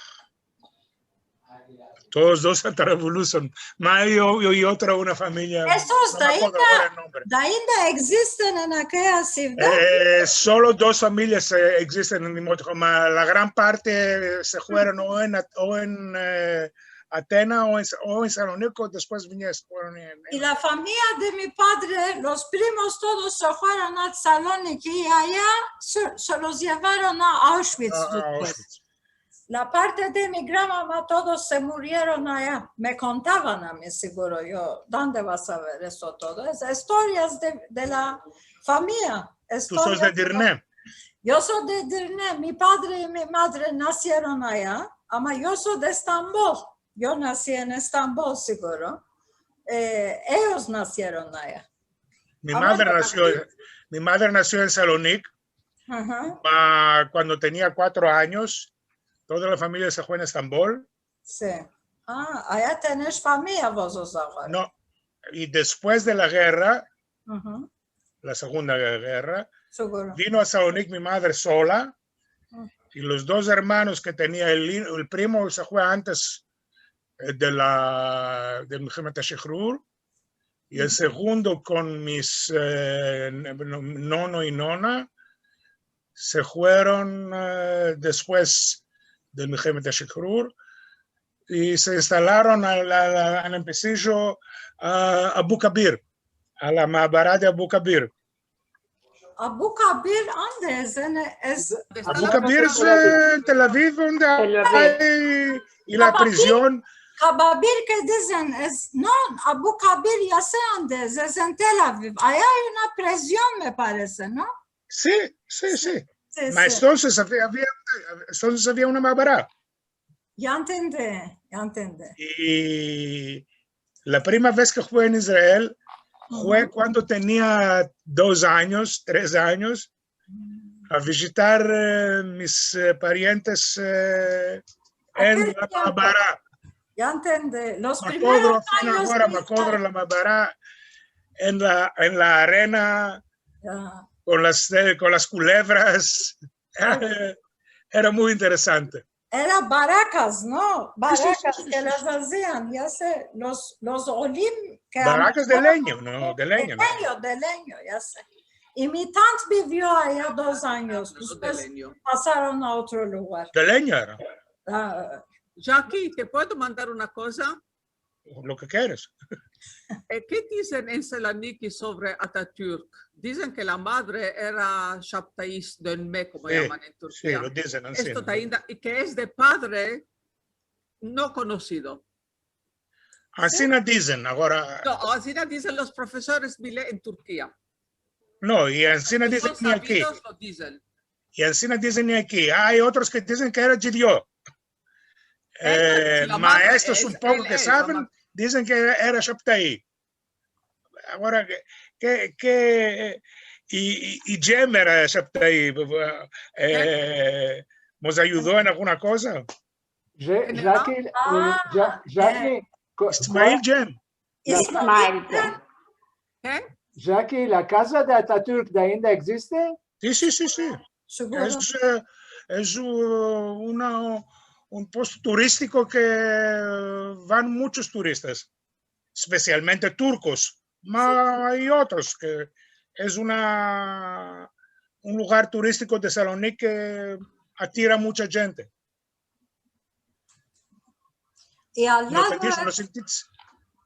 todos dos tarabulus son. Ma ay, i otra, una familya, no me akodro agora el nombre. Esos de ainda, de ainda existen en akeya sivdad? Eh, solo dos familyas, eh, existen en Dimotiho, ma la gran parte se fueron o en At-, o en, eh, Atena o en, o en Saloniki, despues vinieron en, en... I la familya de mi padre, los primos todos se fueron a Saloniki i aya se, se los yevaron a Auschwitz despues. A, a Auschwitz. La parte de mi granmama, todos se murieron aya. Me kontavan a mi, siguro, yo, donde vas a ver esto todo? Es istorias de, de la familya. Tu sos de Edirne. Yo so de Edirne. Mi padre i mi madre nasieron aya, ama yo so de Estambol. Yo nasi en Estambol, siguro. Eh, eyos nasieron aya. Mi madre nasio, mi madre nasio en Salonik. Aha. Ma, kuando tenia kuatro anyos, toda la familya se fue en Estambol. Si. A, aya tenesh familya vozotros agora. No. I despues de la gerra, la segunda gerra, vino a Salonik mi madre sola, i los dos ermanos ke tenia, el, el primo se fue antes, eh, de la, de milhemet hashihrur, i el segundo kon mis, eh, nono i nona, se fueron, eh, despues de milhemet hashihrur, i se instalaron al, al, al empesijo a, a Abu Kabir, a la ma'abara de Abu Kabir. Abu Kabir, ande es? En, es... Abu Kabir es, eh, en Tel Aviv, onde ay, i la prizion. Kababir ke dizen es, no, Abu Kabir ya se ande es, es en Tel Aviv. Aya ay una prizion, me parese, no? Si, si, si. Ma entonses avia, avia, entonses avia una ma'abara. Ya entendi, ya entendi. I la prima vez ke fue en Israel fue kuando tenia dos anyos, tres anyos, a vijitar, eh, mis, eh, parientes, eh, en la ma'abara. Ya entendi. Los primeros anyos de... Me akodro, si me akodro, me akodro la mabara en la, en la arena, ya, kon las, eh, kon las kulevras. Era muy interesante. Era barakas, no? Barakas ke las azian, ya se, los, los olim ke... Barakas de lenyo, no? De lenyo, de lenyo, ya se. I mi tant bivio aya dos anyos, despues pasaron a otro lugar. De lenyo era. Jackie, te puedo mandar una koza? Lo ke keres. Eh, ke dizen en Saloniki sovre Atatürk? Dizen ke la madre era şaptaist, dönme, komo yaman en Turkia. Si, lo dizen ansi. Esto ainda, i ke es de padre no konosido. Ansina dizen, agora. No, ansina dizen los profesores bile en Turkia. No, i ansina dizen aki. Los savidos lo dizen. I ansina dizen aki. Ay otros ke dizen ke era djudio. Eh, maestros un poko ke saven, dizen ke era, era şaptai. Agora ke, ke, ke, i, i, i Cem era şaptai, eh, mos ayudo en alguna koza. Jackie, eh, Jackie, Ismail Cem. Ismail Cem. Jackie, la kaza de Atatürk de ainda egziste? Si, si, si, si. Siguro. Es, eh, es, eh, una, un posto turistiko ke van munchos turistas, espesialmente turkos, ma ay otros ke es una, un lugar turistiko de Saloniki ke atira muncha djente. I al lado,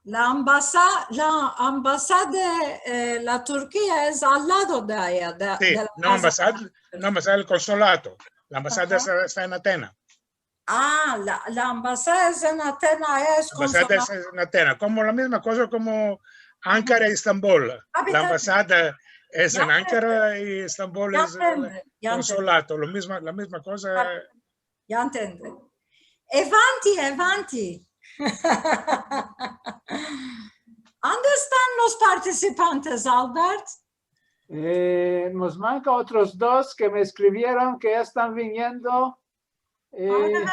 la ambasa-, la ambasada de, eh, la Turkia es al lado de aya, de, si, de la kaza. No ambasada, no ambasada, el konsolato. La ambasada esta, esta en Atena. Ah, la, la ambasada es en Atena, es konsolato. La ambasada es en Atena, komo la mizma koza komo Ankara i Estambol. La ambasada es en Ankara i Estambol es, eh, konsolato. Lo mizma, la mizma koza. Ya entendi. Evanti, evanti. Ande estan los partisipantes, Albert? Eh, mos manka otros dos ke me eskrivieron ke ya estan viniendo, eh,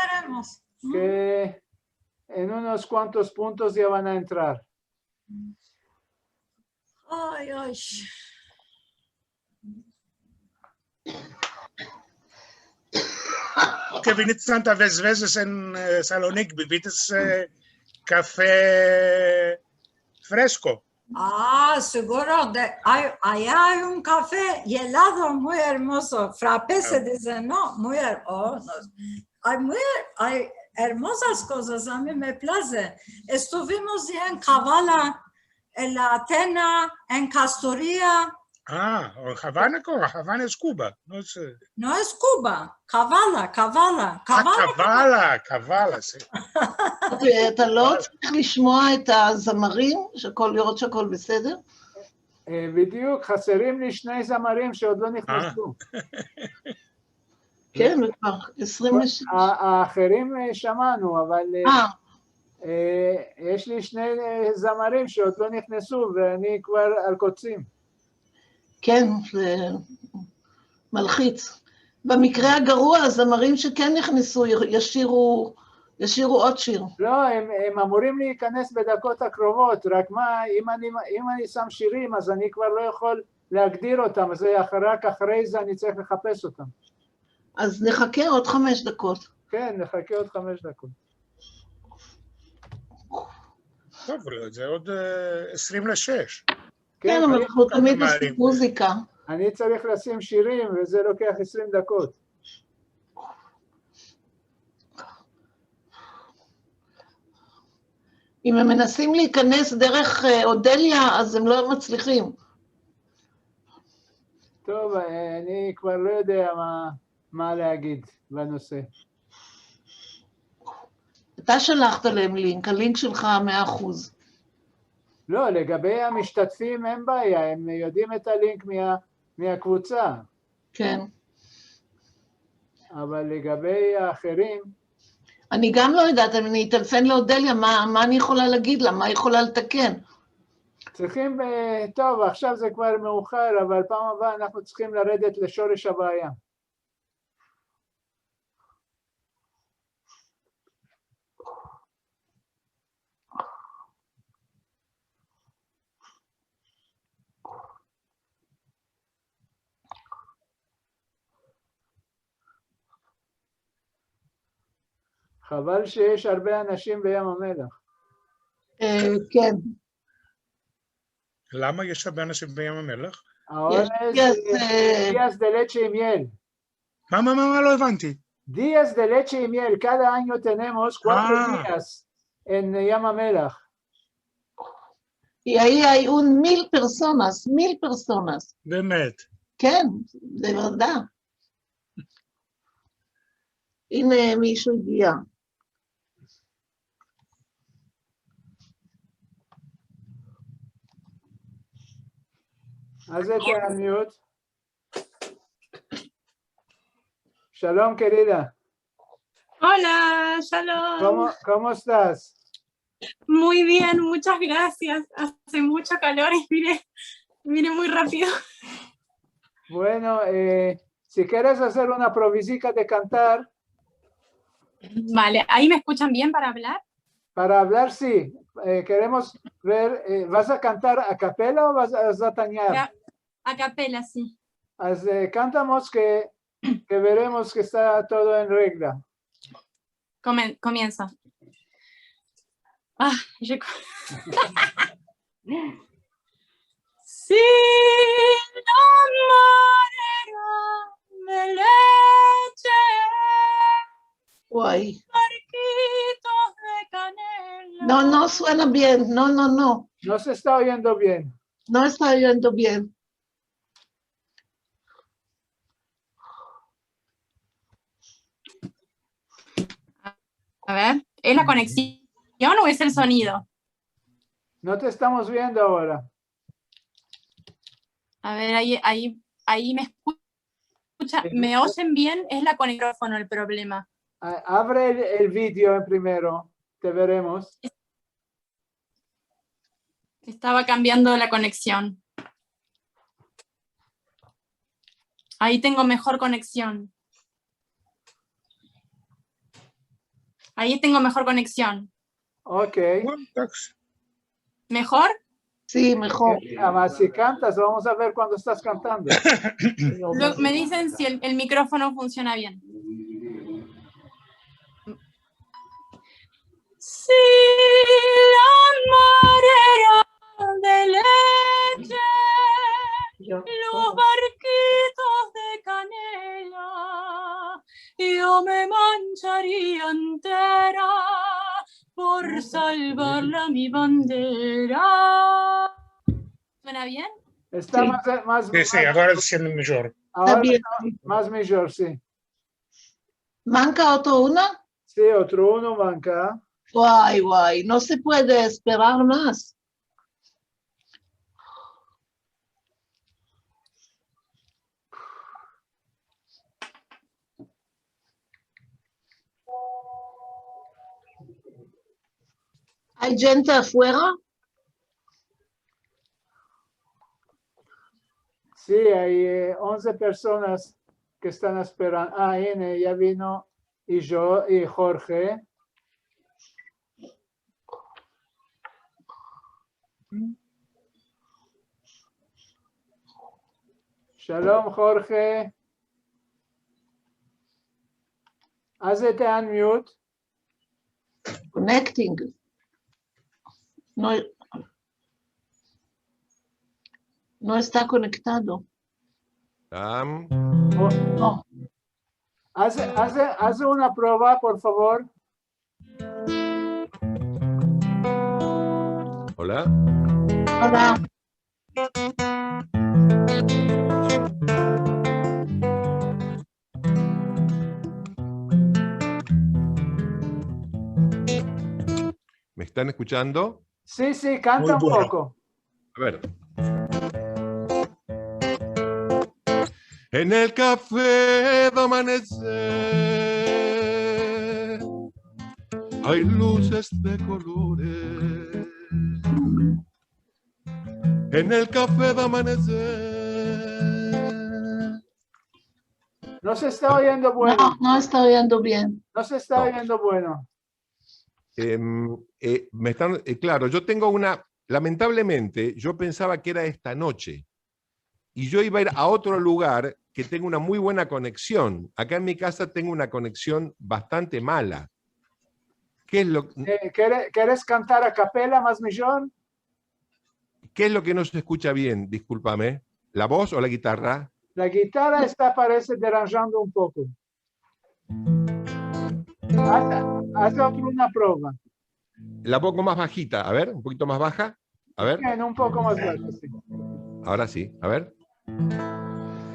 ke en unos kuantos puntos ya van a entrar. Ay, ay. Ke vinites tantas vezes en, eh, Saloniki, bivites, eh, kafe fresko. Ah, siguro, de, ay, aya ay un kafe yelado muy ermozo, frape se dize, no? Muy her-, oh, no. Ay muy, ay ermozas kozas, a mi me plaze. Estuvimos ya en Kavala, en la Atena, en Kastoria. Ah, o Havana, ko-, Havana es Kuba, no es, eh. No es Kuba, Kavala, Kavala, ah, Kavala. Kavala, Kavala, si. אתה לא צריך לשמוע את הזמרים, שהכל, לראות שהכל בסדר? אה, בדיוק, חסרים לי שני זמרים שעוד לא נכנסו. כן, כבר עשרים ושש. ה-, האחרים, אה, שמענו, אבל, אה, אה, יש לי שני, אה, זמרים שעוד לא נכנסו, ואני כבר על קוצים. כן, זה מלחיץ. במקרה הגרוע, הזמרים שכן נכנסו ישירו, ישירו עוד שיר. לא, הם, הם אמורים להיכנס בדקות הקרובות, רק מה, אם אני, אם אני שם שירים, אז אני כבר לא יכול להגדיר אותם, אז זה אחר, רק אחרי זה אני צריך לחפש אותם. אז נחכה עוד חמש דקות. כן, נחכה עוד חמש דקות. טוב, זה עוד, אה, עשרים לשש. כן, אבל אנחנו תמיד עושים מוזיקה. אני צריך לשים שירים, וזה לוקח עשרים דקות. אם הם מנסים להיכנס דרך, אה, אודליה, אז הם לא מצליחים. טוב, אה, אני כבר לא יודע מה, מה להגיד בנושא. אתה שלחת להם לינק, הלינק שלך מאה אחוז. לא, לגבי המשתתפים אין בעיה, הם יודעים את הלינק מה-, מהקבוצה. כן. אבל לגבי האחרים, אני גם לא יודעת, אני אטלפן לאודליה, מה, מה אני יכולה להגיד לה, מה היא יכולה לתקן? צריכים, אה, טוב, עכשיו זה כבר מאוחר, אבל פעם הבאה אנחנו צריכים לרדת לשורש הבעיה. חבל שיש הרבה אנשים בים המלח. אה, כן. למה יש הרבה אנשים בים המלח? Ahora es, eh, días de leche y miel. מה, מה, מה, מה? לא הבנתי. Días de leche y miel. Cada año tenemos cuatro días en Yam Amelach. Y ahí hay un mil personas, mil personas. באמת. כן, זה ודאי. הנה מישהו הגיע. אז את ה-unmute. Shalom, querida. Hola, shalom. ¿Cómo, cómo estás? Muy bien, muchas gracias. Hace mucho calor y vine, vine muy rápido. Bueno, eh, si quieres hacer una provizika de cantar. Vale, ¿ahí me escuchan bien para hablar? Para hablar, sí. Eh, queremos ver, eh, ¿vas a cantar a capela o vas a, vas a tanyear? A capela, sí. As, eh, kantamos ke, ke veremos ke esta todo en regla. Comen-, comienza. Ah, yo co-, si la marera de leche, uay, barkitos de kanela. No, no suena bien. No, no, no. No se está oyendo bien. No está oyendo bien. A ver, ¿es la conexión o es el sonido? No te estamos viendo ahora. A ver, ahí, ahí, ahí me escucha, ¿me oyen bien? Es la con el micrófono el problema. A-, abre el, el video en primero, te veremos. Estaba cambiando la conexión. Ahí tengo mejor conexión. Ahí tengo mejor conexión. Ok. ¿Mejor? Sí, mejor. Eh, ama si kantas, vamos a ver kuando estas kantando. Lo-, me dicen si el, el micrófono funciona bien. Si la marera de leche, los barkitos de kanela, yo me mancharia entera por salvarla mi bandera. ¿Suena bien? Esta mas, mas, mas, si, si, agora se sente mijor. Agora esta mas mijor, si. Manka otro una? Si, otro uno manka. Uay, uay, no se puede esperar mas. Ay djente afuera? Si, ay, eh, onze personas ke estan esperando. A, ene, ya vino i yo, i Jorge. Shalom, Jorge. Azete unmute. Connecting. No, no esta konektado. Am. No. Aze, aze, aze una prova, por favor. Hola. Hola. ¿Me están escuchando? Si, si, kanta un poko. A ver. En el kafe de amaneser ay luzes de kolores. En el kafe de amaneser. No se esta oyendo bueno. No, no esta oyendo bien. No se esta oyendo bueno. Em, eh, me están, eh, claro, yo tengo una, lamentablemente, yo pensaba que era esta noche. Y yo iba a ir a otro lugar que tenga una muy buena conexión. Acá en mi casa tengo una conexión bastante mala. ¿Qué es lo, Eh, kere- keres kantar a kapela, mas mijor? qué es lo que no se escucha bien? Discúlpame. ¿La voz o la guitarra? La gitara esta, parese, deranjando un poko. Haz, haz otro una prova. La pongo más bajita. A ver, un poquito más baja. A ver. Bien, un poko mas bajo, si. Ahora sí. A ver.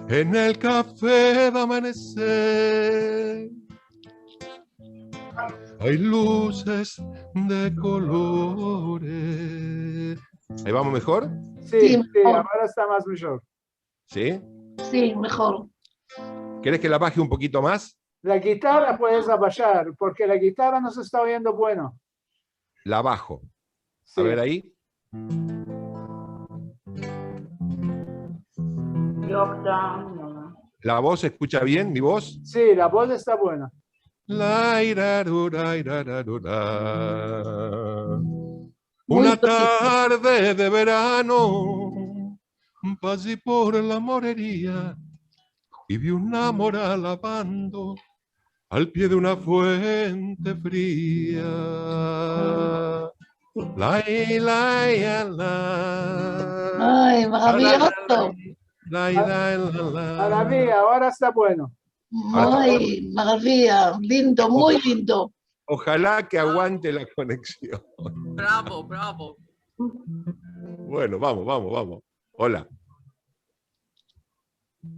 En el café de amanecer hay luces de colores. ¿Ahí vamos mejor? Si, Si, si, mijor. agora esta mas mijor. ¿Sí? Si, mijor. ¿Querés que la baje un poquito más? La gitara puedes abashar, porke la gitara no se esta oyendo bueno. La bajo. Si. A ver ahí. Lockdown, no. ¿La voz se escucha bien, mi voz? Si, la voz esta buena. La, ira, ru, ra, ira, ra, ru, ra. Muy Una bonito. Tarde de verano, pasé por la morería y vi una mora lavando al pie de una fuente fría. La, la, la, la. Ay, maraviyoso. La, la, la, la. Maravilla, agora esta bueno. Muy maravilla. Lindo, muy lindo. Ojalá que aguante la conexión. Bravo, bravo. Bueno, vamos, vamos, vamos. Hola.